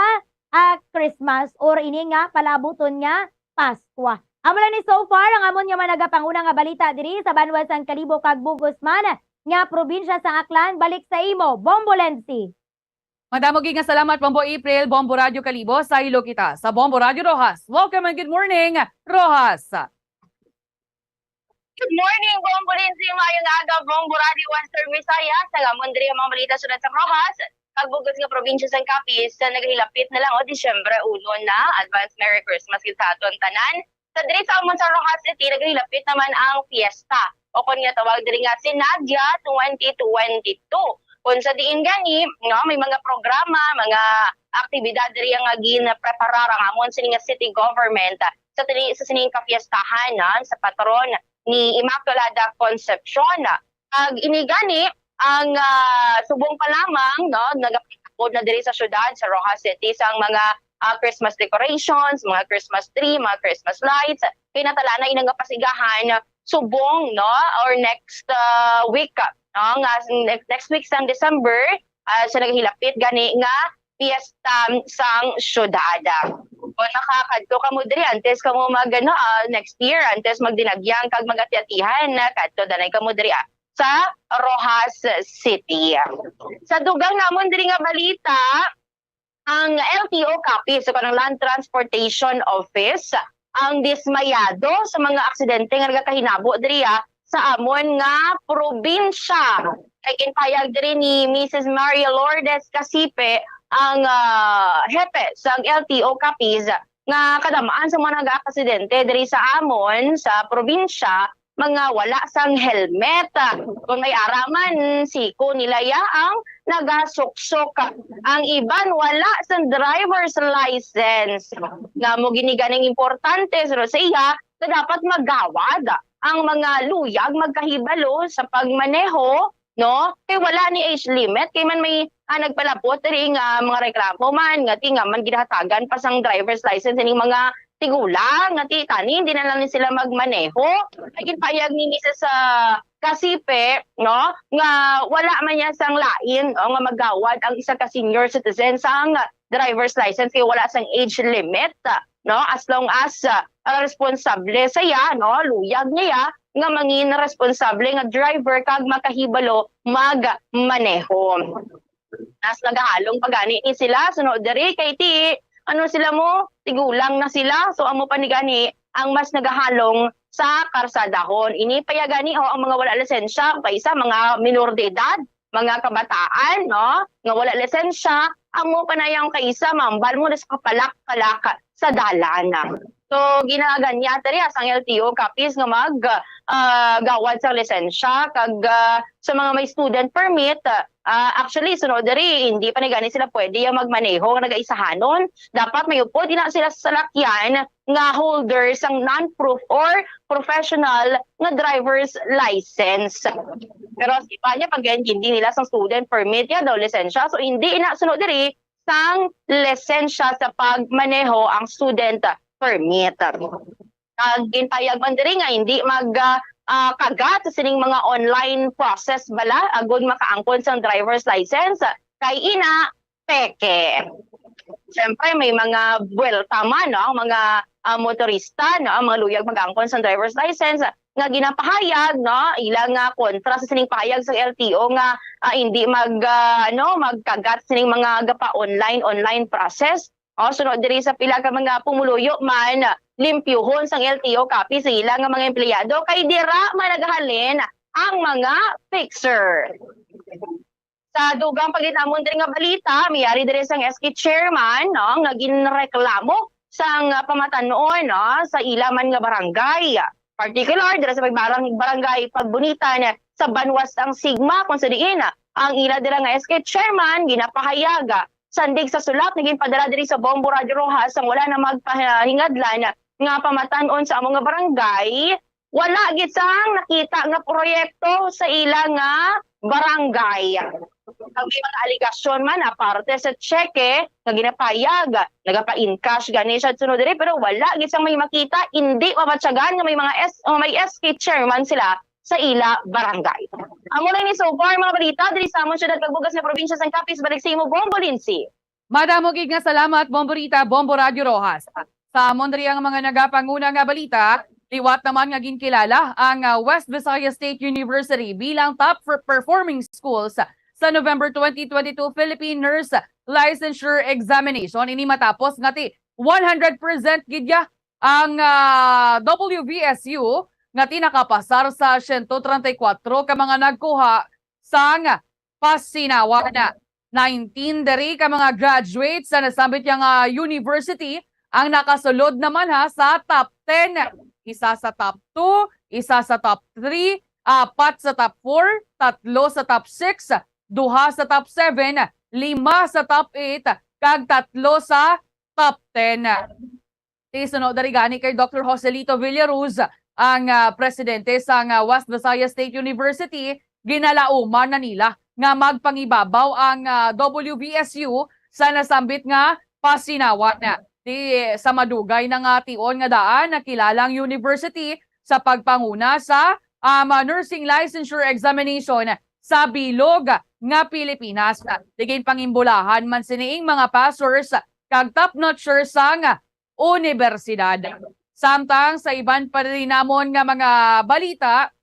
ah, Christmas or ini nga palaabuton nga Paskwa. Amo lang ni so far ang amon nga mga nagapanguna nga balita diri sa banwa sang Kalibo kag bug-os man nga probinsya sang Aklan. Balik sa imo, Bombo Lenzi. Madamo gid nga salamat, Bombo April. Bombo Radyo Kalibo, saylo kita sa Bombo Radyo Roxas. Welcome and good morning, Roxas. Good morning, Bombo Lindsay. Maayong aga, Bombo Radio Western Visayas. Ang amon diri ang mga balita sa Roxas, kag bug-os nga probinsya sang Capiz, sa nagahilapit na lang, o, Disyembre uno na. Advance Merry Christmas gid sa aton tanan. Sa diri sa amon sa Roxas City, nagahilapit naman ang fiesta, o kon ginatawag diri nga Sinadya twenty twenty-two. Kung sa diin gani, no, may mga programa, mga aktibidad diri nga ginpreparar ang amon sini nga city government sa tini, sa sining kapiestahan, no, sa patron ni Immaculada Concepcion. Kag ini gani ang, ah, subong pa lamang, no, nagapakapod na diri sa syudad sa Roxas City sang mga, ah, Christmas decorations, mga Christmas tree, mga Christmas lights. Kay natala na ina nga pasigahan subong, no, or next, ah, week, no, nga ne-, next week sang December, ah, sa nagahilapit gani nga piyesta sang syudad. Kung makakadto kamo diri, antes kamo mag, ano, ah, next year, antes magdinagyang kag magati-atihan, na kadto danay kamo diri, ah, sa Roxas City. Sa dugang namon diri nga balita, ang L T O Capiz, so kanang Land Transportation Office, ang dismayado sa mga aksidente nga nagakahinabo diri, ah, sa amon nga probinsya. Kay ginpahayag diri ni Missus Maria Lourdes Casipe, ang, ah, hepe sang L T O Capiz, nga kadamaan sa mga nag-aaksidente diri sa amon sa probinsya, mga wala sang helmet. Kung may ara man, siko nila ya ang nagasuksok. Ang iban wala sang driver's license. Nga mo gini ganing importante, pero sa iya, na dapat magawad ang mga luyag magkahibalo sa pagmaneho, no? Kay wala ni age limit, kay man may, ah, nagpalabot diri nga mga reklamo man, nga ti nga man ginahatagan pa sang driver's license ining mga tigulang, nga ti tani, hindi na lang ni sila magmaneho. Ay, ginpahayag ni Missus, ah, Casipe, no, nga wala man niya sang lain, no, nga magawad ang isa ka senior citizen sang driver's license kay wala sang age limit, no, as long as, ah, responsable siya, no, luyag niya nga mangin responsable nga driver kag makahibalo magmaneho. Mas nagahalong pa gani ni sila, suno diri kay ti, ano sila mo, tigulang na sila. So, amo pa ni gani ang mas nagahalong sa karsadahon. Ini pa ya gani, ho, ang mga wala lisensya, kaisa mga minor de edad, mga kabataan, no, nga wala lisensya, amo pa na yang kaisa, mambal mo na sa kapalak-palak sa dalan. So, ginaganya diri sang L T O copies nga mag, ah, gawad sang lisensya, kag, ah, sa mga may student permit, ah, actually, suno diri, hindi pa ni gani sila pwede yung magmaneho nga nagaisahanon. Dapat may upod ina sila sa salakyan nga holder sang non-proof or professional nga driver's license. Pero sa iba niya, pag hindi nila sang student permit ya daw lisensya, so hindi ina suno diri sang lisensya sa pagmaneho ang student permit. Kag ginpayag man diri nga hindi mag, ah, ah, kagat sa sining mga online process bala agud makaangkon sang driver's license, kay ina, peke. Siyempre, may mga buwelta man, no, ang mga, ah, motorista, no, ang mga luyag mag-angkon sang driver's license nga ginapahayag, no, ila nga kontra sa sining pahayag sa L T O nga, ah, hindi mag, ah, ano, magkagat sining mga gapa-online, online process. O, sunod diri sa pila ka mga pumuluyo man, limpyuhon sang L T O copy sa ila nga mga empleyado kay dira man nagahalin ang mga fixer. Sa dugang pa gid namon diri nga balita, may ari diri sang S K chairman, no, nga ginreklamo sang pamatanon, no, sa ila man nga barangay. Particular diri sa may barang-, barangay Pagbunitan sa Banwas ang Sigma, kung sa diin ang ila dira nga S K chairman ginapahayag sandig sa sulat nga ginpadala diri sa Bombo Radio Rojas sang wala na magpahingadlan nga pamatan-on sa amo nga barangay, wala gid sang nakita nga proyekto sa ila nga barangay. Ang may mga alegasyon man aparte sa tseke nga ginapayag, nagapa-encash gani siya sunod diri, pero wala gid sang may makita, hindi mabatyagan nga may mga S-, o may S K chairman sila sa ila barangay. Amo lang ni so far mga balita diri sa amon syudad kag bugas nga probinsya sang Capiz. Balik sa imo, Bombo Lindsay. Madamo gid nga salamat, Bombo Rita, Bombo Radio Rojas. Sa amon diri ang mga nagapanguna nga balita, liwat naman nga ginkilala ang, ah, West Visayas State University bilang top per-, performing schools sa November twenty twenty-two Philippine Nurse Licensure Examination. Ini matapos nga ti one hundred percent gid ya ang, ah, W V S U nga ti nakapasar sa siyento treinta y cuatro ka mga nagkuha sang pasinawan. Nineteen diri ka mga graduates sa nasambit niya nga university ang nakasulod naman ha sa top ten. Isa sa top two, isa sa top three, apat sa top four, tatlo sa top six, duha sa top seven, lima sa top eight, kag tatlo sa top ten. Ti suno diri gani kay Doktor Joselito Villaruz, ang, ah, presidente sang, ah, West Visayas State University, ginalauman na nila nga magpangibabaw ang, ah, W V S U sa nasambit nga pasinawan. Ti sa madugay na nga tion nga daan, nakilala ang university sa pagpanguna sa, um, nursing licensure examination sa bilog nga Pilipinas. Ti ginpangimbulahan man siniing mga passers kag top-notcher sang unibersidad. Samtang sa iban pa rin namon nga mga balita,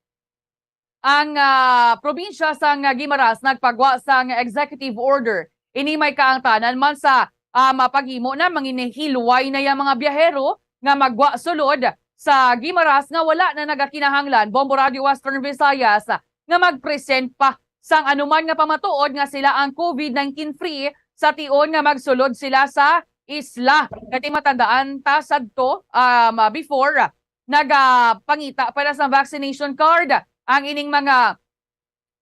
ang, ah, probinsya sang Guimaras nagpagwa sang executive order. Ini may kaangtanan man sa, ah, mapaghimo na manginhilway na yang mga biyahero nga magwa sulod sa Guimaras nga wala na nagakinahanglan, Bombo Radio Western Visayas, nga mag-present pa sang anuman nga pamatuod nga sila ang COVID nineteen free sa tion nga magsulod sila sa isla. Kay matandaan ta sadto, um, before, nagapangita pa na sa vaccination card ang ining mga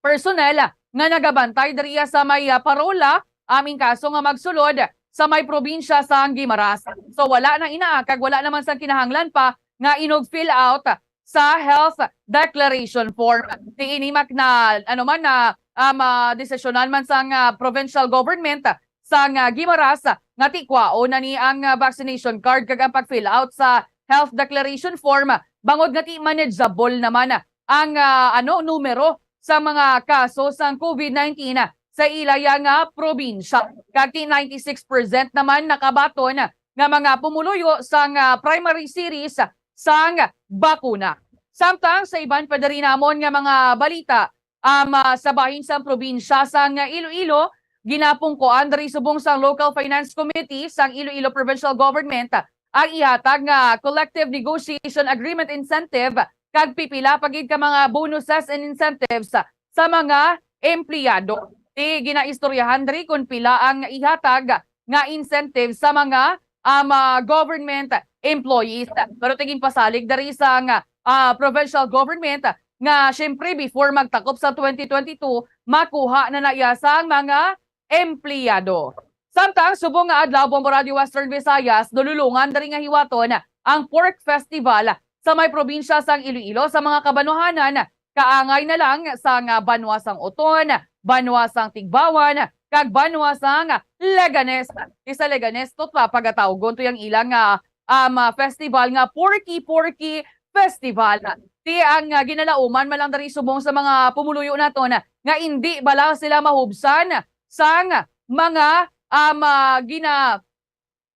personnel nga nagabantay diriya sa may, ah, parola, um, in kaso nga magsulod sa may probinsya sa Guimaras. So, wala na ina, kag wala naman sang kinahanglan pa nga inog fill out sa health declaration form. Ti ini mak-, na, ano man, na, um, ah, desisyonan man sang, ah, provincial government sang, ah, Guimaras, ah, nga ti kwaon na ni ang, ah, vaccination card kag ang pag-fill out sa health declaration form, ah, bangod nga ti manageable naman, ah, ang, ah, ano, numero sa mga kaso sang COVID nineteen, ah, sa ilaya nga probinsya. Kag ti ninety-six percent naman nakabaton, ah, nga mga pumuluyo sang, ah, primary series, ah, sang bakuna. Samtang sa iban pa diri namon nga mga balita, um, ah, sa bahin sang probinsya sang Iloilo, ginapungkoan diri subong sang Local Finance Committee sang Iloilo Provincial Government ang ihatag nga collective negotiation agreement incentive kag pipila pa gid ka mga bonuses and incentives sa mga empleyado. Ti ginaistoryahan diri kon pila ang ihatag nga incentive sa mga, um, ah, government employees. Pero ti ginpasalig diri sang, ah, provincial government nga siyempre before magtakop sa twenty twenty-two, makuha na na iya sang mga empleyado. Samtang subong nga adlaw, Bombo Radio Western Visayas, nululungan diri nga hiwaton ang Pork Festival sa may probinsya sang Iloilo sa mga kabanwahanan, kaangay na lang sang, ah, banwa sang Oton, banwa sang Tigbawan, kag banwa sang Leganes. Ti sa Leganes, to pa pagatawgon to yang ilang, ah, um, ah, festival nga Porky Porky Festival. Ti ang, ah, ginalauman man lang diri subong sa mga pumuluyo naton nga indi bala sila mahubsan sang mga, um, ah, gina-,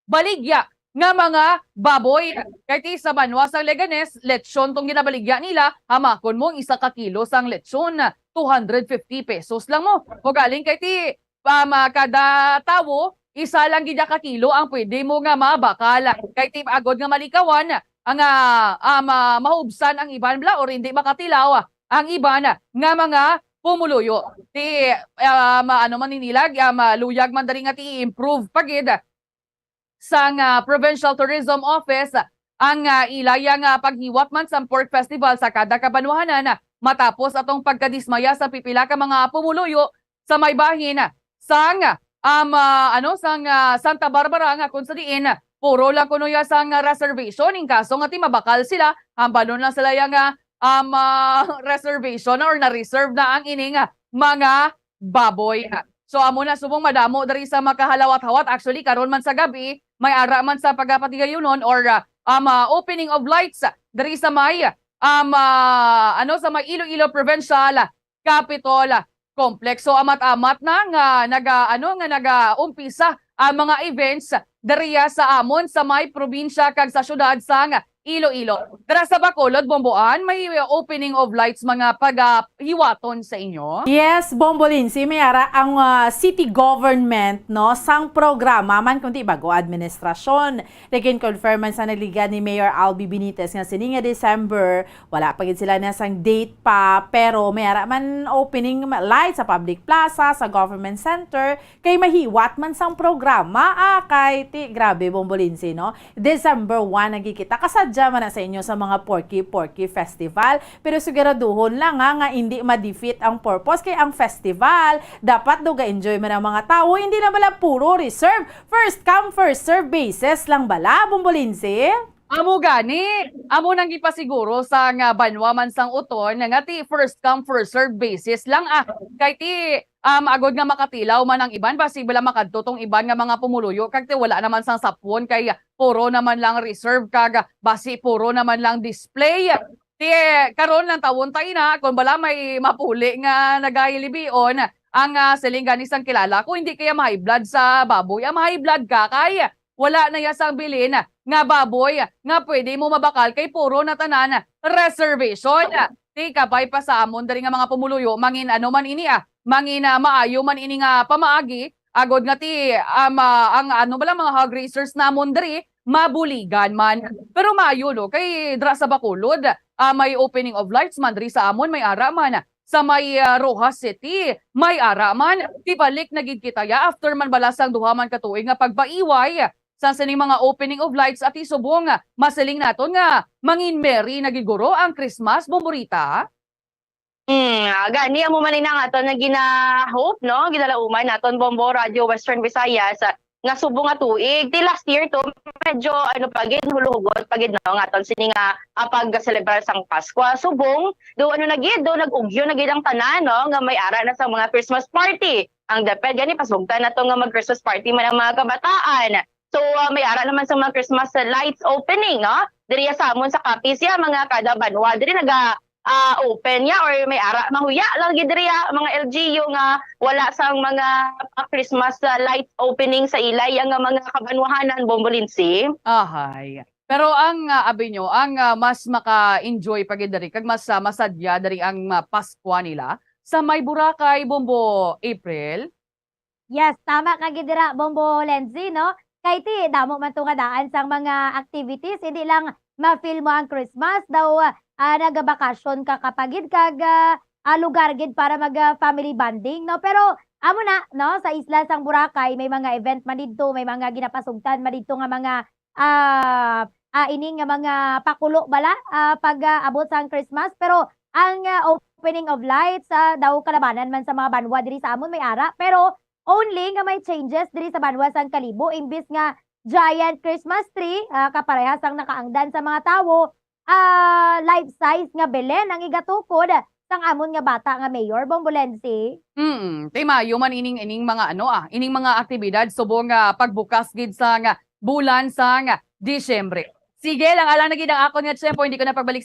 baligya nga mga baboy. Kay ti sa banwa sang Leganes, lechon tong ginabaligya nila, hamakon mo ang isa ka kilo sang lechon, two hundred fifty pesos lang mo. Ugaling kay ti, um, ah, kada tawo, isa lang gid ka kilo ang pwede mo nga mabakal. Kay ti agod nga malikawan, ang, ah, um, ah, mahubsan ang iban bala or hindi makatilaw ang iban nga mga pumuluyo. Ti, um, ano man nila, um, ah, luyag man diri nga ti i-improve pa gid sang, ah, Provincial Tourism Office ang, ah, ilaya nga paghiwat man sang Pork Festival sa kada kabanwahanan, ah, matapos atong pagkadismaya sa pipila ka mga pumuluyo sa may bahin sang, um, ah, ano, sang, ah, Santa Barbara, nga kung sa diin puro lang kuno ya sang reservation, in kaso nga ti mabakal sila, hambanon lang sila ya nga, um, ah, reservation na or na-reserve na ang ining, ah, mga baboy. So, amo na subong madamo diri sa makahalawat-hawat. Actually, karon man sa gabi, may ara man sa pagapatigayunon or, ah, um, ah, opening of lights diri sa may, um, ah, ano, sa may Iloilo Provincial Capitol Complex. So, amat-amat na nga naga-, ano, nga nagaumpisa ang mga events diriya sa amon sa may probinsya kag sa syudad sang Iloilo. Dira sa Bacolod, Bomboan, may opening of lights mga pagahiwaton sa inyo? Yes, Bombo Lindsay, may ara ang, ah, city government, no, sang programa man kundi bago administrasyon. Nagin-confirm man sa naligan ni Mayor Albi Benitez nga sini nga December, wala pa gid sila na sang date pa, pero may ara man opening light sa public plaza, sa government center, kay mahiwat man sang programa, ah, kay ti, grabe, Bombo Lindsay, no? December one na gid kita. Kasadya man na sa inyo sa mga Porky Porky Festival, pero siguraduhon lang, ha, nga hindi ma-defeat ang purpose, kay ang festival, dapat daw ga-enjoy man ang mga tawo, hindi na bala puro reserve, first come, first serve basis lang bala, Bombo Lindsay? Amo gani, amo nang gipasiguro sang banwa man sang Oton nga ti first come, first serve basis lang, ah. Kay ti, um, agod nga makatilaw man ang iban, basi bala makadto tong iban nga mga pumuluyo, kag ti wala naman sang sapwon, kay puro naman lang reserve, kag basi puro naman lang display. Ti, karon lang tawon ta ina, kung bala may mapuli nga nagahilibion, ang, ah, siling gani sang kilala ko, hindi kaya ma-high blood sa baboy. Ang ma-high blood ka kay wala na ya sang bilin nga baboy nga pwede mo mabakal kay puro na tanan reservation. Ti kabay pa sa amon diri nga mga pumuluyo, mangin ano man ini, ah, mangin, ah, maayo man ini nga pamaagi, agod nga ti, ah, ma-, ang ano bala, mga hog raisers namon diri mabuligan man. Pero maayo, no, kay dira sa Bacolod, ah, may opening of lights man diri sa amon, may ara man sa may, ah, Roxas City, may ara man. Tibalik na gid kita ya after man bala sang duha man ka tuig nga pagpaiway sa sining mga opening of lights, ati subong, ah, masiling naton nga mangin merry na gid guro ang Christmas, Bomborita? Hmm, ah, gani amo man ina nga aton nga gina-hope, no? Ginalauman naton, Bombo, Radyo Western Visayas, ah, nga subong nga tuig. Ti last year to, medyo ano pa gid, huluhugot pa gid, no, nga aton sini nga, ah, pagselebrar sang Pasko. Subong, do ano na gid, do nag-ugyon na gid ang tanan, no, nga may ara na sang mga Christmas party. Ang DepEd gani, pasugtan na to nga mag-Christmas party man ang mga kabataan. So, ah, may ara naman sa mga Christmas lights opening, no? Diri sa amon sa Capiz, ya, mga kada banwa. Diri naga, ah, open ya or may ara, mahuya lang gid diri, ah, mga L G U nga wala sang mga, ah, Christmas, ah, light opening sa ila, ya nga mga kabanwahanan, Bombo Lindsay. Ahay. Pero ang, ah, abi nyo, ang, ah, mas maka-enjoy pa gid diri kag mas, ah, masadya diri ang, ah, Paskwa nila sa may Boracay, Bombo April. Yes, tama ka gid dira, Bombo Lenzy, no? Kay ti, damo man to nga daan sang mga activities, hindi lang ma-feel mo ang Christmas, daw, ah, nagabakasyon ka kapagid kag, ah, ah, lugar gid para mag, ah, family bonding, no? Pero amo na, no, sa isla sang Boracay, may mga event man didto, may mga ginapasugtan man didto nga mga, ah, ah, ini nga mga pakulo bala, ah, pag, ah, abot sang Christmas. Pero ang, ah, opening of lights, ah, daw kalabanan man sa mga banwa diri sa amon may ara, pero only nga may changes diri sa banwa sang Kalibo, imbis nga giant Christmas tree, ah, kaparehas ang nakaangdan sa mga tawo, ah, life size nga Belen ang igatukod sang amon nga bata nga mayor, Bombo Lenzy. Mm, kay maayo man ining, ining mga ano, ah, ining mga aktibidad subong nga pagbukas gid sang bulan sang Disyembre. Sige lang, alang na gid ang akon nga tiyempo, hindi ko na pagbalik